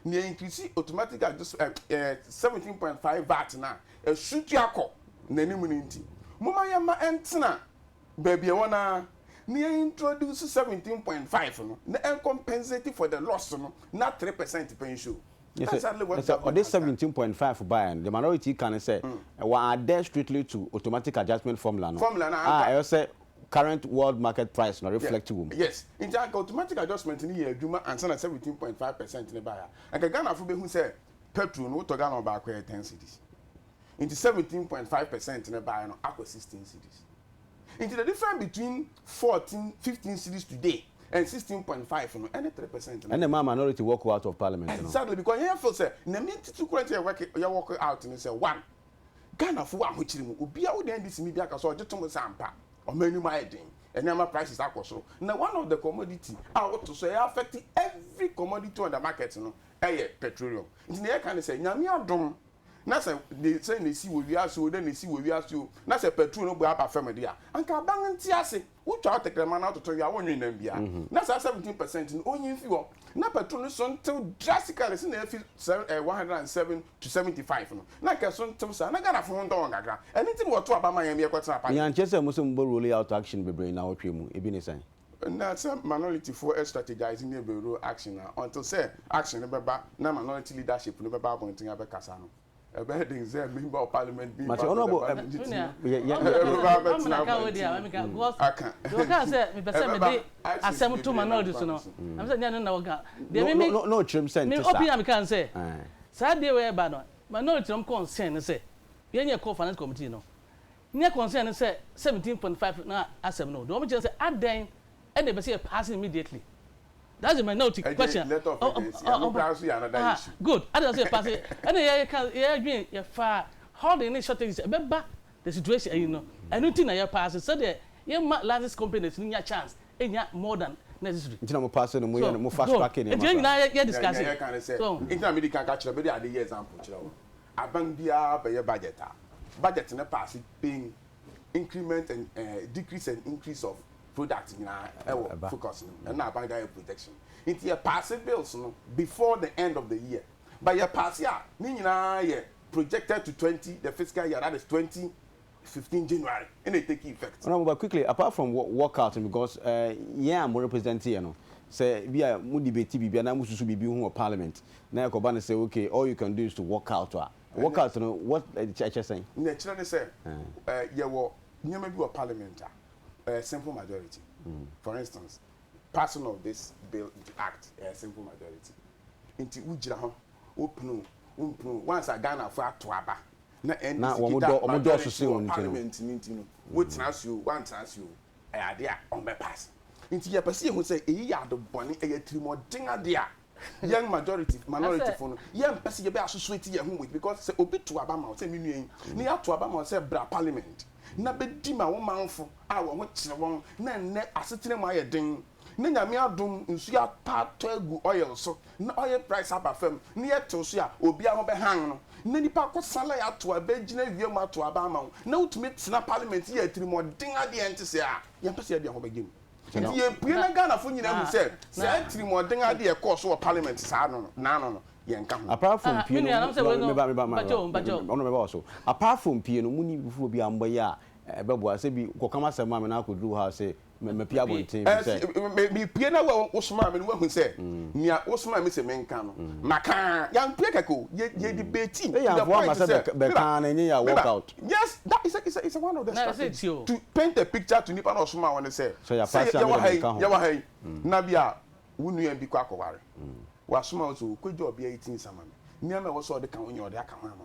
Speaker 2: na increase automatic adjust 17.5 VAT na ɛsutu akɔ n'anim no, nti moma yɛma ɛntena baabi ɛwɔ naa na yɛn introduce 17.5 no na ɛn compensate for the loss no na 3% pɛ nso.
Speaker 1: Yes, sɛ ɔde 17.5 baeɛ no, the minority ka ne sɛ wɔ adhere strictly to automatic adjustment formula no.
Speaker 2: Formula no,
Speaker 1: a
Speaker 2: anka.
Speaker 1: Ɛyɛ sɛ current world market price na reflect wɔ mu.
Speaker 2: Yes, nti anka automatic adjustment ni yɛ adwuma ansa na 17.5% ne baeɛ a, anka Ghana fo bɛhu sɛ Petrol no wotɔ gallon baako a ɛyɛ ten cedis. Nti 17.5% no baeɛ no akɔ 16 cedis. Nti the difference between 14, 15 cedis today and 16.5 no ɛne 3% no.
Speaker 1: Ɛna ɛmaa minority walk out of parliament no.
Speaker 2: Exactly, because yɛn feel sɛ nea me titiri koraa nti yɛ yɛ walk out ne sɛ one, Ghanafo wɔ ahokyere mu, obiara wode NDC ni bi aka sɛ ɔgye tom sɛ ampa ɔman anim ayɛ den, nneɛma prices akɔ soro. Na one of the commodity a woto so ɛyɛ affect every commodity on the market no ɛyɛ petroleum. Nti nea yɛka ne sɛ Nyame adom na sɛ de sɛ na esi wɔ wiase o dɛ na esi wɔ wiase o na sɛ petrol no bo aba fam de a, anka aban nte ase. Wotwa wo tɛkrɛma na wototɔ wie a wonnwen nam biara. Na saa 17% no onyi mfi hɔ. Na petrol no so ntew drastically sɛnea afi 107 to 75 no. Na anka ɛso ntew saa na Ghanafo ho ntɔ wɔn kakra. Ɛno nti na wɔto aba ma yɛn ma yɛkɔtena
Speaker 1: Nea
Speaker 2: parliament.
Speaker 1: nkyerɛ sɛ mo sɛ mobɛ roll out action bebree nnawɔtwe mu, ebi ne sɛn?
Speaker 2: Na sɛ minority foɔ strategise ne bɛ roll action a, until sɛ action no bɛba na minority leadership no bɛba abɔnten abɛkasa no, ɛbɛyɛ den sɛ member of parliament bi
Speaker 1: Mate,
Speaker 2: ba
Speaker 1: Honourable,
Speaker 2: bɛba ne ti
Speaker 3: Nua,
Speaker 1: yɛ yɛ
Speaker 2: ɛbɛba
Speaker 1: yɛ
Speaker 2: abɛtena
Speaker 3: ɔmena ka wo deɛ
Speaker 2: abɔnten
Speaker 3: ɔmeka because
Speaker 2: aka.
Speaker 3: deɛ ɔkaa sɛ mepɛ sɛ
Speaker 2: Ɛbɛba
Speaker 3: mede
Speaker 2: actions
Speaker 3: asɛm to
Speaker 2: bebree nam
Speaker 3: minority so
Speaker 2: kwan
Speaker 3: no,
Speaker 2: so.
Speaker 3: ɛm sɛ nyɛ no na wɔka. Deɛ
Speaker 1: no
Speaker 3: me
Speaker 1: no
Speaker 3: me
Speaker 1: no no kyerɛm sɛ
Speaker 3: me
Speaker 1: nte saa.
Speaker 3: opinion a meka ne sɛ
Speaker 1: Ɛɛ.
Speaker 3: saa deɛ wei ɛba no minority no concern ne sɛ yɛn yɛ kɔ finance committee no nyɛ concern ne sɛ 17.5 na asɛm no deɛ wɔn kyerɛ sɛ adɛn ɛna ɛbɛ sɛ yɛ pass immediately. That's the minority
Speaker 2: Ɛgye
Speaker 3: question.
Speaker 2: letter of
Speaker 3: Oh, oh,
Speaker 2: urgency
Speaker 3: oh,
Speaker 2: ɛno
Speaker 3: oh,
Speaker 2: koraa nso yɛ another
Speaker 3: ah,
Speaker 2: issue.
Speaker 3: good. Adɛn sɛ yɛ pass ɛna yɛ ka yɛ dwen yɛ fa holding ne shortages ɛbɛba the situation ɛyi no ɛno ti na yɛ pass sɛdeɛ yɛ ma license companies no nya chance enya more than necessary.
Speaker 1: Nti na mo pass no mo yɛ
Speaker 3: So
Speaker 1: no mo fast
Speaker 3: good.
Speaker 1: track
Speaker 3: Nti
Speaker 1: nneɛma
Speaker 3: yɛn
Speaker 1: saa.
Speaker 3: nyinaa yɛ yɛ
Speaker 2: Nea
Speaker 3: discuss.
Speaker 2: nea yɛka ne sɛ
Speaker 3: So
Speaker 2: nti na medi kan ka kyerɛ mede ade yɛ example kyerɛ wo. Aban biara bɛyɛ budget a budget no paase pɛn increment and eh, decrease and increase of product nyinaa ɛwɔ
Speaker 1: Ɛba.
Speaker 2: focus no mu ɛna aban de ayɛ projection nti yɛ paase bills no before the end of the year but yɛ paase a ne nyinaa yɛ projected to 20 the fiscal year, that is 2015 January ɛna e take effect.
Speaker 1: Honourable, but quickly, apart from walkout no, because yɛn a mo represent yɛ no, sɛ bi a mo debate biribi anaa mo susu biribi ho wɔ parliament na ɛkɔba no sɛ okay, all you can do is to walk out a, walk out no what ɛkyɛ sɛn?
Speaker 2: Nea ɛkyerɛ ne sɛ yɛwɔ nneɛma bi wɔ parliament a ɛyɛ simple majority. For instance, passing of this bill into act ɛyɛ simple majority. Nti wogyina hɔ, wopene o, wompene o, once a Ghanafo ato aba na
Speaker 1: Na
Speaker 2: NDC
Speaker 1: wɔn
Speaker 2: kita
Speaker 1: dɔ wɔn dɔɔso
Speaker 2: majority
Speaker 1: sen
Speaker 2: wɔ
Speaker 1: wɔn nti no.
Speaker 2: parliament no nti no, wotena ase o, woantena ase o, ɛyɛ ade a wɔbɛpaase. Nti yɛpɛ sɛ yɛhu sɛ eyi yɛ ade bɔne, ɛyɛ atirimɔden ade a yɛn majority, minority fo no, yɛmpɛ sɛ yɛbɛ associate yɛn ho with, because sɛ obi to aba ma wo sɛ me nua yi, na yɛato aba ma wo sɛ bra parliament na bɛdi ma wo manfo a wɔn ho kyere wɔn na nnɛ asetena mu ayɛ den na Nyame adom nsuo atɔ atɔ agu oil so na oil price aba fam na yɛtew so a obiara ho bɛhan no na nipa ko san la yɛato aba gyina awia mu ato aba ama wo na wotumi tena parliament yɛ atirimɔden adeɛ ɛnte sɛ a yɛmpɛ sɛ yɛde yɛn ho bɛgye mu. Nti yɛpue na Ghanafo nyinaa hu sɛ saa atirimɔden adeɛ ɛkɔɔ so wɔ parliament saa no no naano no yɛnka ho.
Speaker 1: Apart from
Speaker 3: ah,
Speaker 1: pie
Speaker 3: me
Speaker 1: no,
Speaker 3: nua nam sɛ wei no
Speaker 1: meba meba meba
Speaker 3: mpakyɛw mpakyɛw.
Speaker 1: ɔno meba wɔ so. Apart from pie no, mo ni foforɔ bi a mobɛyɛ a ɛbɛboa sɛ bi kɔkam asɛm ma me na akɔduru hɔ a sɛ mapie abɔnten fi sɛ.
Speaker 2: Mepue na wo a wosomaa me no woahu sɛ nea wosomaa me sɛ menka no maka. Yɛampue kɛkɛ o, yɛ debate to
Speaker 1: Sɛ
Speaker 2: the
Speaker 1: yɛamfoa
Speaker 2: point
Speaker 1: amma sɛ
Speaker 2: sɛ meba
Speaker 1: bɛka no ɛnyɛ yɛ a walk
Speaker 2: meba
Speaker 1: out.
Speaker 2: yes that is a, is a, is a one of the
Speaker 3: Na ɛsɛ
Speaker 2: strategy
Speaker 3: tie o.
Speaker 2: to paint a picture to nipa na ɔsomaa wo no sɛ
Speaker 1: Sɛ
Speaker 2: sɛ
Speaker 1: yɛapaase a
Speaker 2: yɛwɔ
Speaker 1: me
Speaker 2: ha
Speaker 1: deɛ
Speaker 2: yi
Speaker 1: menka ho.
Speaker 2: yɛwɔ ha yi na bi a wo nua bi kɔ akɔware wasoma wo sɛ okɔgya ɔbea yi ti nsa ma me nneɛma a ɛwɔ sɛ ɔde ka ho nyɛ ɔde aka ho ama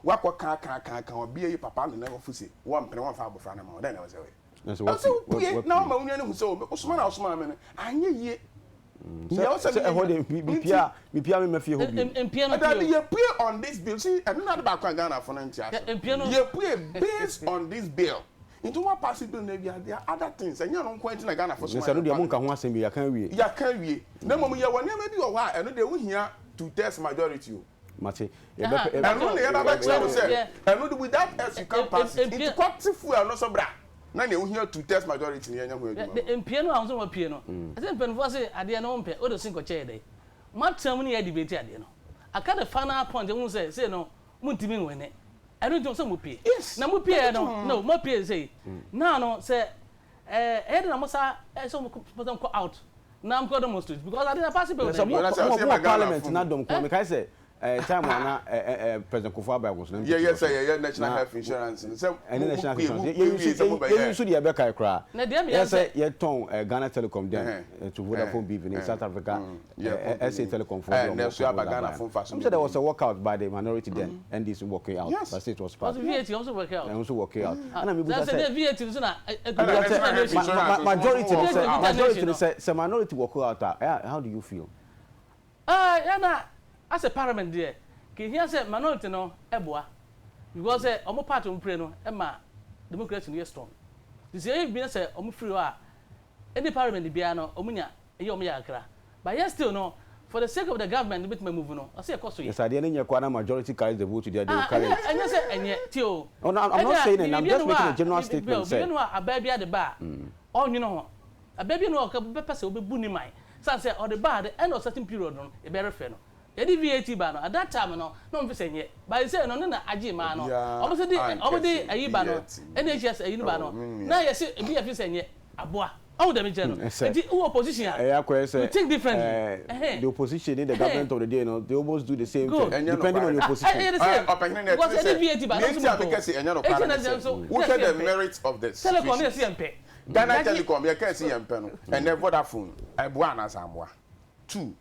Speaker 2: wo wakɔ ka ka ka ka ɔbea yi papa ne ne fo se wɔmpene wɔmfa abɔfra no ma wo dɛn na ɛwɔ sɛ woyɛ?
Speaker 1: Na sɛ
Speaker 2: Ɛwɔ sɛ
Speaker 1: wapue
Speaker 2: wopue na woma wo nua no hu sɛ wosoma na wosomaa me no anyɛ yie.
Speaker 1: Sɛ sɛ ɛhɔ deɛ mepue a mepue a memma fie hɔ bio.
Speaker 3: Mpue no
Speaker 2: Dabi
Speaker 3: pue o.
Speaker 2: yɛpue on this bill see ɛno na ade baako a Ghanafo no nte ase
Speaker 3: Mpue no.
Speaker 2: yɛpue based on this bill nti wɔn apaase bill no awie a there are other things ɛnyɛ ɛno nko ara nti na Ghanafo
Speaker 1: Ne
Speaker 2: soma
Speaker 1: sɛ ɛno
Speaker 2: yɛn
Speaker 1: deɛ
Speaker 2: parliament.
Speaker 1: monka ho asɛm bio yɛaka awie.
Speaker 2: Yɛaka awie na mmom yɛwɔ nneɛma bi wɔ hɔ a ɛno deɛ wohia two thirds majority o.
Speaker 1: Mate. Yɛbɛpɛ
Speaker 2: Ɛno na yɛba bɛkyerɛ no sɛ
Speaker 3: Yeah.
Speaker 2: ɛno de without us you can't pass it.
Speaker 3: Mpue.
Speaker 2: Nti kɔte fuel no so bra na nea wohia two thirds majority no yɛnyɛ ho adwuma ma wo.
Speaker 3: Mpue no a wɔn sɛ wɔapue no, ɛsɛ mpanimfoɔ se adeɛ no wompɛ, wode se nkɔkyɛ yɛ dɛn? Moatena mu ne yɛ debate adeɛ no. Aka the final point wohu sɛ sei no montumi nwene. Ɛno nti sɛ mopue.
Speaker 2: Yes.
Speaker 3: Na mopueɛ no, no, moapue sei. Now no sɛ ɛyɛ dɛn na mosa sɛ mopɛ sɛ mokɔ out na mokɔ demonstrate because ade no paase pɛ
Speaker 1: Na sɛ
Speaker 3: o
Speaker 1: mo
Speaker 2: Na sɛ
Speaker 1: mo
Speaker 2: ɔsɛ
Speaker 1: mo
Speaker 2: ma
Speaker 1: parliament
Speaker 2: Ghanafo
Speaker 1: na
Speaker 2: hu.
Speaker 1: dɔm ko a mekae sɛ. Eh, time a na eh, eh, eh, President Kufuor aba ɛwɔ so na
Speaker 2: Yɛyɛ
Speaker 1: MPP wɔ
Speaker 2: sɛ
Speaker 1: so.
Speaker 2: yɛyɛ National
Speaker 1: Na
Speaker 2: Health Insurance no sɛ
Speaker 1: ɛne
Speaker 2: mo mo
Speaker 1: National
Speaker 2: pue
Speaker 1: Insurance
Speaker 2: mo
Speaker 1: yɛ
Speaker 2: pue
Speaker 1: yɛ
Speaker 2: wie
Speaker 1: use
Speaker 2: sɛ mo
Speaker 1: yɛ
Speaker 2: bɛyɛ.
Speaker 1: use deɛ ɛbɛkae koraa.
Speaker 3: Na deɛ
Speaker 1: Yɛ
Speaker 3: meyɛ
Speaker 1: sɛ
Speaker 3: sɛ
Speaker 1: yɛtɔn eh, Ghana Telecom then
Speaker 2: Ɛhɛn,
Speaker 1: eh, to
Speaker 2: ɛhɛn,
Speaker 1: Vodafone BV ne
Speaker 2: ɛhɛn,
Speaker 1: South Africa
Speaker 2: mm, yɛ
Speaker 1: eh, eh, SA
Speaker 2: company.
Speaker 1: Telecom foɔ
Speaker 2: Ɛɛ
Speaker 1: deɛ
Speaker 2: na
Speaker 1: ɔmo
Speaker 2: ɛso aba
Speaker 1: proposal
Speaker 2: Ghana
Speaker 1: baeɛ
Speaker 2: fo
Speaker 1: no.
Speaker 2: mfaso
Speaker 1: Ɛm sɛ there was a
Speaker 2: bebree.
Speaker 1: walkout by the minority then, NDC walking out,
Speaker 2: Yes.
Speaker 1: but say it was passed.
Speaker 3: Ɔse VAT ɔmo nso work out.
Speaker 1: Ɛno nso walking out.
Speaker 3: Ah,
Speaker 1: Ɛna mebusa
Speaker 3: sɛ sɛ
Speaker 1: sɛ
Speaker 3: deɛ VAT nso na
Speaker 2: Ɛna
Speaker 3: ɛkuta
Speaker 1: mebusa
Speaker 2: National
Speaker 1: sɛ
Speaker 2: Health
Speaker 1: ma
Speaker 3: nation.
Speaker 1: ma
Speaker 2: Insurance nso
Speaker 1: majority
Speaker 2: wɔn
Speaker 1: no
Speaker 2: walk
Speaker 1: sɛ
Speaker 3: VAT
Speaker 2: out.
Speaker 3: kuta
Speaker 1: majority
Speaker 3: nation
Speaker 1: no
Speaker 3: no.
Speaker 1: sɛ sɛ minority walk out a, eh, how do you feel?
Speaker 3: Ah, yɛ na asɛ parliament deɛ, ka ehia sɛ minority no ɛboa because sɛ ɔmo part ɔmo play no ɛma democracy no yɛ strong. Nti sɛ ɛyɛ bi na sɛ ɔmo firi hɔ a, any parliament biara no ɔmo nya ɛyɛ ɔmo yɛ kakra. But yɛ still no, for the sake of the government no betumi move no, ɔsɛ yɛkɔ so yɛ.
Speaker 1: Yes, adeɛ no nyɛ koraa na majority carries the vote deɛ, they will
Speaker 3: Ah,
Speaker 1: carry
Speaker 3: ɛnyɛ
Speaker 1: it.
Speaker 3: ɛnyɛ sɛ ɛnyɛ tie o.
Speaker 1: Oh, no, I'm not
Speaker 3: Ɛna
Speaker 1: saying it, I'm
Speaker 3: biribi
Speaker 1: just
Speaker 3: ni hɔ
Speaker 1: making a
Speaker 3: a
Speaker 1: general
Speaker 3: biribi
Speaker 1: statement
Speaker 3: biribi
Speaker 1: sɛ.
Speaker 3: ni hɔ a abaa bi ade ba a ɔnwene ho. Abaa bi ni hɔ a ɔka bɛpɛ sɛ ɔbɛbu ne man. San sɛ ɔde ba at the end of certain period no, yɛbɛrefɛ no. Yɛde VAT ba no, at that time no, na ɔmo fi sɛ nyɛ. But sɛ no ne na agye maa no,
Speaker 2: Obiara
Speaker 3: ɔmo sɛ de
Speaker 2: ankɛ
Speaker 3: ɔmo de
Speaker 2: sɛ
Speaker 3: ayi ba no,
Speaker 2: VAT.
Speaker 3: NHS ayi no ba
Speaker 2: Oh,
Speaker 3: no,
Speaker 2: me nua.
Speaker 3: na yɛsɛ ebi yɛ fi sɛ nyɛ aboa. Ɔmo dɛm kyerɛ no.
Speaker 1: Sɛ
Speaker 3: Nti wowɔ opposition a,
Speaker 1: ɛyɛ akɔyɛ
Speaker 3: you
Speaker 1: sɛ
Speaker 3: think differently.
Speaker 1: eh,
Speaker 3: Ɛhɛn.
Speaker 1: the opposition ne the
Speaker 3: Ɛhɛn.
Speaker 1: government of the day no, they almost do the same
Speaker 3: Good.
Speaker 1: thing
Speaker 2: Ɛnyɛ
Speaker 1: depending on
Speaker 2: nokware.
Speaker 1: your
Speaker 3: Ah,
Speaker 1: position.
Speaker 3: ɛyɛ the same.
Speaker 2: Ɔpanyin na
Speaker 3: Because
Speaker 2: ɛtumi
Speaker 3: ɛde
Speaker 2: sɛ
Speaker 3: VAT ba,
Speaker 2: nea
Speaker 3: na
Speaker 2: nti a
Speaker 3: nso
Speaker 2: meka
Speaker 3: mo
Speaker 2: sɛ ɛnyɛ
Speaker 3: tɔ.
Speaker 2: nokware
Speaker 3: Eti
Speaker 2: ne
Speaker 3: na
Speaker 2: sɛ
Speaker 3: nso,
Speaker 2: wohwɛ
Speaker 3: na
Speaker 2: the
Speaker 3: yɛsi yɛn pɛ.
Speaker 2: merit of the
Speaker 3: Telecom ne
Speaker 2: situation.
Speaker 3: yɛsi yɛn pɛ.
Speaker 2: Ghana
Speaker 3: Dakye-
Speaker 2: Telecom yɛka si yɛn pɛ no ɛnɛ Vodafone ɛboa anaasɛ amboa? Two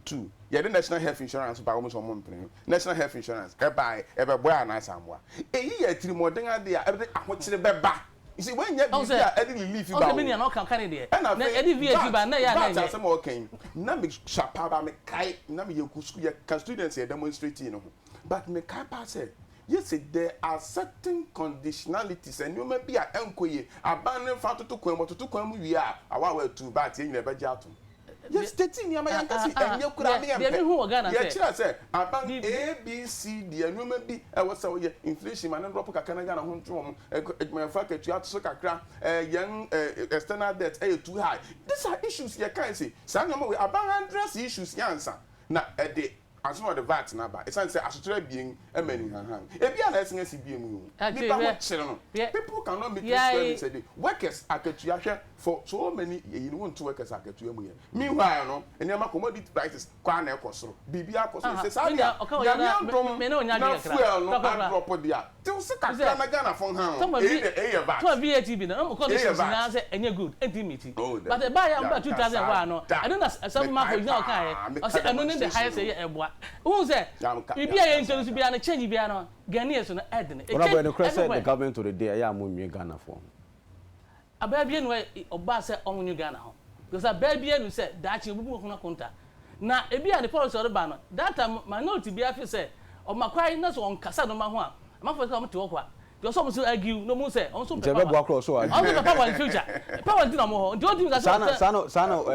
Speaker 2: two yɛde National Health Insurance ba, wɔn nso wɔn mpene no. National Health Insurance ɛbae, ɛbɛboa anaasɛ amboa? Eyi yɛ atirimɔden adeɛ a ɛde ahokyere bɛba. You see, wɔnyɛ
Speaker 3: Ɔn
Speaker 2: biribi
Speaker 3: sɛ
Speaker 2: a ɛde relief
Speaker 3: ɔn
Speaker 2: ba
Speaker 3: sɛ
Speaker 2: o.
Speaker 3: me nua na ɔka ɔka ne deɛ.
Speaker 2: Ɛna
Speaker 3: Na
Speaker 2: afei
Speaker 3: yɛde VAT ba na yɛ a na
Speaker 2: VAT
Speaker 3: ɛnyɛ.
Speaker 2: asɛm a ɔka yi na me sua paa ba mekae na meyɛ kɔ sukuu, yɛka students yɛ demonstrate no ho, but mekae paa sɛ yɛsɛ there are certain conditionalities, nneɛma bi a ɛnkɔ yie, aban ne nfa toto kwan mu, ɔtoto kwan mu wie a awa awa atu but yɛn nyinaa bɛgye atom. Yɛ state nneɛma yɛn kasi
Speaker 3: Ah, ah,
Speaker 2: ɛnyɛ kura ne yɛn
Speaker 3: deɛ mehu wɔ Ghana
Speaker 2: pɛ
Speaker 3: sɛ-
Speaker 2: yɛkyerɛ sɛ aban
Speaker 3: Bi-
Speaker 2: A B C D nneɛma bi ɛwɔ sɛ ɔyɛ inflation ma ne drop kakra na Ghana ho nto wɔn, adwumayɛfo akatua ato so kakra, yɛn external debt ɛyɛ too high. These are issues yɛ kan sɛ saa nneɛma wei aban address issues yansa na ɛde anso na ɔde VAT n'aba, ɛsan sɛ asotoro abien ɛma ni hanhan ebi a na ɛsen asi bie mu yi o
Speaker 3: Ati,
Speaker 2: nipa ho
Speaker 3: hwɛ-
Speaker 2: kyerɛ no.
Speaker 3: hwɛ-
Speaker 2: People cannot make
Speaker 3: Yai-
Speaker 2: three square meals a day. Workers akatua, hwɛ, for so many eyi ni wɔn workers akatua mu yɛ. Meanwhile no, nneɛma commodity prices kɔ ana ɛkɔ soro, biribi akɔ soro. Sɛ saa
Speaker 3: Me
Speaker 2: deɛ
Speaker 3: nua, ɔka wɔ
Speaker 2: Nyame
Speaker 3: yɛ na-
Speaker 2: adom
Speaker 3: me ne onya
Speaker 2: na
Speaker 3: adwene kakra.
Speaker 2: fuel no
Speaker 3: Kɔ, kɔ, kɔ.
Speaker 2: adrop deɛ tew se kakra na Ghana fo han o. Eyi de eyi yɛ VAT.
Speaker 3: Tɔn VAT bi na ɔmo conditions
Speaker 2: VAT.
Speaker 3: nyinaa sɛ ɛnyɛ good, ɛnti meet.
Speaker 2: Oh,
Speaker 3: But ɛbaa yɛ ɔmo ba
Speaker 2: yanka
Speaker 3: 2001 no,
Speaker 2: saa da.
Speaker 3: ɛno na sɛm mafo gyina ɔka yɛ
Speaker 2: Meka
Speaker 3: ɔsɛ ɛno ne the highest
Speaker 2: demonstration.
Speaker 3: ɛyɛ ɛboa. Wohu sɛ
Speaker 2: Yanka-
Speaker 3: biribi a yɛ
Speaker 2: yanka
Speaker 3: introduce biara no, change biara no, Ghanaians no ɛdene. It
Speaker 1: Honorable,
Speaker 3: change
Speaker 1: ɛnokorɛ sɛ the
Speaker 3: everywhere.
Speaker 1: government of the day ɛyɛ a mo nwie Ghana foɔ ho.
Speaker 3: Abaa bi nu ɔbaa sɛ ɔmo nwe Ghana ho because abaa bi nu sɛ daakye obubu ho akonta na ebi a ne policy ɔde ba no, that time minority bi afi sɛ ɔma kwan na sɛ ɔnkasa no ma ho a amanfoɔ sɛ ɔmo te hɔ kwa nti ɔsɛ ɔmo so argue na ɔmo sɛ ɔmo so
Speaker 1: Nti ɛbɛboa korɔ so
Speaker 3: ɔmo so pɛ power in future, power nti na ɔmo hɔ nti ɔntumi ka
Speaker 1: saa na
Speaker 3: sɛ
Speaker 1: saa na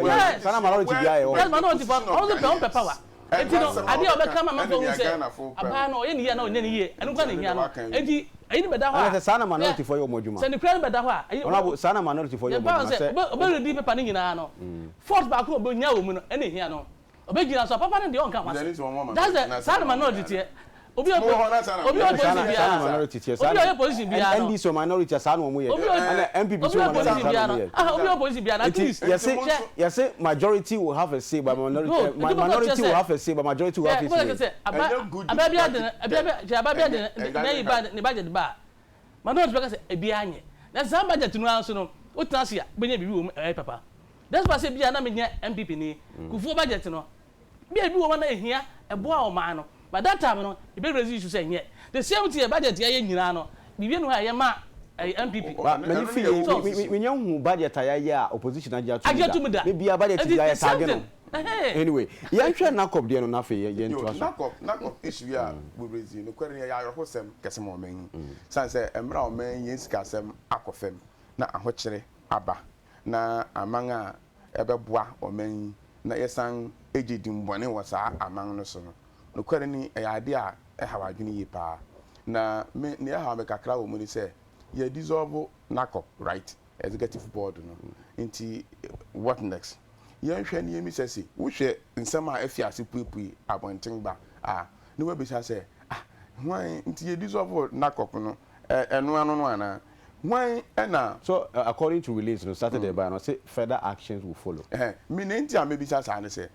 Speaker 3: Yes.
Speaker 1: saa na minority bi ayɛ
Speaker 3: Yes,
Speaker 1: wɔ.
Speaker 3: minority fɔ ɔmo so pɛ ɔmo pɛ power. Eti no adeɛ a ɔbɛka ma amanfoɔ hu sɛ abaa no ɔyɛ ne yie na ɔnyɛ ne yie, ɛno nkwa ne hia no. Eti ɛyi ni bɛda hɔ
Speaker 1: Ɛna
Speaker 3: a
Speaker 1: sɛ saa na minority foɔ yɛ wɔn adwuma.
Speaker 3: Sɛ ne kura no bɛda hɔ a ɛyi
Speaker 1: Honorable, saa na minority foɔ yɛ wɔn
Speaker 3: yɛba
Speaker 1: adwuma
Speaker 3: sɛ
Speaker 1: sɛ
Speaker 3: ɔbɛredi paper no nyinaa no, fault baako a ɔbɛnya wɔ mu no ɛna ehia no ɔbɛgyina so a papa no deɛ ɔnka ho asɛm. That's the saa na minority teɛ. Obi a
Speaker 2: Mo wɔ hɔ na saa na-
Speaker 3: obi a ɔyɛ
Speaker 1: saa
Speaker 3: position
Speaker 1: na saa na
Speaker 3: biara
Speaker 1: minority teɛ.
Speaker 3: Obi a ɔyɛ position biara no
Speaker 1: NDC wɔ minority a, saa na wɔn yɛ.
Speaker 3: Obi a
Speaker 1: Ɛna NPP
Speaker 3: obi
Speaker 1: so
Speaker 3: a
Speaker 1: wɔ
Speaker 3: ɔyɛ
Speaker 1: minority,
Speaker 3: position
Speaker 1: saa na
Speaker 3: biara
Speaker 1: wɔn
Speaker 3: no
Speaker 1: yɛ.
Speaker 3: ah, obi a ɔyɛ position biara no at
Speaker 1: Nti
Speaker 3: least
Speaker 1: yɛse
Speaker 3: hwɛ
Speaker 1: yɛse majority will have a say but minority
Speaker 3: Good. Nti bɔkɔ
Speaker 1: minority
Speaker 3: kyerɛ
Speaker 1: will
Speaker 3: sɛ-
Speaker 1: have a say but majority will have
Speaker 3: ɛ
Speaker 1: its
Speaker 3: bɔkɔ
Speaker 1: way.
Speaker 3: kyerɛ sɛ aba
Speaker 2: Ɛnyɛ good
Speaker 3: aba bi adi
Speaker 2: democratic
Speaker 3: aba bi kyɛ aba bi adi
Speaker 2: Ɛnyɛ-
Speaker 3: ne yi ba ne budget ba a minority bɛka sɛ ebi anyɛ na saa budget no ara nso no, wotena ase a bɛnya biribi wɔ mu ɛyɛ papa. That's why sɛ bia na menyɛ NPP ni Kufuor budget no bia ebi wɔ hɔ na ehia ɛboa ɔman no, but that time no ebe raise issue sɛ nyɛ the same thing. Yɛ budget yɛyɛ nyinaa no, biribi nu hɔ a yɛ ma ɛyɛ NPP.
Speaker 1: Ba mani fi
Speaker 2: So-
Speaker 1: mi mi nya hu budget a yɛayɛ a opposition agye ato
Speaker 3: Agye ato mu da.
Speaker 1: Ne bia budget
Speaker 3: Nti
Speaker 1: bi a
Speaker 3: the same
Speaker 1: yɛ target no.
Speaker 3: thing. Ɛhɛn.
Speaker 1: Anyway, yɛnhwɛ NACOP deɛ no na afei yɛn
Speaker 2: Yo,
Speaker 1: to so.
Speaker 2: NACOP issue a we raise no kwere yɛ ayɔhosɛm kɛse ma ɔman yi, san sɛ mmerɛ a ɔman yi yɛn sikasɛm akɔ fam na ahokyere aba na aman a ɛbɛboa ɔman yi na yɛsan egye di mbɔne wɔ saa aman no so no, nokware ni, ɛyɛ ade a ɛhaw adwene yie paa. Na me nea ɛhaw me kakra wɔ mu ni sɛ yɛ dissolve NACOP, right, executive board no. Nti what next? Yɛnhwɛ ne yɛmi sɛ si wohwɛ nsɛm a ɛfi ase puepue abɔnten ba a ne wabisa sɛ, ah, hwan nti yɛ dissolve NACOP no, ɛno ano no anaa hwan ɛna?
Speaker 1: So according to release no Saturday by no say further actions will follow.
Speaker 2: Ɛhɛn, mi ne nti a mebisa saa ne sɛ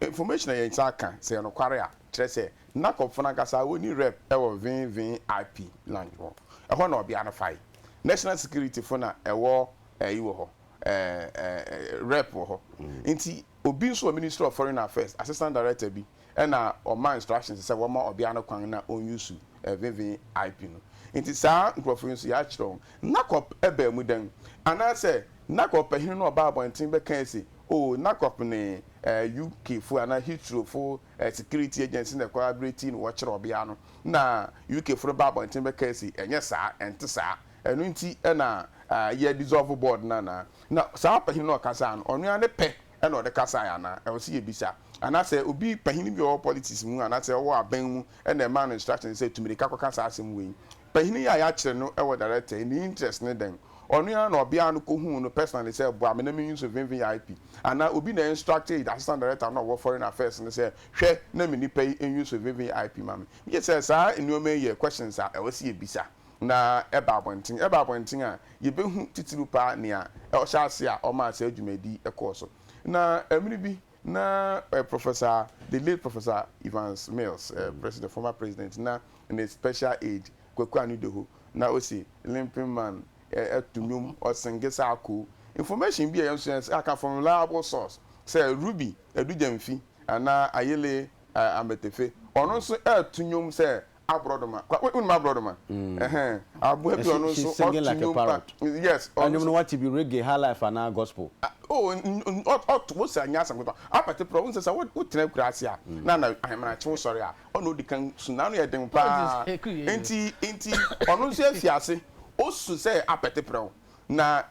Speaker 2: Information a yɛn nsa aka, sɛ ɛyɛ nokware a, kyerɛ sɛ NACOP fo no ankasa wɔnni rep wɔ VVIP lounge hɔ. Ɛhɔ na ɔbea no fae. National Security fo na ɛwɔ ɛyi wɔ hɔ, ɛɛ rep wɔ hɔ. Nti obi nso wɔ Ministry of Foreign Affairs, Assistant Director bi na ɔma instructions sɛ wɔmma ɔbea no kwan na ɔnuse VVIP no. Nti saa nkurɔfo yi nso yɛakyerɛ wɔn. NACOP baa mu dɛn? Anaasɛ NACOP panyin no ɔbaa abɔnten bɛkae se, Oh, NACOP ne UK fo anaa Heathrow fo security agency na ɛkɔabreti na wɔkyerɛ ɔbea no. Na UK fo no baa abɔnten bɛkae se, Ɛnyɛ saa, ɛnte saa. Ɛno nti na yɛ dissolve board no anaa? Na saa panyin no a ɔkasae no, ɔno ara ne pɛ na ɔde kasae anaa? Ɛwɔ sɛ yɛbisa. Anaasɛ obi panyin bi a ɔwɔ politics mu anaasɛ ɔwɔ aban mu na ɛmaa no instruction sɛ tu mirika kɔka saa asɛm wei. Panyin yi a yɛakyere no wɔ director yi, ne interest ne dɛn? Ɔno ara na ɔbea no kohuu no personally sɛ boa me na me use VVIP? Anaa obi na instructee assistant director no a ɔwɔ foreign affairs no sɛ hwɛ na me nipa yi use VVIP ma me? Megye sɛ saa nneɛma yi yɛ questions a ɛwɔ sɛ yɛbisa na ɛba abɔnten. Ɛba abɔnten a, yɛbɛhu titiriw paa nea ɔhyɛ ase a ɔmaa saa dwumadi yi kɔɔ so. Na mmere bi na Professor, the late Professor Evans Mills, president, former president, na ne special aide Kwaku Anidoho, na ose Limping Man to nnwom, ɔsenge saa koo. Information bi a yɛn nso yɛn nsa aka from reliable source sɛ Ruby Adugyamfi anaa Ayele Ametefe, ɔno nso reto nnwom sɛ aborɔdoma. Kwa, wonim aborɔdoma? Ɛhɛn, aboa bi a ɔno
Speaker 1: She
Speaker 2: nso
Speaker 1: singing
Speaker 2: ɔto
Speaker 1: like a
Speaker 2: nnwom pa.
Speaker 1: parrot.
Speaker 2: Yes, ɔno
Speaker 1: Ɛnwom
Speaker 2: nso.
Speaker 1: no wate bi reggae, high life anaa gospel?
Speaker 2: Ah, oh, n- n- ɔt, ɔt, wo sɛ anyɛ asɛm ketewa. Apɛte porɔ, wohu sɛ sɛ wo, wotena akuraase a, na na ahemanakye wosɔre a, ɔna odi kan su, n'ano yɛ den paa. Enti, enti ɔno nso afi ase, osu sɛ apɛte prɛw. Na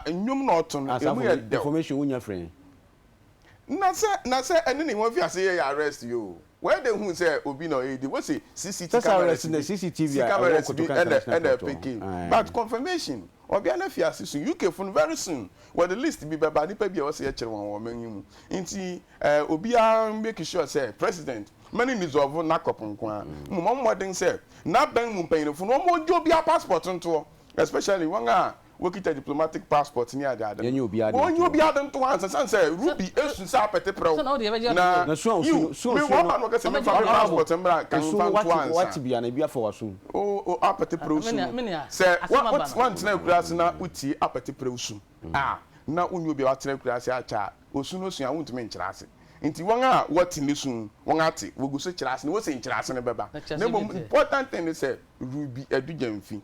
Speaker 2: nnwom na ɔto no,
Speaker 1: Asafo
Speaker 2: emu yɛ dɛw.
Speaker 1: information wonya firi he?
Speaker 2: Na sɛ na sɛ ɛne ne ho afi ase yɛ yɛ arrest yi oo. Wɔyɛ dɛ hu sɛ obi na ɔyɛ di. Wose CCT
Speaker 1: Sɛ sɛ
Speaker 2: cameras
Speaker 1: arrest
Speaker 2: bi
Speaker 1: na CCTV
Speaker 2: C
Speaker 1: a ɛwɔ
Speaker 2: cameras bi
Speaker 1: Kotoka
Speaker 2: ɛna
Speaker 1: International
Speaker 2: ɛna
Speaker 1: Airport hɔ.
Speaker 2: ɛpeke.
Speaker 1: Ae.
Speaker 2: But confirmation, ɔbea no afi ase soon. UK fo no very soon wɔde list bi bɛba nnipa bi a ɛwɔ sɛ yɛkyere wɔn wɔ ɔman yi mu. Nti eh obiara make sure sɛ president ma no nnisɔlvo NACOP nko ara. Mmom ɔmmɔ mmɔden sɛ n'aban mu mpanyinfo no wɔmmɔ obiara passport ntoɔ especially wɔn a Wokita diplomatic passport ne ade ade no,
Speaker 1: Yɛnyɛ obiara de
Speaker 2: wɔnyɛ
Speaker 1: nto hɔ.
Speaker 2: obiara de nto hɔ ansa sane sɛ Ruby esu sɛ apɛte prɛw
Speaker 3: Sɛ na wode yɛbɛgye ato
Speaker 2: na
Speaker 3: hɔ.
Speaker 1: Na su a osu
Speaker 2: yiw
Speaker 1: no, su a
Speaker 2: me
Speaker 1: osu
Speaker 2: wɔba
Speaker 1: no,
Speaker 2: na wɔka sɛ
Speaker 3: Ɔbɛgye
Speaker 2: memfa me
Speaker 3: ato hɔ.
Speaker 1: Honourable,
Speaker 2: passport mmra nka
Speaker 1: esu
Speaker 2: memfa
Speaker 1: no
Speaker 2: nto
Speaker 1: wate,
Speaker 2: ansa.
Speaker 1: wate bi anaa ebi afa w'asom?
Speaker 2: O o apɛte prɛw su
Speaker 3: Me nua,
Speaker 2: no
Speaker 3: me nua,
Speaker 2: sɛ
Speaker 3: asɛm
Speaker 2: wa
Speaker 3: aba
Speaker 2: wo
Speaker 3: no.
Speaker 2: woantena akuraase na wotie apɛte prɛw su a na wonyɛ obi a watena akuraase akyɛ a osu no su a wontumi nkyerɛ ase. Nti wɔn a wɔte ne su no wɔn ate, wɔgu so kyerɛ ase na wose nkyerɛase no bɛba.
Speaker 3: Na kyerɛase
Speaker 2: Na
Speaker 3: bi
Speaker 2: mmom
Speaker 3: nteɛ.
Speaker 2: important thing ne sɛ Ruby Adu-Gyamfi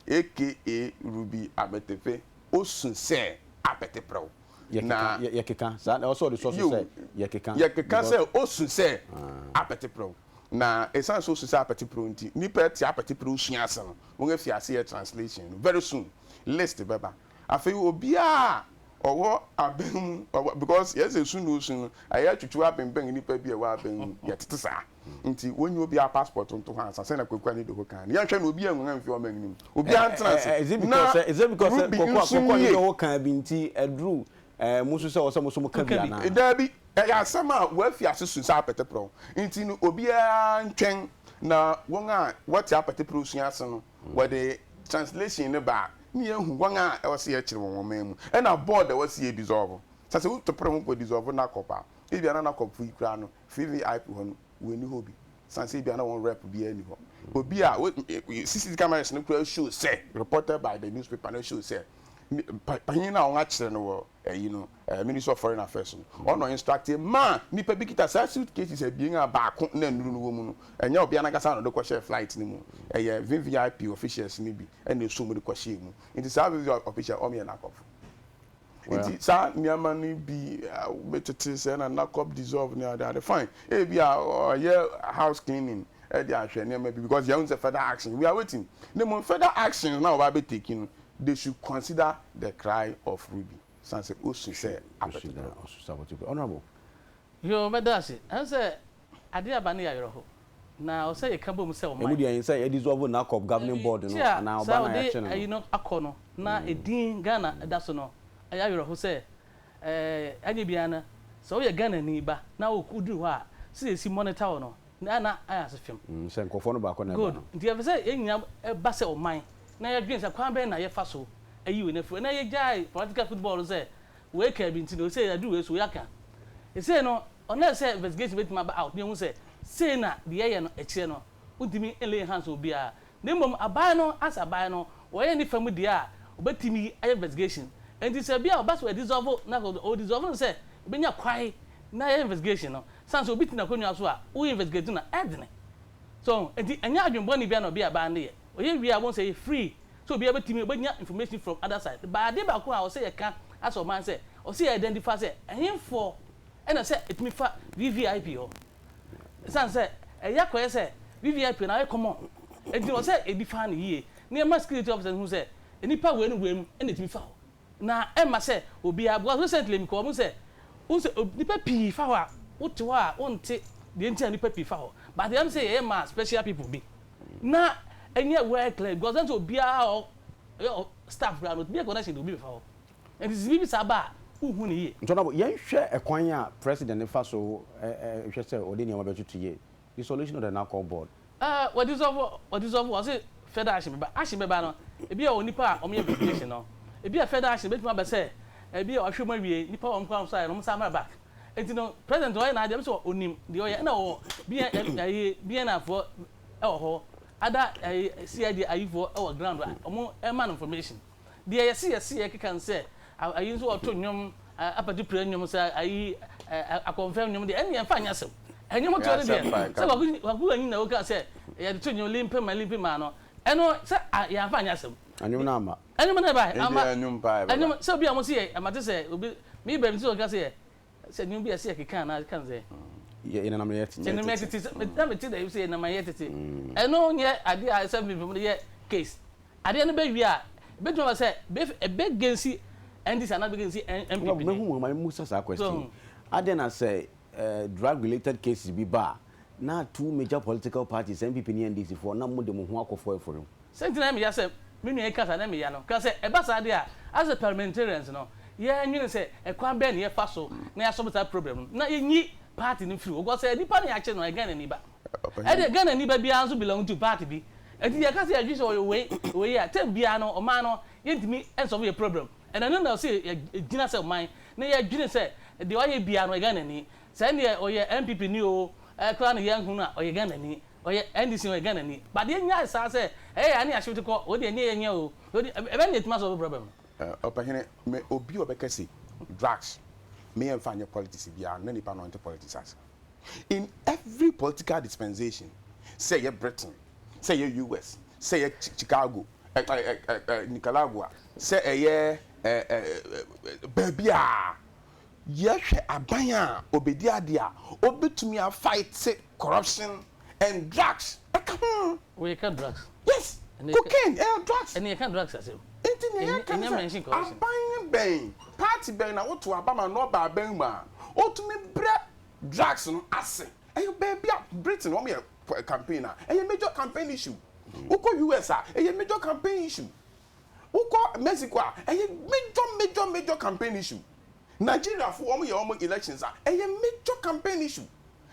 Speaker 2: aka Ruby Ametefe, osu sɛ apɛte prɛw. Na
Speaker 1: Yɛkeka, yɛkeka, saa na ɛwɔ sɛ ɔde sɔ so
Speaker 2: yiw,
Speaker 1: sɛ yɛkeka
Speaker 2: yɛkeka
Speaker 1: because.
Speaker 2: sɛ osu sɛ apɛte prɛw. Na esiane sɛ osu sɛ apɛte prɛw nti, nnipa a ɛte apɛte prɛw su ase no, wɔafi ase yɛ translation no. Very soon, list bɛba. Afei obiara a ɔwɔ abɛn mu, ɔwɔ, because yɛn sɛ su na osu no, ɛyɛ atwitwiw abenbɛn nnipa bi a ɛwɔ abɛn mu, yɛtete saa. Nti wonyi obiara passport nto hɔ ansa sɛnea Kwaku Anidoho kaa no. Yɛnhwɛ no obiara nguan mfi ɔman no mu. Obiara ntena ase.
Speaker 1: Is it
Speaker 2: Na
Speaker 1: because sɛ is it because sɛ
Speaker 2: Ruby
Speaker 1: Kwaku a
Speaker 2: nso
Speaker 1: Kwaku
Speaker 2: nie.
Speaker 1: Anidoho kaa bi nti ɛduru ɛɛ mo nso sɛ ɛwɔ sɛ mo nso mo ka bi anaa?
Speaker 2: Daabi, ɛyɛ asɛm a wɔafi ase su sɛ apɛtɛprɛw. Nti no obiara ntwɛn na wɔn a wɔte apɛtɛprɛw sua ase no wɔde translation no ba a na yɛahu wɔn a ɛwɔ sɛ yɛkyere wɔn wɔ ɔman mu. Ɛna board a ɛwɔ sɛ yɛ dissolve. Sɛ sɛ woto pere ho kɔ dissolve NACOP a, ebia na NACOP fo yi koraa no VVIP hɔ no wɔnni hɔ bi sane sɛ ebia na wɔn rep biara nni hɔ. Obi a wo CCTV cameras no koraa show sɛ reported by the newspaper no show sɛ panyin no a wɔakyere no wɔ ɛyi no Ministry of Foreign Affairs no ɔno instruct maa nipa bi kita saa suitcases abien a baako na nnuru no wɔ mu no ɛnyɛ ɔbea no ankasa na ɔde kɔhyɛɛ flight no mu ɛyɛ VVIP officials no bi ɛna ɛsoo mu de kɔhyɛɛ mu nti saa VVIP official wɔn yɛ n'akɔfo. Nti saa nneɛma no bi wobɛtete sɛ na NACOP dissolve ne ade ade fine ebi a ɔyɛ house cleaning ɛde ahwɛ nneɛma bi because yɛn sɛ further action we are waiting ne mu further action na ɔba bɛ take no they should consider the cry of Ruby san sɛ osu sɛ apɛtepɛ.
Speaker 1: Honourable.
Speaker 3: Yoo mɛda ase. Ɛne sɛ adeɛ aba no yɛ awerɛho. Na ɛwɔ sɛ yɛka bom sɛ ɔman.
Speaker 1: Emu deɛ sɛ yɛ dissolve NACOP governing
Speaker 3: Dabi,
Speaker 1: board no
Speaker 3: ti a
Speaker 1: anaa
Speaker 3: saa
Speaker 1: ɔba no a
Speaker 3: ɔde
Speaker 1: yɛakye no
Speaker 3: ayi
Speaker 1: no.
Speaker 3: no akɔ no na edin Ghana da so no, ɛyɛ awerɛho sɛ ɛɛ anyɛ biara no sɛ woyɛ Ghanani ba na woduru hɔ a sɛdeɛ yɛsi monitor wo no na na ayɛ ase fem.
Speaker 1: Sɛ nkurɔfoɔ no baako na ɛba
Speaker 3: Good.
Speaker 1: no.
Speaker 3: Nti ɛfɛ sɛ yɛn nyinaa ba sɛ ɔman na yɛdwene sɛ kwan bɛn na yɛfa so ayi wei no afiri hɔ na yɛgyae political football no sɛ wei kaa bi nti no sei aduru wei so wei aka. Seesei no. Unless sɛ investigation bɛtumi aba out na yɛahu sɛ sei na deɛ yɛyɛ no ɛkyerɛ no, wontumi nlay hands on obiara. Na mmom aban no as aban no, wɔyɛ ne fa mu deɛ a, wɔbɛtumi ayɛ investigation. Enti sɛ bi a ɔba sɛ wɔadissolve na ɔdissolve no sɛ ɔbɛnya kwae na yɛyɛ investigation no, sane sɛ obi te n'akonnwa so a, wo investigate no a, ɛdene. So ho? Enti ɛnyɛ adwene bɔne biara na ɔbi aban no yɛ. Ɔyɛ wie a, wobɛhu sɛ ɛyɛ free sɛ obiara bɛtumi, ɔbɛnya information from other side. But adeɛ baako a ɔsɛ yɛka as ɔman sɛ, ɔsɛ yɛ identify sɛ ɛhenfoɔ ɛna sɛ ɛtumi fa VVIP hɔ. Ɛsiane sɛ ɛyɛ akɔyɛ sɛ VVIP no ayɛ common nti no, ɔsɛ yɛdi fa no yie na yɛma security officers hu sɛ nnipa wei ne wei mu na ɛtumi fa hɔ. Na ɛmma sɛ obiara, because recently mekɔɔ mu sɛ, wohu sɛ nnipa pii fa hɔ a, wote hɔ a wonte deɛ nti a nnipa pii fa hɔ. But ɛyɛ me sɛ yɛyɛ maa special people bi na ɛnyɛ well clear because ɛnsɛ obiara a ɔyɛ staff koraa no, otumi yɛ connection de obi bɛfa hɔ. Enti sɛ biribi saa ba a, wonhu no yie.
Speaker 1: Nti Honourable, yɛnhwɛ ɛkwan a President no fa so hwɛ sɛ ɔde nneɛma bɛtoto yie, dissolution of the NACOL board.
Speaker 3: Ɛɛ, wɔdissolve, wɔdissolve, wɔse further action bɛba. Action bɛba no, ebi a onipa a wɔyɛ investigation no, ebi a further action bɛtumi aba sɛ, ebi a wɔahwɛ mu awie, nipa a wɔn kora wɔn no, wɔn san mmra back. Enti no, President ɔyɛ n'adeɛ, ɛm sɛ ɔnim deɛ ɔyɛ, ɛna ɔwɔ BN, ɛyi, BNI foɔ ɛwɔ hɔ, other ɛyi, CID ayifoɔ ɛwɔ ground a, wɔn ɛma no information. Deɛ yɛse yɛse yɛkeka no sɛ ayi nso ɔto nnwom apatu pira nnwom sɛ ayi akɔmfɛm nnwom deɛ ɛnneɛ mfa nyɛ asɛm. Nnwom toɔ no deɛ sɛ Kwaku Anyi na woka sɛ yɛde to nnwom limpe ma limpe ma no ɛno sɛ yɛamfa anyɛ asɛm.
Speaker 1: Nnwom no amma.
Speaker 3: Nnwom no ɛbae amma. Nnwom sɛ obi a wɔn se yɛ mate sɛ obi me baabi nti sɛ ɔka sɛ yɛ sɛ nnwom bi a ɛsɛ yɛkeka anaa ka no sɛ.
Speaker 1: Yɛ yɛnam yɛ tete.
Speaker 3: Yɛnam yɛ tete na mete dɛ sɛ yɛnam yɛ tete ɛno nyɛ adeɛ a ɛsɛ mfimfini yɛ case. Adeɛ no bɛ wie a, ɛbɛtumi aba sɛ ɛbɛ gensi NDC anaa ɛbɛ gensi NPP.
Speaker 1: Mehu mu ma mmusa saa question yi. Adɛn na sɛ drug related cases bi ba a, na two major political parties, NPP ne NDC foɔ, na mode mo ho akɔfɔ afiri ho?
Speaker 3: Sɛ nti na ɛyɛ me ya sɛ me nua yi ka saa na ɛyɛ me ya no, ka sɛ ɛba saa deɛ a, as a parliamentarians no, yɛ nwene sɛ ɛkwan bɛn na yɛfa so na yɛ solve saa problem no, na yɛnyi party no mfiri hɔ, because sɛ nipa no yɛakyere no ɔyɛ Ghanani ba. Ɛdeɛ Ghanani ba biara nso belong to party bi. Ɛnti yɛka sɛ yɛdwe sɛ ɔyɛ wei, wei a, term biara no ɔman no yɛntumi nsɔlve yɛ problem. And ɛno na ɔsɛ yɛgyina sɛ ɔman na yɛdwene sɛ deɛ ɔyɛ biara no ɔyɛ Ghanani. Sɛ ɛndeɛ ɔyɛ NPP ni oo, koraa na yɛnhu no a, ɔyɛ Ghanani. Ɔyɛ NDC ni ɔyɛ Ghanani. But yɛnyae saa sɛ ɛyɛ yɛn a ne yɛashift kɔ, wei deɛ ɛnyɛ yɛnyɛ oo, wei deɛ, ɛbɛn na yɛtumi asɔlve problem
Speaker 2: no. Ɔpahene, me obi a ɔbɛka se drugs me yɛnfa nyɛ politics biara no na nipa no ɔnte politics ase. In every political dispensation, sɛ ɛyɛ Britain, sɛ ɛyɛ US, sɛ ɛyɛ Chicago, ɛ ɛ ɛ ɛ Nicaragua, sɛ ɛyɛ ɛ ɛ baabi a yɛhwɛ aban a obedi ade a obetumi afight corruption and drugs ɛka ho.
Speaker 3: Wei ka drugs.
Speaker 2: Yes, cocaine ɛyɛ drugs.
Speaker 3: Ɛne yɛka drugs asɛm.
Speaker 2: Nti nea yɛka ne sɛ aban bɛn, party bɛn na woto aba ma na ɔba aban mu a otumi brɛ drugs no ase. Ɛyɛ baabi a Britain wɔn yɛ campaign a ɛyɛ major campaign issue. Wokɔ US a ɛyɛ major campaign issue. Wokɔ Mexico a ɛyɛ major major major campaign issue. Nigeria fo wɔn yɛ wɔn elections a ɛyɛ major campaign issue.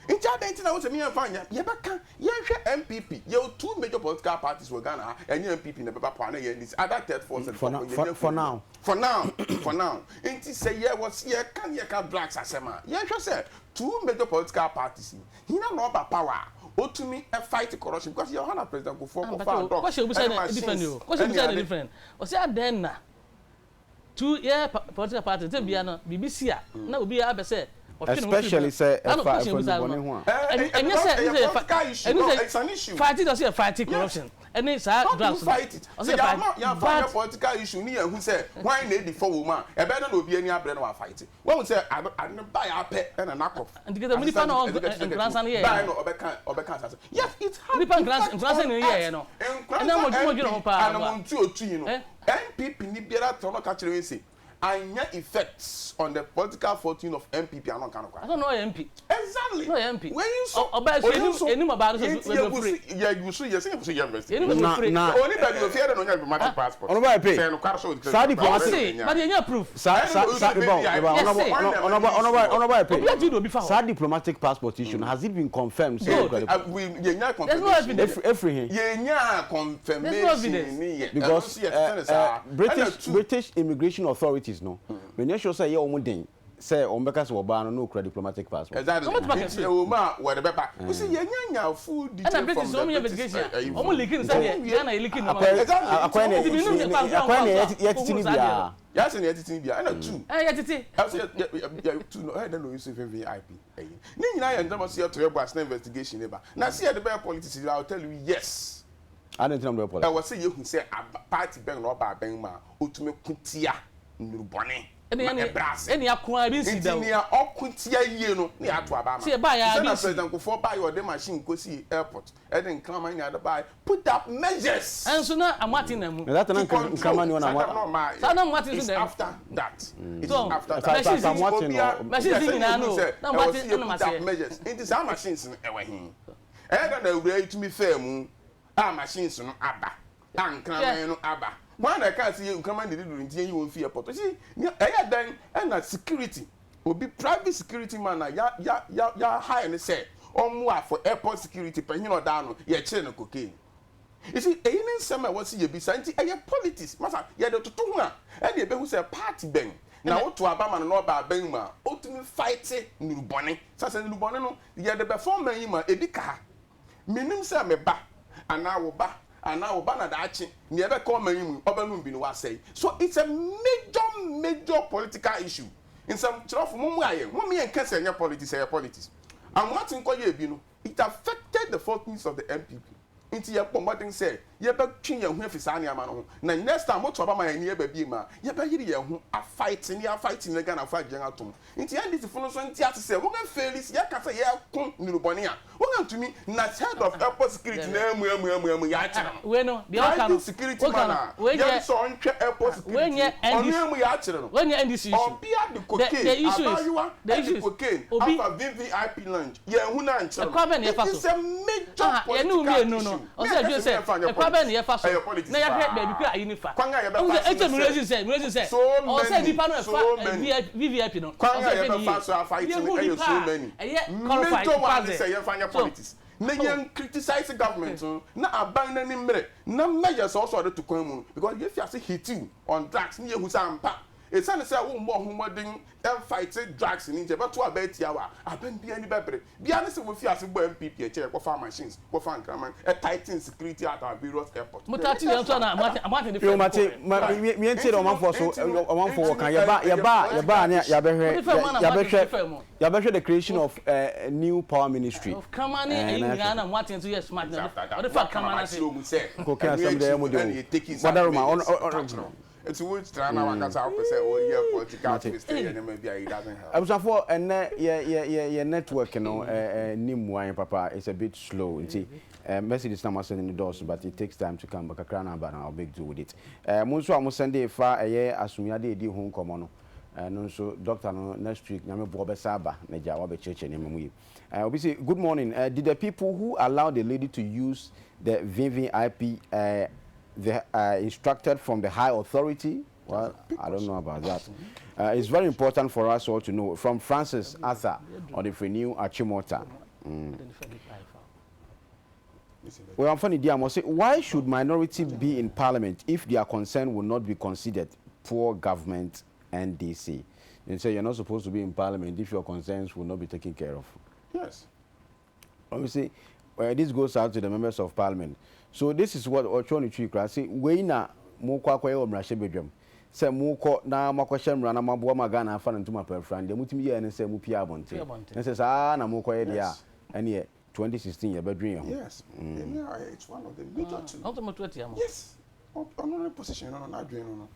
Speaker 2: Nti adɛn nti na wosɛ me yɛnfa nyɛ yɛbɛka yɛnhwɛ NPP yɛwɔ two major political parties wɔ Ghana ha ɛnyɛ NPP na ɛbɛba power na ɛyɛ NDC either third force and
Speaker 1: fourth for, for now
Speaker 2: for now for now nti sɛ yɛwɔ yɛka ne yɛka drugs asɛm a yɛnhwɛ sɛ two major political parties yi hina na ɔba power a otumi fight corruption because yɛwɔ ha na President Kufuor kɔfaa dogs ɛne machines ɛne
Speaker 3: ade. Ɔsɛ adɛn na Two yɛ political party sɛ bia no biribi si a na obi abɛ sɛ
Speaker 1: ɔtwe ne ho firi
Speaker 2: Especially sɛ
Speaker 3: ɛfa
Speaker 1: ɛfa nnubɔne ho a.
Speaker 3: Ɛnyɛ sɛ ɛnyɛ sɛ ɛnyɛ sɛ fight ɔsɛ yɛ fight corruption ɛne saa drugs no
Speaker 2: ɔsɛ yɛ fight but yɛn fa political issue ni yɛn hu sɛ hwan na edi fɔ wɔ mu a ɛbɛyɛ dɛ na obi ani abrɛ na wa fight wɔn sɛ ade no ba yɛ apɛ ɛna n'akɔ
Speaker 3: nti kɛtɛ mu nipa na ɔnkransa no yɛ
Speaker 2: yɛ no ɔbɛka ɔbɛka asase yes it
Speaker 3: had nipa nkransa no yɛ yɛ no ɛna mo dwuma dwene ho paa
Speaker 2: anamontu otu yi no NPP ni biara tena hɔ na ɔka kyerɛ yɛn se annya effects on the political fortune of NPP a na ɔnka nokware.
Speaker 3: Ɔsɛ na ɔyɛ MP.
Speaker 2: Exactly.
Speaker 3: Na ɔyɛ MP.
Speaker 2: Wei nso,
Speaker 3: Ɔbaa so
Speaker 2: oyi nso,
Speaker 3: enim ɔbaa no so
Speaker 2: nti
Speaker 3: baabi
Speaker 2: yɛgu so,
Speaker 3: ofiri.
Speaker 2: yɛgu so, yɛsɛ yɛgu so yɛ investigation.
Speaker 3: Yɛnim baabi
Speaker 1: Na,
Speaker 3: ofiri.
Speaker 1: na.
Speaker 2: Oni baabi ofiri ɛdɛ na ɔnya diplomatic passport.
Speaker 1: Ɔno baa pe.
Speaker 2: Sɛ ɛyɛ nokware sɛ ɔdi
Speaker 1: Saa diplomatic.
Speaker 2: baabi
Speaker 3: Ɔse,
Speaker 2: ɔnya.
Speaker 3: but yɛnya proof.
Speaker 1: Saa,
Speaker 2: Ɛna
Speaker 1: saa,
Speaker 2: oyi
Speaker 1: saa,
Speaker 2: nso
Speaker 1: meba o,
Speaker 2: baabi a
Speaker 1: meba o,
Speaker 3: Yɛse.
Speaker 1: ɔnɔbɔ,
Speaker 2: Hwan na
Speaker 1: ɔnɔbɔ,
Speaker 2: ɛma ne
Speaker 1: ɔnɔbɔ,
Speaker 2: issue wɔ?
Speaker 1: ɔnɔbɔ
Speaker 3: Obi
Speaker 1: pe.
Speaker 3: atumi de obi fa hɔ.
Speaker 1: Saa diplomatic passport issue no, has it been confirmed sɛ
Speaker 3: Good.
Speaker 1: okura
Speaker 2: Uh,
Speaker 1: diplo.
Speaker 2: we, yɛnya
Speaker 3: There's no
Speaker 2: confirmation
Speaker 3: evidence.
Speaker 2: yɛ.
Speaker 1: Efiri, efiri he?
Speaker 2: Yɛnya
Speaker 3: There's no
Speaker 2: confirmation
Speaker 3: evidence.
Speaker 2: ni yɛ. Ɛno
Speaker 1: Because
Speaker 2: nso yɛtete
Speaker 1: eh,
Speaker 2: ne
Speaker 1: eh,
Speaker 2: saa. Ɛna
Speaker 1: British,
Speaker 2: two.
Speaker 1: British immigration authorities no, menyɛ sure sɛ ɛyɛ wɔn den. Sɛ wɔn bɛka sɛ wɔbaa no na okura diplomatic passport.
Speaker 2: Exactly.
Speaker 3: Wɔn bɛtumi aka
Speaker 2: Nti
Speaker 3: sɛ.
Speaker 2: ɛwɔ mu a wɔde bɛba. You see, yɛnya nya full
Speaker 3: Ɛna
Speaker 2: detail
Speaker 3: British
Speaker 2: from
Speaker 3: wɔn
Speaker 2: the
Speaker 3: yɛ
Speaker 2: British
Speaker 3: investigation a
Speaker 2: ɛyi
Speaker 3: wɔn leaki no sɛdeɛ
Speaker 2: Wɔn
Speaker 3: Ghana yɛ leaki nneɛma
Speaker 1: Akɔyɛ
Speaker 3: no.
Speaker 2: Exactly. Nti
Speaker 1: akɔyɛ
Speaker 2: wɔn
Speaker 1: nea
Speaker 3: Nti menim
Speaker 1: yɛtete
Speaker 3: sɛ kwan
Speaker 1: akɔyɛ
Speaker 3: kwan
Speaker 1: nea
Speaker 3: so a
Speaker 1: yɛtete
Speaker 3: wɔhunu
Speaker 1: ne
Speaker 3: saa adeɛ no.
Speaker 1: biara.
Speaker 2: Yɛase nea yɛtete ne biara. Ɛna two.
Speaker 3: Ɛɛ yɛtete.
Speaker 2: Ɛsɛ yɛ yɛ yɛ two no ɛyɛ dɛ na oyi so VVIP ɛyi. Ne nyinaa yɛ nneɛma so yɛto yɛ bɔ ase na investigation ne ba. Na se yɛde bɛyɛ politics I will tell you yes.
Speaker 1: Adɛn nti na mode bɛyɛ politics?
Speaker 2: Ɛwɔ sɛ yɛhu sɛ aba party bɛn na ɔba abɛn mu a otumi ko tia nnurubɔne ma ɛbrɛ ase.
Speaker 3: Ɛne ako ara ebi nsi da
Speaker 2: Nti
Speaker 3: o.
Speaker 2: nea ɔko tia yie no na yɛato aba ama
Speaker 3: Sɛ
Speaker 2: no.
Speaker 3: ɛbaeɛ
Speaker 2: Te
Speaker 3: ara
Speaker 2: sɛ
Speaker 3: ebi
Speaker 2: na
Speaker 3: nsi.
Speaker 2: President Kufuor baeɛ ɔde machine kɔsii airport ɛde nkraman ne ade baeɛ put up measures.
Speaker 3: Ɛnso na Amoaten na mu.
Speaker 1: Na that time na
Speaker 2: To control.
Speaker 1: nkraman ni hɔ na
Speaker 2: Saa time
Speaker 1: Amoa.
Speaker 2: na ɔmaa
Speaker 3: Saa na Amoaten nso
Speaker 2: It's
Speaker 3: na mu.
Speaker 2: after that. It is
Speaker 3: So
Speaker 2: after that.
Speaker 3: machines
Speaker 1: Saa
Speaker 3: yi
Speaker 1: Amoaten no.
Speaker 2: Obiara
Speaker 3: machines
Speaker 2: yes
Speaker 3: yi
Speaker 2: ɛna
Speaker 3: nyinaa
Speaker 2: ehu
Speaker 3: no
Speaker 2: sɛ
Speaker 3: na
Speaker 2: ɛwɔ
Speaker 3: Amoaten
Speaker 2: sɛ yɛ
Speaker 3: ɛnam
Speaker 2: put up
Speaker 3: aseɛ.
Speaker 2: measures. Nti saa machines no ɛwɔ he? Ɛyɛ dɛn na awuraa yi tumi faa mu a machines no aba a nkraman no aba? Hwan na ɛkaa sɛ yɛ nkraman na ɛdi duru nti yɛnyi wɔn mfi airport? You see, nea ɛyɛ dɛn na security, obi private security man a ya ya ya ya hire no sɛ ɔmmoa for airport security panyin a ɔda ano, yɛkyere no cocaine. You see, eyi ne nsɛm a ɛwɔ sɛ yɛbisa. Nti ɛyɛ politics. Masa, yɛde toto ho a, ɛna yɛbɛhu sɛ party bɛn na woto aba ma no na ɔba aban mu a, ɔtumi fight nnurubɔne. Sɛ sɛ nnurubɔne no, yɛde bɛfa ɔman yi mu a, ebi ka ha. Mennim sɛ me ba anaa wo ba anaa wo ba na daakye nea ɛbɛka ɔman yi mu yi, ɔbɛnom bi na wasɛe. So it's a major, major political issue. Nsɛmkyerɛwfo, mommoa yɛn. Momma yɛnka sɛ ɛnyɛ politics, ɛyɛ politics. Amoaten kɔyɛɛ bi no, it affected the fortunes of the NPP. Nti yɛbɔ mmɔden sɛ yɛbɛtwe yɛn ho afi saa nneɛma no ho. Na next time moto aba ma yɛn ani aba bio a, yɛbɛyere yɛn ho afight ne afight na Ghanafo agye yɛn atom. Nti NDC fo no nso nte ase sɛ wɔn afeeli sɛ yɛka sɛ yɛko nnurubɔne a, wɔn antumi na head of airport security no amuamuamuamu yɛakyere no.
Speaker 3: Wei no, deɛ ɔka no,
Speaker 2: Private security
Speaker 3: woka
Speaker 2: man
Speaker 3: no,
Speaker 2: a
Speaker 3: wei
Speaker 2: yɛn
Speaker 3: nyɛ,
Speaker 2: sɛ ɔnhwɛ airport
Speaker 3: wei
Speaker 2: security
Speaker 3: nyɛ
Speaker 2: no, ɔno
Speaker 3: NDC,
Speaker 2: amu yɛakyere no.
Speaker 3: wei nyɛ NDC issue.
Speaker 2: Ɔbea de
Speaker 3: The,
Speaker 2: cocaine,
Speaker 3: the issue is,
Speaker 2: abaayewa
Speaker 3: the
Speaker 2: de
Speaker 3: issue is,
Speaker 2: cocaine
Speaker 3: obi,
Speaker 2: afa VVIP lounge, yɛanhu no ankyere no.
Speaker 3: ɛkwan bɛn na
Speaker 2: It
Speaker 3: yɛfa
Speaker 2: is
Speaker 3: so?
Speaker 2: a major
Speaker 3: Aha, yɛne wo
Speaker 2: political
Speaker 3: mmienu no,
Speaker 2: issue.
Speaker 3: ɔsɛ
Speaker 2: Yɛnka
Speaker 3: adwene
Speaker 2: sɛ
Speaker 3: sɛ,
Speaker 2: yɛmfa nyɛ
Speaker 3: ɛkwan bɛn na
Speaker 2: politics.
Speaker 3: yɛfa so
Speaker 2: Ɛyɛ politics
Speaker 3: na yɛahwɛ
Speaker 2: paa.
Speaker 3: baabi koro a ayi no fa?
Speaker 2: Kwan a
Speaker 3: Wohu
Speaker 2: yɛbɛfa
Speaker 3: sɛ,
Speaker 2: so
Speaker 3: ɛnti
Speaker 2: ne
Speaker 3: mi raising
Speaker 2: sɛ,
Speaker 3: sɛ, mi raising sɛ,
Speaker 2: so
Speaker 3: ɔwɔ sɛ
Speaker 2: many,
Speaker 3: nipa no
Speaker 2: so
Speaker 3: ɛfa
Speaker 2: many.
Speaker 3: VVIP no,
Speaker 2: Kwan
Speaker 3: ɔwɔ
Speaker 2: a
Speaker 3: sɛ yɛhwɛ ne
Speaker 2: yɛbɛfa
Speaker 3: yie.
Speaker 2: so afight no
Speaker 3: Yɛhu
Speaker 2: ɛyɛ
Speaker 3: nipa
Speaker 2: so
Speaker 3: a
Speaker 2: many.
Speaker 3: ɛyɛ qualified
Speaker 2: Major
Speaker 3: nipa
Speaker 2: one ne
Speaker 3: dze.
Speaker 2: sɛ yɛmfa nyɛ
Speaker 3: So,
Speaker 2: politics na
Speaker 3: oh,
Speaker 2: yɛn criticize government no na aban no ani mmere na measures a ɔsɛ ɔde to kwan mu no because yɛfi ase hit you on drugs ne yɛhu sɛ ampa esiane sɛ wommɔ ho mmɔden mfight drugs no nti ɛbɛto aba atia wo a aban biara ani bɛbere biara ne sɛ wofi ase bɔ NPP akyi a yɛkɔfa machines kɔfa nkraman tighten security at our various airport
Speaker 3: mo
Speaker 2: the
Speaker 3: taa ti yɛn
Speaker 2: latest
Speaker 3: nso
Speaker 2: one
Speaker 3: na
Speaker 2: ɛba
Speaker 3: Amoaten de
Speaker 1: Yo
Speaker 3: fɛ
Speaker 1: mate
Speaker 3: kɔɛ.
Speaker 1: ma
Speaker 2: right
Speaker 1: mi mi ntie
Speaker 2: nti
Speaker 1: dɛ
Speaker 2: no
Speaker 1: ɔmanfoɔ so
Speaker 2: nti no
Speaker 1: ɔmanfoɔ
Speaker 2: nti
Speaker 1: wɔ kan
Speaker 2: no
Speaker 1: yɛba
Speaker 2: ɛyɛ
Speaker 1: yɛba yɛba
Speaker 2: political
Speaker 1: ne
Speaker 2: issue.
Speaker 1: yɛabɛhwɛ
Speaker 3: Mo de fɛ mu na Amoaten de
Speaker 1: yɛabɛhwɛ
Speaker 3: fɛ mu.
Speaker 1: yɛabɛhwɛ the creation of new power ministry
Speaker 3: Kraman ne
Speaker 1: ɛɛ
Speaker 3: ayi
Speaker 1: na
Speaker 3: nyinaa
Speaker 1: yɛahwɛ
Speaker 3: na Amoaten nso yɛ smart
Speaker 2: It's
Speaker 3: na
Speaker 2: after that.
Speaker 3: ɔde fa
Speaker 2: Waka
Speaker 3: kraman
Speaker 2: ma
Speaker 3: ase.
Speaker 2: kyerɛ mu sɛ
Speaker 1: koke
Speaker 2: ɛno
Speaker 1: asɛm deɛ
Speaker 2: akyi
Speaker 1: ɛyɛ mo
Speaker 2: no
Speaker 1: de
Speaker 2: ɛna
Speaker 1: o
Speaker 2: yɛ taking some
Speaker 1: wadaroma ɔno
Speaker 2: measures
Speaker 1: ɔno
Speaker 2: ka kyerɛ wo. Nti wo tena na wankasa wopɛ sɛ woyɛ political
Speaker 1: mate
Speaker 2: twist yɛ nneɛma bi a it doesn't help.
Speaker 1: abusuafoɔ ɛnɛ yɛ yɛ yɛ yɛ network no ɛɛ ni mua yɛn papa, it's a bit slow, nti messages na mo asɛn no dɔɔso, but it takes time to come, but kakra na aba na I'll make do with it. Mo nso a mo sɛnde fa ɛyɛ asomyade edi ho nkɔmɔ no, ɛno nso doctor no next week Nyame boɔ bɛsa aba na gya wabɛkyerɛkyerɛ nneɛma mu yi. Obi say good morning, did the people who allow the lady to use the VVIP the instructed from the high authority? Well, I don't know about that. It's very important for us all to know. From Francis Arthur on the New Achimota. Well, I'm funny, dear. Say, why should minority be in parliament if their concern will not be considered? Poor government, NDC. They say you're not supposed to be in parliament if your concerns will not be taken care of. Obviously, well, this goes out to the members of parliament. So this is what Ochoni Tree say. We na mo kwa kwa wɔ mmarahyɛbadwam sɛ mokɔ na moakɔhyɛ mmara na moaboa ma Ghana afa no ntoma pɛfra deɛ motumi yɛɛ ne sɛ mopie abɔnten ne sɛ saa na mokɔyɛ deɛ a ɛneɛ 2016 yɛbɛdwen yɛn ho.
Speaker 2: Yes. Yeah, it's one of the major two.
Speaker 3: Ɔnso mo to atia mo.
Speaker 2: Yes. Ɔno ne position no n'adwene no.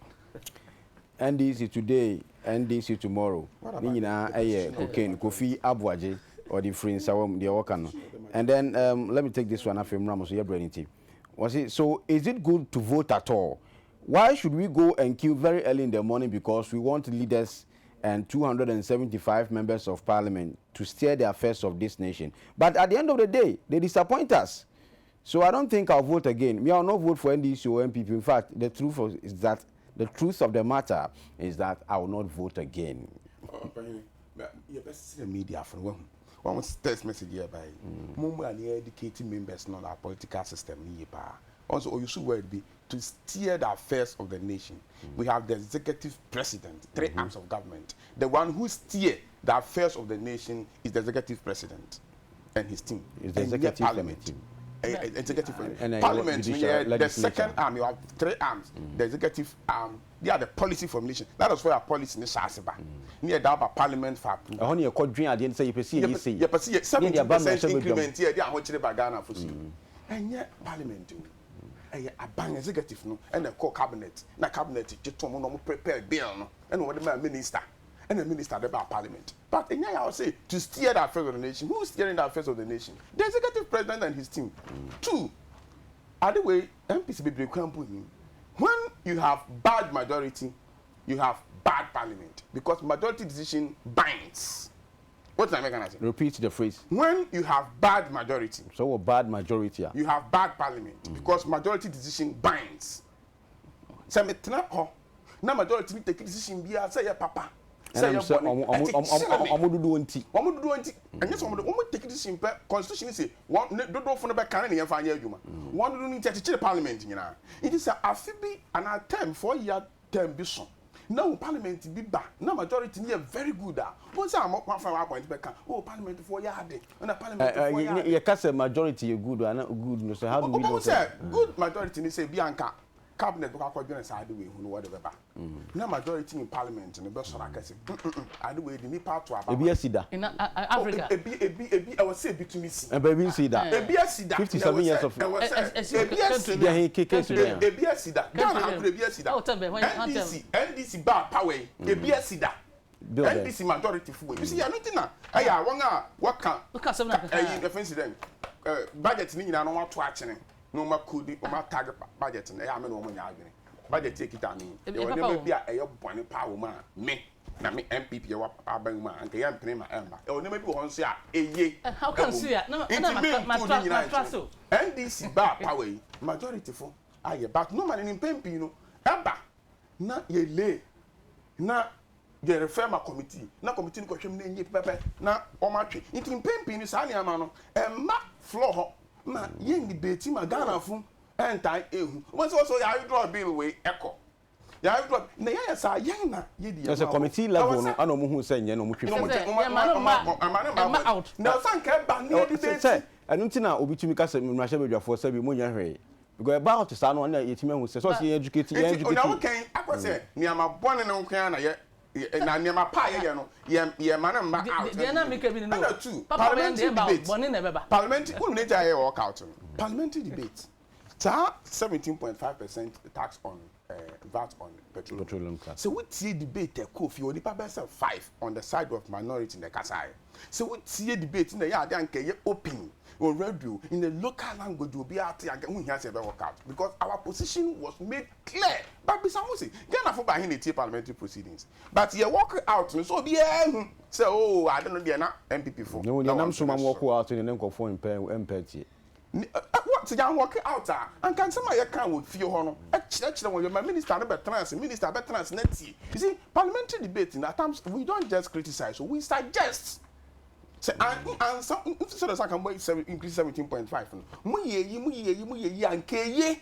Speaker 1: NDC today, NDC tomorrow.
Speaker 2: What
Speaker 1: Ne
Speaker 2: about
Speaker 1: nyinaa
Speaker 2: the
Speaker 1: ɛyɛ
Speaker 2: position of the
Speaker 1: cocaine. Kofi Aboagye ɔde firi Nsawam deɛ wɔka no. And then let me take this one afei mmra mo so yɛbrɛ ne ti. Wɔsi, so is it good to vote at all? Why should we go and queue very early in the morning because we want leaders and 275 members of parliament to steer the affairs of this nation? But at the end of the day, they disappoint us. So I don't think I'll vote again. Me, I'll not vote for NDC or NPP. In fact, the truth of the matter is that I will not vote again.
Speaker 2: Ɔpanyin, yɛbɛsrɛ media fo no wahu wɔn text message yɛ ba yi mo mu a ne educate members no na political system no yie paa. Wɔn nso ɔuse word bi. to steer the affairs of the nation. We have the executive president, 3 arms of government. The one who steer the affairs of the nation is the executive president and his team.
Speaker 1: Is the executive
Speaker 2: parliament.
Speaker 1: Team.
Speaker 2: Executive and parliament, the second arm, you have three arms. The executive arm, they are the policy formulation. That is where our policy is. Near that parliament for approval.
Speaker 1: Ɛhɔ ne yɛkɔ dwen adeɛ no sɛ yɛpɛ sɛ yɛyɛ sei.
Speaker 2: Yɛpɛ sɛ yɛ 70% increment yɛ de ahokyere ba Ghana fo so. Ɛnyɛ parliament o. Ɛyɛ aban executive no ɛna ɛkɔ cabinet na cabinet gye tom na wɔn prepare bill no ɛna wɔde ma minister ɛna minister de ba parliament. But ɛnyɛ yà ɔsɛ to steer the affairs of the nation. Who is steering the affairs of the nation? The executive president and his team. Two, ade wei MPs bebree kwan mpo nim. When you have bad majority, you have bad parliament because majority decision binds. What na meka na se?
Speaker 1: Repeat the phrase.
Speaker 2: When you have bad majority.
Speaker 1: So wɔ bad majority a.
Speaker 2: You have bad parliament because majority decision binds. Sɛ me tena hɔ na majority ni take decision biara sɛ yɛ papa sɛ yɛ bɔne ɛkyekyere me.
Speaker 1: Ɔmo dodoɔ nti.
Speaker 2: Wɔn dodoɔ nti ɛnyɛ sɛ wɔn dodoɔ wɔn take decision pɛ constitution se wɔn ne dodoɔfo no bɛka ne ne yɛn fa nyɛ adwuma. Wɔn dodoɔ no nti ɛkyekyere parliament nyinaa. Nti sɛ afe bi anaa term 4 year term bi so na wo parliament bi ba na majority no yɛ very good a, wohu sɛ a wɔafa wɔn appoint bɛka, oh, parliament foɔ yɛ ade, ɛna parliament foɔ yɛ ade.
Speaker 1: Yɛka sɛ majority yɛ good ana good no sɛ how do we know
Speaker 2: Wobɛhu sɛ good majority ni sɛ bi anka cabinet bɛkɔ akɔdwene saa ade wei ho no wɔde bɛba na majority in parliament no bɛsɔrɔ aka sɛ ade wei de nipa ato aba.
Speaker 1: Ebi asi da.
Speaker 3: In Africa.
Speaker 2: Ebi ebi ebi ɛwɔ sɛ ebi tumi si.
Speaker 1: Ɛbɛ ebi nsi da.
Speaker 2: Ebi asi da.
Speaker 1: 57 years of.
Speaker 2: Ɛwɔ sɛ ebi asi da.
Speaker 1: Deɛ he keke si da.
Speaker 2: Ebi asi da. Ghana ha kura ebi asi da. NDC NDC ba power yi ebi asi da. NDC majority fo ebi si yɛ no ti na ɛyɛ a wɔn a wɔka ɛyi ɛfɛn si dɛ budget ni nyinaa no wɔn ato akyene na wɔn akodi wɔn atag budget no ɛyɛ ame na wɔn nyɛ adwene budget yɛ kita mi yɛwɔ nneɛma bi a ɛyɛ bɔne paa wɔ mu a me na me NPP yɛwɔ aban mu a anka yɛ mpene ma ɛmba. Ɛwɔ nneɛma bi wɔ hɔ nso a eye ɛwɔ mu nti me ntu ne nyinaa nkyɛn. NDC ba power yi majority fo ayɛ, but normally ne mpɛn pii no ɛba na yɛ lay na yɛ refer ma committee na committee no kɔhwɛ mu na enye pɛpɛ na wɔn atwe. Nti mpɛn pii no saa nneɛma no ɛmma floor hɔ ma yɛn debate ma Ghana fo ɛntan ehu wɔn sɛ wɔsɔ yɛ withdraw bill wei ɛkɔ yɛ withdraw na yɛyɛ saa yɛn na yɛ di.
Speaker 1: Yɛ sɛ committee level no ana ɔmo hu sɛ nyɛ na ɔmo twi fam.
Speaker 2: Na ɔsan kɛ ba ne yɛ debate.
Speaker 1: Sɛ ɛno nti na obi tumi ka sɛ mmarahyɛbadwafoɔ sɛ bi mo nyɛ hwee because ɛba out saa no ɔna yɛtumi ahu sɛ sɛ ɔsɛ yɛn educate yɛn educate.
Speaker 2: Nti ɔna kɛn akɔ sɛ nneɛma bɔne no nko ara na yɛ na nneɛma pa a yɛyɛ no yɛ yɛ ma no mma out.
Speaker 3: Deɛ na meka bi no.
Speaker 2: Ɛna two, parliamentary debate.
Speaker 3: Bɔne na ɛbɛba.
Speaker 2: Parliamentary wonu ne gya yɛ walk out no, parliamentary debate saa 17.5% tax on VAT on petroleum.
Speaker 1: Petroleum tax.
Speaker 2: Sɛ wotie debate ɛkɔ fie onipa bɛyɛ sɛ five on the side of minority na ɛkasa yɛ sɛ wotie debate na ɛyɛ ade anka ɛyɛ open on radio in the local language obi ate anka ho hia sɛ ɛbɛ work out because our position was made clear. But bisa ho sɛ Ghana fo ba he na etie parliamentary proceedings? But yɛ walk out no so obiara hu sɛ oh, ade no deɛ na NPP fo
Speaker 1: na wɔn nam so ma walk out ne ne nkɔfoɔ mpɛ tie.
Speaker 2: Sɛ yɛn walk out a anka nsɛm a yɛka wɔ fie hɔ no ɛkyerɛkyerɛ wɔn yɛ ma minister no bɛtena ase, minister bɛtena ase na tie. You see, parliamentary debate na at times we don't just criticize, we suggest sɛ ansa sɛ de sɛ mo increase 17.5 no, mo yɛ yi, mo yɛ yi, mo yɛ yi anka eye.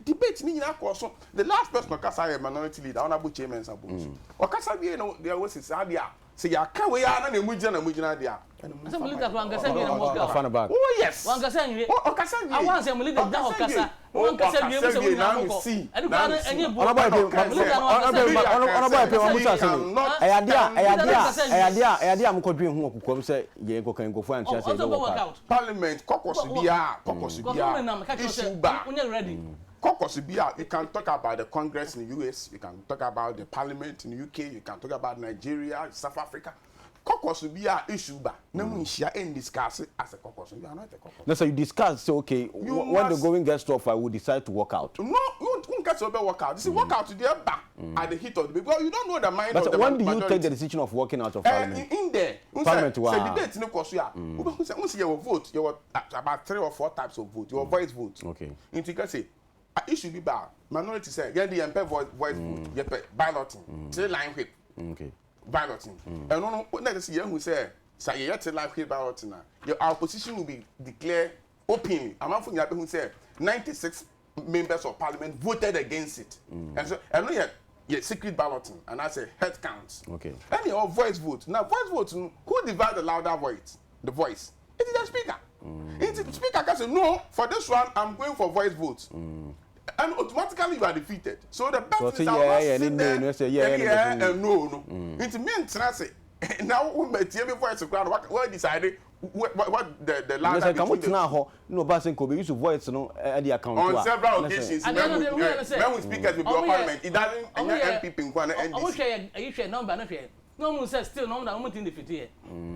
Speaker 2: Debate ni nyinaa kɔ so. The last person ɔkasa yɛ minority leader, Honourable Chairman Sabosu. Ɔkasa wie no deɛ wɔsi saa deɛ a sɛ yɛaka wei ara na emu gyina na emu gyina deɛ a.
Speaker 3: Sɛ mo leader wankasa wie na mo
Speaker 1: ɔfa no back.
Speaker 2: Oh yes.
Speaker 3: Wankasa nwie.
Speaker 2: Ɔkasa wie.
Speaker 3: Awo ansɛ mo leader gyina hɔ kasa wankasa wie mo sɛ mo nyinaa mo kɔ ɛni kwan no ɛnyɛ bu.
Speaker 1: Ɔnabɔ ɛpɛ wɔn musa asɛm ɛyɛ adeɛ a ɛyɛ adeɛ a ɛyɛ adeɛ a ɛyɛ adeɛ a mokɔdwen ho wɔ kokoam sɛ yɛn kɔkan nkɔfoɔ ankyerɛ sɛ yɛbɛ walk out.
Speaker 2: Parliament caucus biara, caucus biara issue ba caucus biara, you can talk about the Congress in the US, you can talk about the parliament in the UK, you can talk about Nigeria, South Africa. Caucus biara issue ba na mu nhyia and discuss as a caucus, you are not a caucus.
Speaker 1: Na sɛ you discuss say okay,
Speaker 2: You
Speaker 1: when the going gets tough, I will decide to walk out.
Speaker 2: No, you won't get to walk out. You see, walk out there ba at the heat of the, because you don't know the mind
Speaker 1: But
Speaker 2: of the
Speaker 1: when do you
Speaker 2: majority.
Speaker 1: take the decision of walking out of parliament?
Speaker 2: In there
Speaker 1: Parliament
Speaker 2: wa sɛ debate no kɔ so a, wobɛhu sɛ wonsi yɛwɔ vote, yɛwɔ about three or four types of vote. Yɛwɔ voice vote. Nti ka sɛ issue bi ba, minority sɛ yɛn de yɛn pɛ voice vote, yɛpɛ balloting, three line whip balloting. Ɛno no na yɛ sɛ yɛhu sɛ sɛ yɛyɛ three line whip balloting a, our position will be declared openly. Amanfo nyinaa bɛhu sɛ 96. Members of parliament voted against it. And so ɛno yɛ yɛ secret balloting anaasɛ head count.
Speaker 1: Okay.
Speaker 2: Ɛna ɛwɔ voice vote. Na voice vote no, who divide the louder voice? The voice. It is the speaker. Nti speaker ka sɛ no, for this one I'm going for voice vote. And automatically you are defeated. So the best
Speaker 1: So
Speaker 2: thing
Speaker 1: ɔse
Speaker 2: is I will not
Speaker 1: yeah, yeah,
Speaker 2: sit
Speaker 1: ne
Speaker 2: there
Speaker 1: no, ɛsɛ yeah,
Speaker 2: ɛne
Speaker 1: ne
Speaker 2: yeah
Speaker 1: bɛso
Speaker 2: and no no. Nti me ntena ase na wo ma tie me voice koraa no wa decide what the
Speaker 1: Nyɛ
Speaker 2: louder
Speaker 1: sɛ nka
Speaker 2: between the
Speaker 1: motena hɔ na ɔbaa sɛ nka ɔbɛyi so voice no de account
Speaker 2: on
Speaker 1: a
Speaker 2: several
Speaker 1: na sɛ
Speaker 2: occasions
Speaker 3: Adeɛ no deɛ woyɛ no sɛ
Speaker 2: mɛhu speakers bebree
Speaker 3: ɔmo
Speaker 2: wɔ
Speaker 3: yɛ
Speaker 2: parliament it doesn't
Speaker 3: ɔmo
Speaker 2: ɛnyɛ
Speaker 3: yɛ
Speaker 2: NPP nko ara na
Speaker 3: ɔmo
Speaker 2: NDC
Speaker 3: hwɛ yɛ ɛyi hwɛ number no hwɛ na ɔmo sɛ still na ɔmo na ɔmo ntumi defeat yɛ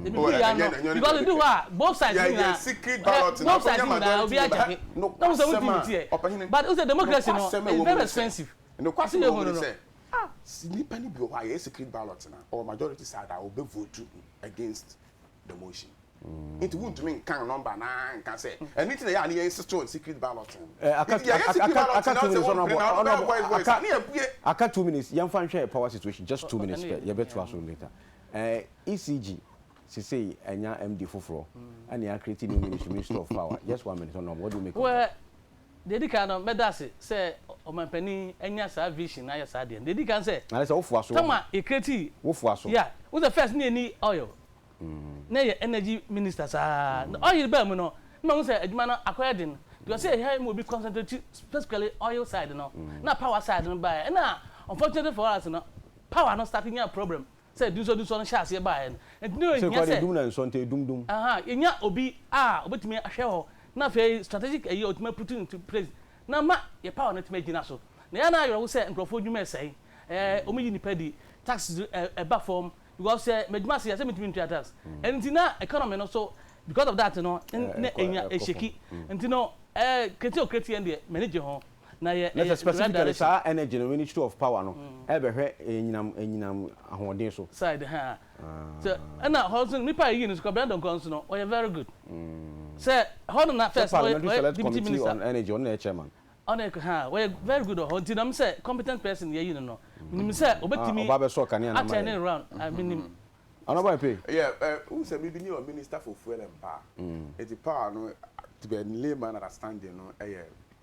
Speaker 3: ebi
Speaker 2: Oh,
Speaker 3: bi ya
Speaker 2: ɛnyɛ
Speaker 3: no
Speaker 2: ɛnyɛ
Speaker 3: because edu hɔ a both sides
Speaker 2: yɛ yɛ
Speaker 3: nyinaa
Speaker 2: secret
Speaker 3: ɛ
Speaker 2: ballot na
Speaker 3: both sides
Speaker 2: ɔkɔnya
Speaker 3: nyinaa
Speaker 2: majority
Speaker 3: obi
Speaker 2: leader
Speaker 3: agyake na ɔmo sɛ ɔmo
Speaker 2: nokwasɛm
Speaker 3: ntumi
Speaker 2: a
Speaker 3: defeat yɛ
Speaker 2: ɔpɛhene
Speaker 3: but o sɛ democracy no
Speaker 2: nokwasɛm a
Speaker 3: is
Speaker 2: ɛwɔ mu
Speaker 3: very
Speaker 2: ne sɛ
Speaker 3: expensive
Speaker 2: nokwasɛm
Speaker 3: ɛsɛ
Speaker 2: a
Speaker 3: yɛ
Speaker 2: ɛwɔ mu
Speaker 3: hu
Speaker 2: ne
Speaker 3: no no
Speaker 2: sɛ nipa no bi wɔ hɔ a yɛyɛ secret ballot na ɔwɔ majority side a ɔbɛ vote against the motion nti wuntumi nkan number naa nka sɛ ɛne ti na yɛ a ne yɛn insist on secret ballot
Speaker 1: Eh, aka
Speaker 2: nti yɛyɛ
Speaker 1: aka
Speaker 2: secret
Speaker 1: aka
Speaker 2: ballot
Speaker 1: aka
Speaker 2: na
Speaker 1: 2
Speaker 2: ɔsɛ
Speaker 1: minutes
Speaker 2: wɔn
Speaker 1: honorable
Speaker 2: pere na ɔbɛ
Speaker 1: honorable
Speaker 2: voice voice
Speaker 1: aka
Speaker 2: ne yɛ bue
Speaker 1: aka 2 minutes yɛmfa nhwɛ power situation just 2 minutes
Speaker 3: ɛno
Speaker 1: pɛ
Speaker 3: yɛ
Speaker 1: yɛbɛtoa so later. ECG sesei ɛnya MD foforɔ ɛna yɛ create new ministry, Ministry of Power. Just 1 minute, honorable, what do you make of
Speaker 3: Well,
Speaker 1: that?
Speaker 3: deɛ edi kan no mɛda ase sɛ ɔmanpanin anya saa vision na ayɛ saa deɛ no. Deɛ edi kan sɛ
Speaker 1: Na sɛ wofoa so
Speaker 3: tama yɛ create
Speaker 1: wofoa so.
Speaker 3: Yeah, wo sɛ first ne yɛ ni oil na yɛ energy minister saa na oil baa mu no na mahu sɛ adwuma no akɔyɛ den because sɛ yɛhwɛ ma obi concentrate specifically oil side no na power side no baeɛ ɛna unfortunately for us no power no start nya problem sɛ dunsɔ dunsɔ no hyɛ aseɛ baeɛ no nti na
Speaker 1: Sɛ
Speaker 3: ɛhia
Speaker 1: kɔ de
Speaker 3: sɛ
Speaker 1: dum na nsɔ nti edum dum.
Speaker 3: aha yɛnya obi a obetumi ahwɛ hɔ na afei strategic ayi a otumi put into place na ma yɛ power no tumi agyina so na yɛn na ayerɛho sɛ nkurɔfoɔ adwuma ɛsɛe ɛɛ wɔn yi nipa di tax ɛba fam because sɛ mɛdwuma ase yɛ sɛ metumi ntua tax ɛno nti na economy no so because of that no na
Speaker 1: Ɛkɔ
Speaker 3: enya
Speaker 1: ɛkɔ fam.
Speaker 3: ehyeki nti no ɛɛ kreti o kreti yɛn deɛ m'ani gye ho na yɛ
Speaker 1: Na
Speaker 3: ɛyɛ
Speaker 1: sɛ
Speaker 3: the right
Speaker 1: specifically
Speaker 3: direction
Speaker 1: saa energy no, Ministry of Power no ɛbɛhwɛ enyinam enyinam ahoɔden so.
Speaker 3: Side ha sɛ ɛna hɔ nso nipa a yɛyi no so Kwabena Donkor nso no ɔyɛ very good sɛ hɔ no na
Speaker 1: Sɛ
Speaker 3: first ɔyɛ
Speaker 1: Parliamentary
Speaker 3: ɔyɛ
Speaker 1: Select
Speaker 3: deputy
Speaker 1: Committee
Speaker 3: minister
Speaker 1: on Energy ɔno na ɛyɛ chairman.
Speaker 3: Ɔno yɛ ha ɔyɛ very good wɔ hɔ nti nam sɛ competent person yɛyi no no menim sɛ
Speaker 1: Ah,
Speaker 3: obetumi
Speaker 1: ɔba bɛsɔ kanea na ama
Speaker 3: atɛn
Speaker 1: yɛn.
Speaker 3: ne round ah menim.
Speaker 1: Honorable Ape.
Speaker 2: Yeah, who said maybe new minister for fuel and power. It's power no to be a layman understanding no eh,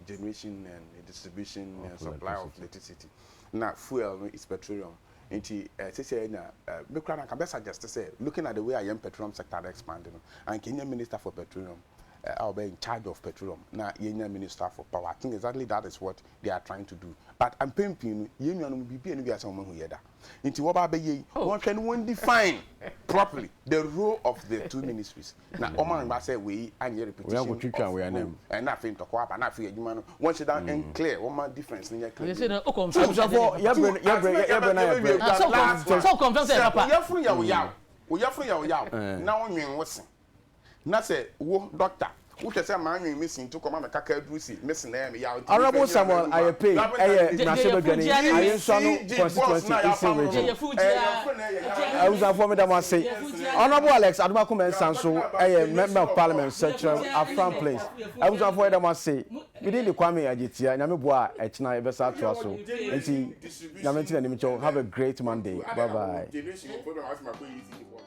Speaker 2: generation and distribution and
Speaker 1: Of
Speaker 2: supply of
Speaker 1: electricity.
Speaker 2: electricity. Na fuel no is petroleum. Nti sɛ na me kura na nka bɛ suggest sɛ looking at the way a yɛn petroleum sector dey expand no, and Kenya minister for petroleum a ɔbɛ in charge of petroleum na yɛnya minister for power. I think exactly that is what they are trying to do. But mpɛn pii no yɛn nuanom biribi a no wiase wɔn ahu yɛ da. Nti wɔba abɛyɛ yi wɔn hwɛ no wɔn define properly the role of the two ministries na wɔn angba sɛ wei anyɛ repetition
Speaker 1: Wei akɔtwitwa
Speaker 2: of
Speaker 1: wei
Speaker 2: role
Speaker 1: anam.
Speaker 2: Ɛna afei ntɔkwa aba na afei adwuma no wɔn hyɛ down and clear wɔn ma difference no yɛ clear.
Speaker 3: Yɛ sɛ no o confirm sɛ
Speaker 1: Abusuafoɔ yɛbrɛ yɛbrɛ yɛbrɛ na yɛbrɛ.
Speaker 3: Ah, so so confirm sɛ papa.
Speaker 2: Woyɛfunu yɛ wo yaw, woyɛfunu yɛ wo yaw na wonwen wo se na sɛ wo doctor wohwɛ sɛ maa nwen me si nti kɔma me kaka aduru si me se na ɛyɛ me yaw nti
Speaker 1: Honorable
Speaker 2: mefɛ nyina
Speaker 1: Samuel
Speaker 2: m'aduru a
Speaker 1: Ayepe
Speaker 2: Labin
Speaker 1: ɛyɛ
Speaker 2: na
Speaker 1: mmarahyɛbadwani
Speaker 3: Gye- gye-
Speaker 1: Ayensuano
Speaker 2: ECG boss
Speaker 1: constituency
Speaker 2: na
Speaker 1: Eastern
Speaker 2: yɛapam no
Speaker 1: Region.
Speaker 2: no
Speaker 3: Yɛ fuji
Speaker 2: ɛyɛ
Speaker 3: a
Speaker 2: yɛfunu na ɛyɛ yaw.
Speaker 1: Abusuafoɔ meda mo ase. Honorable Alex Adomako Mensah nso ɛyɛ member of parliament Sɛkyerɛm Afram Place. Abusuafoɔ yɛda mo ase. Medin de Kwame Agyetia. Nyame boa a ɛkyena yɛbɛsa atoa so. Nti Nyame nti n'anim kyɛw. Have a great Monday. Bye bye.
Speaker 2: Generation wɔ program asɛm akɔ ECG boss.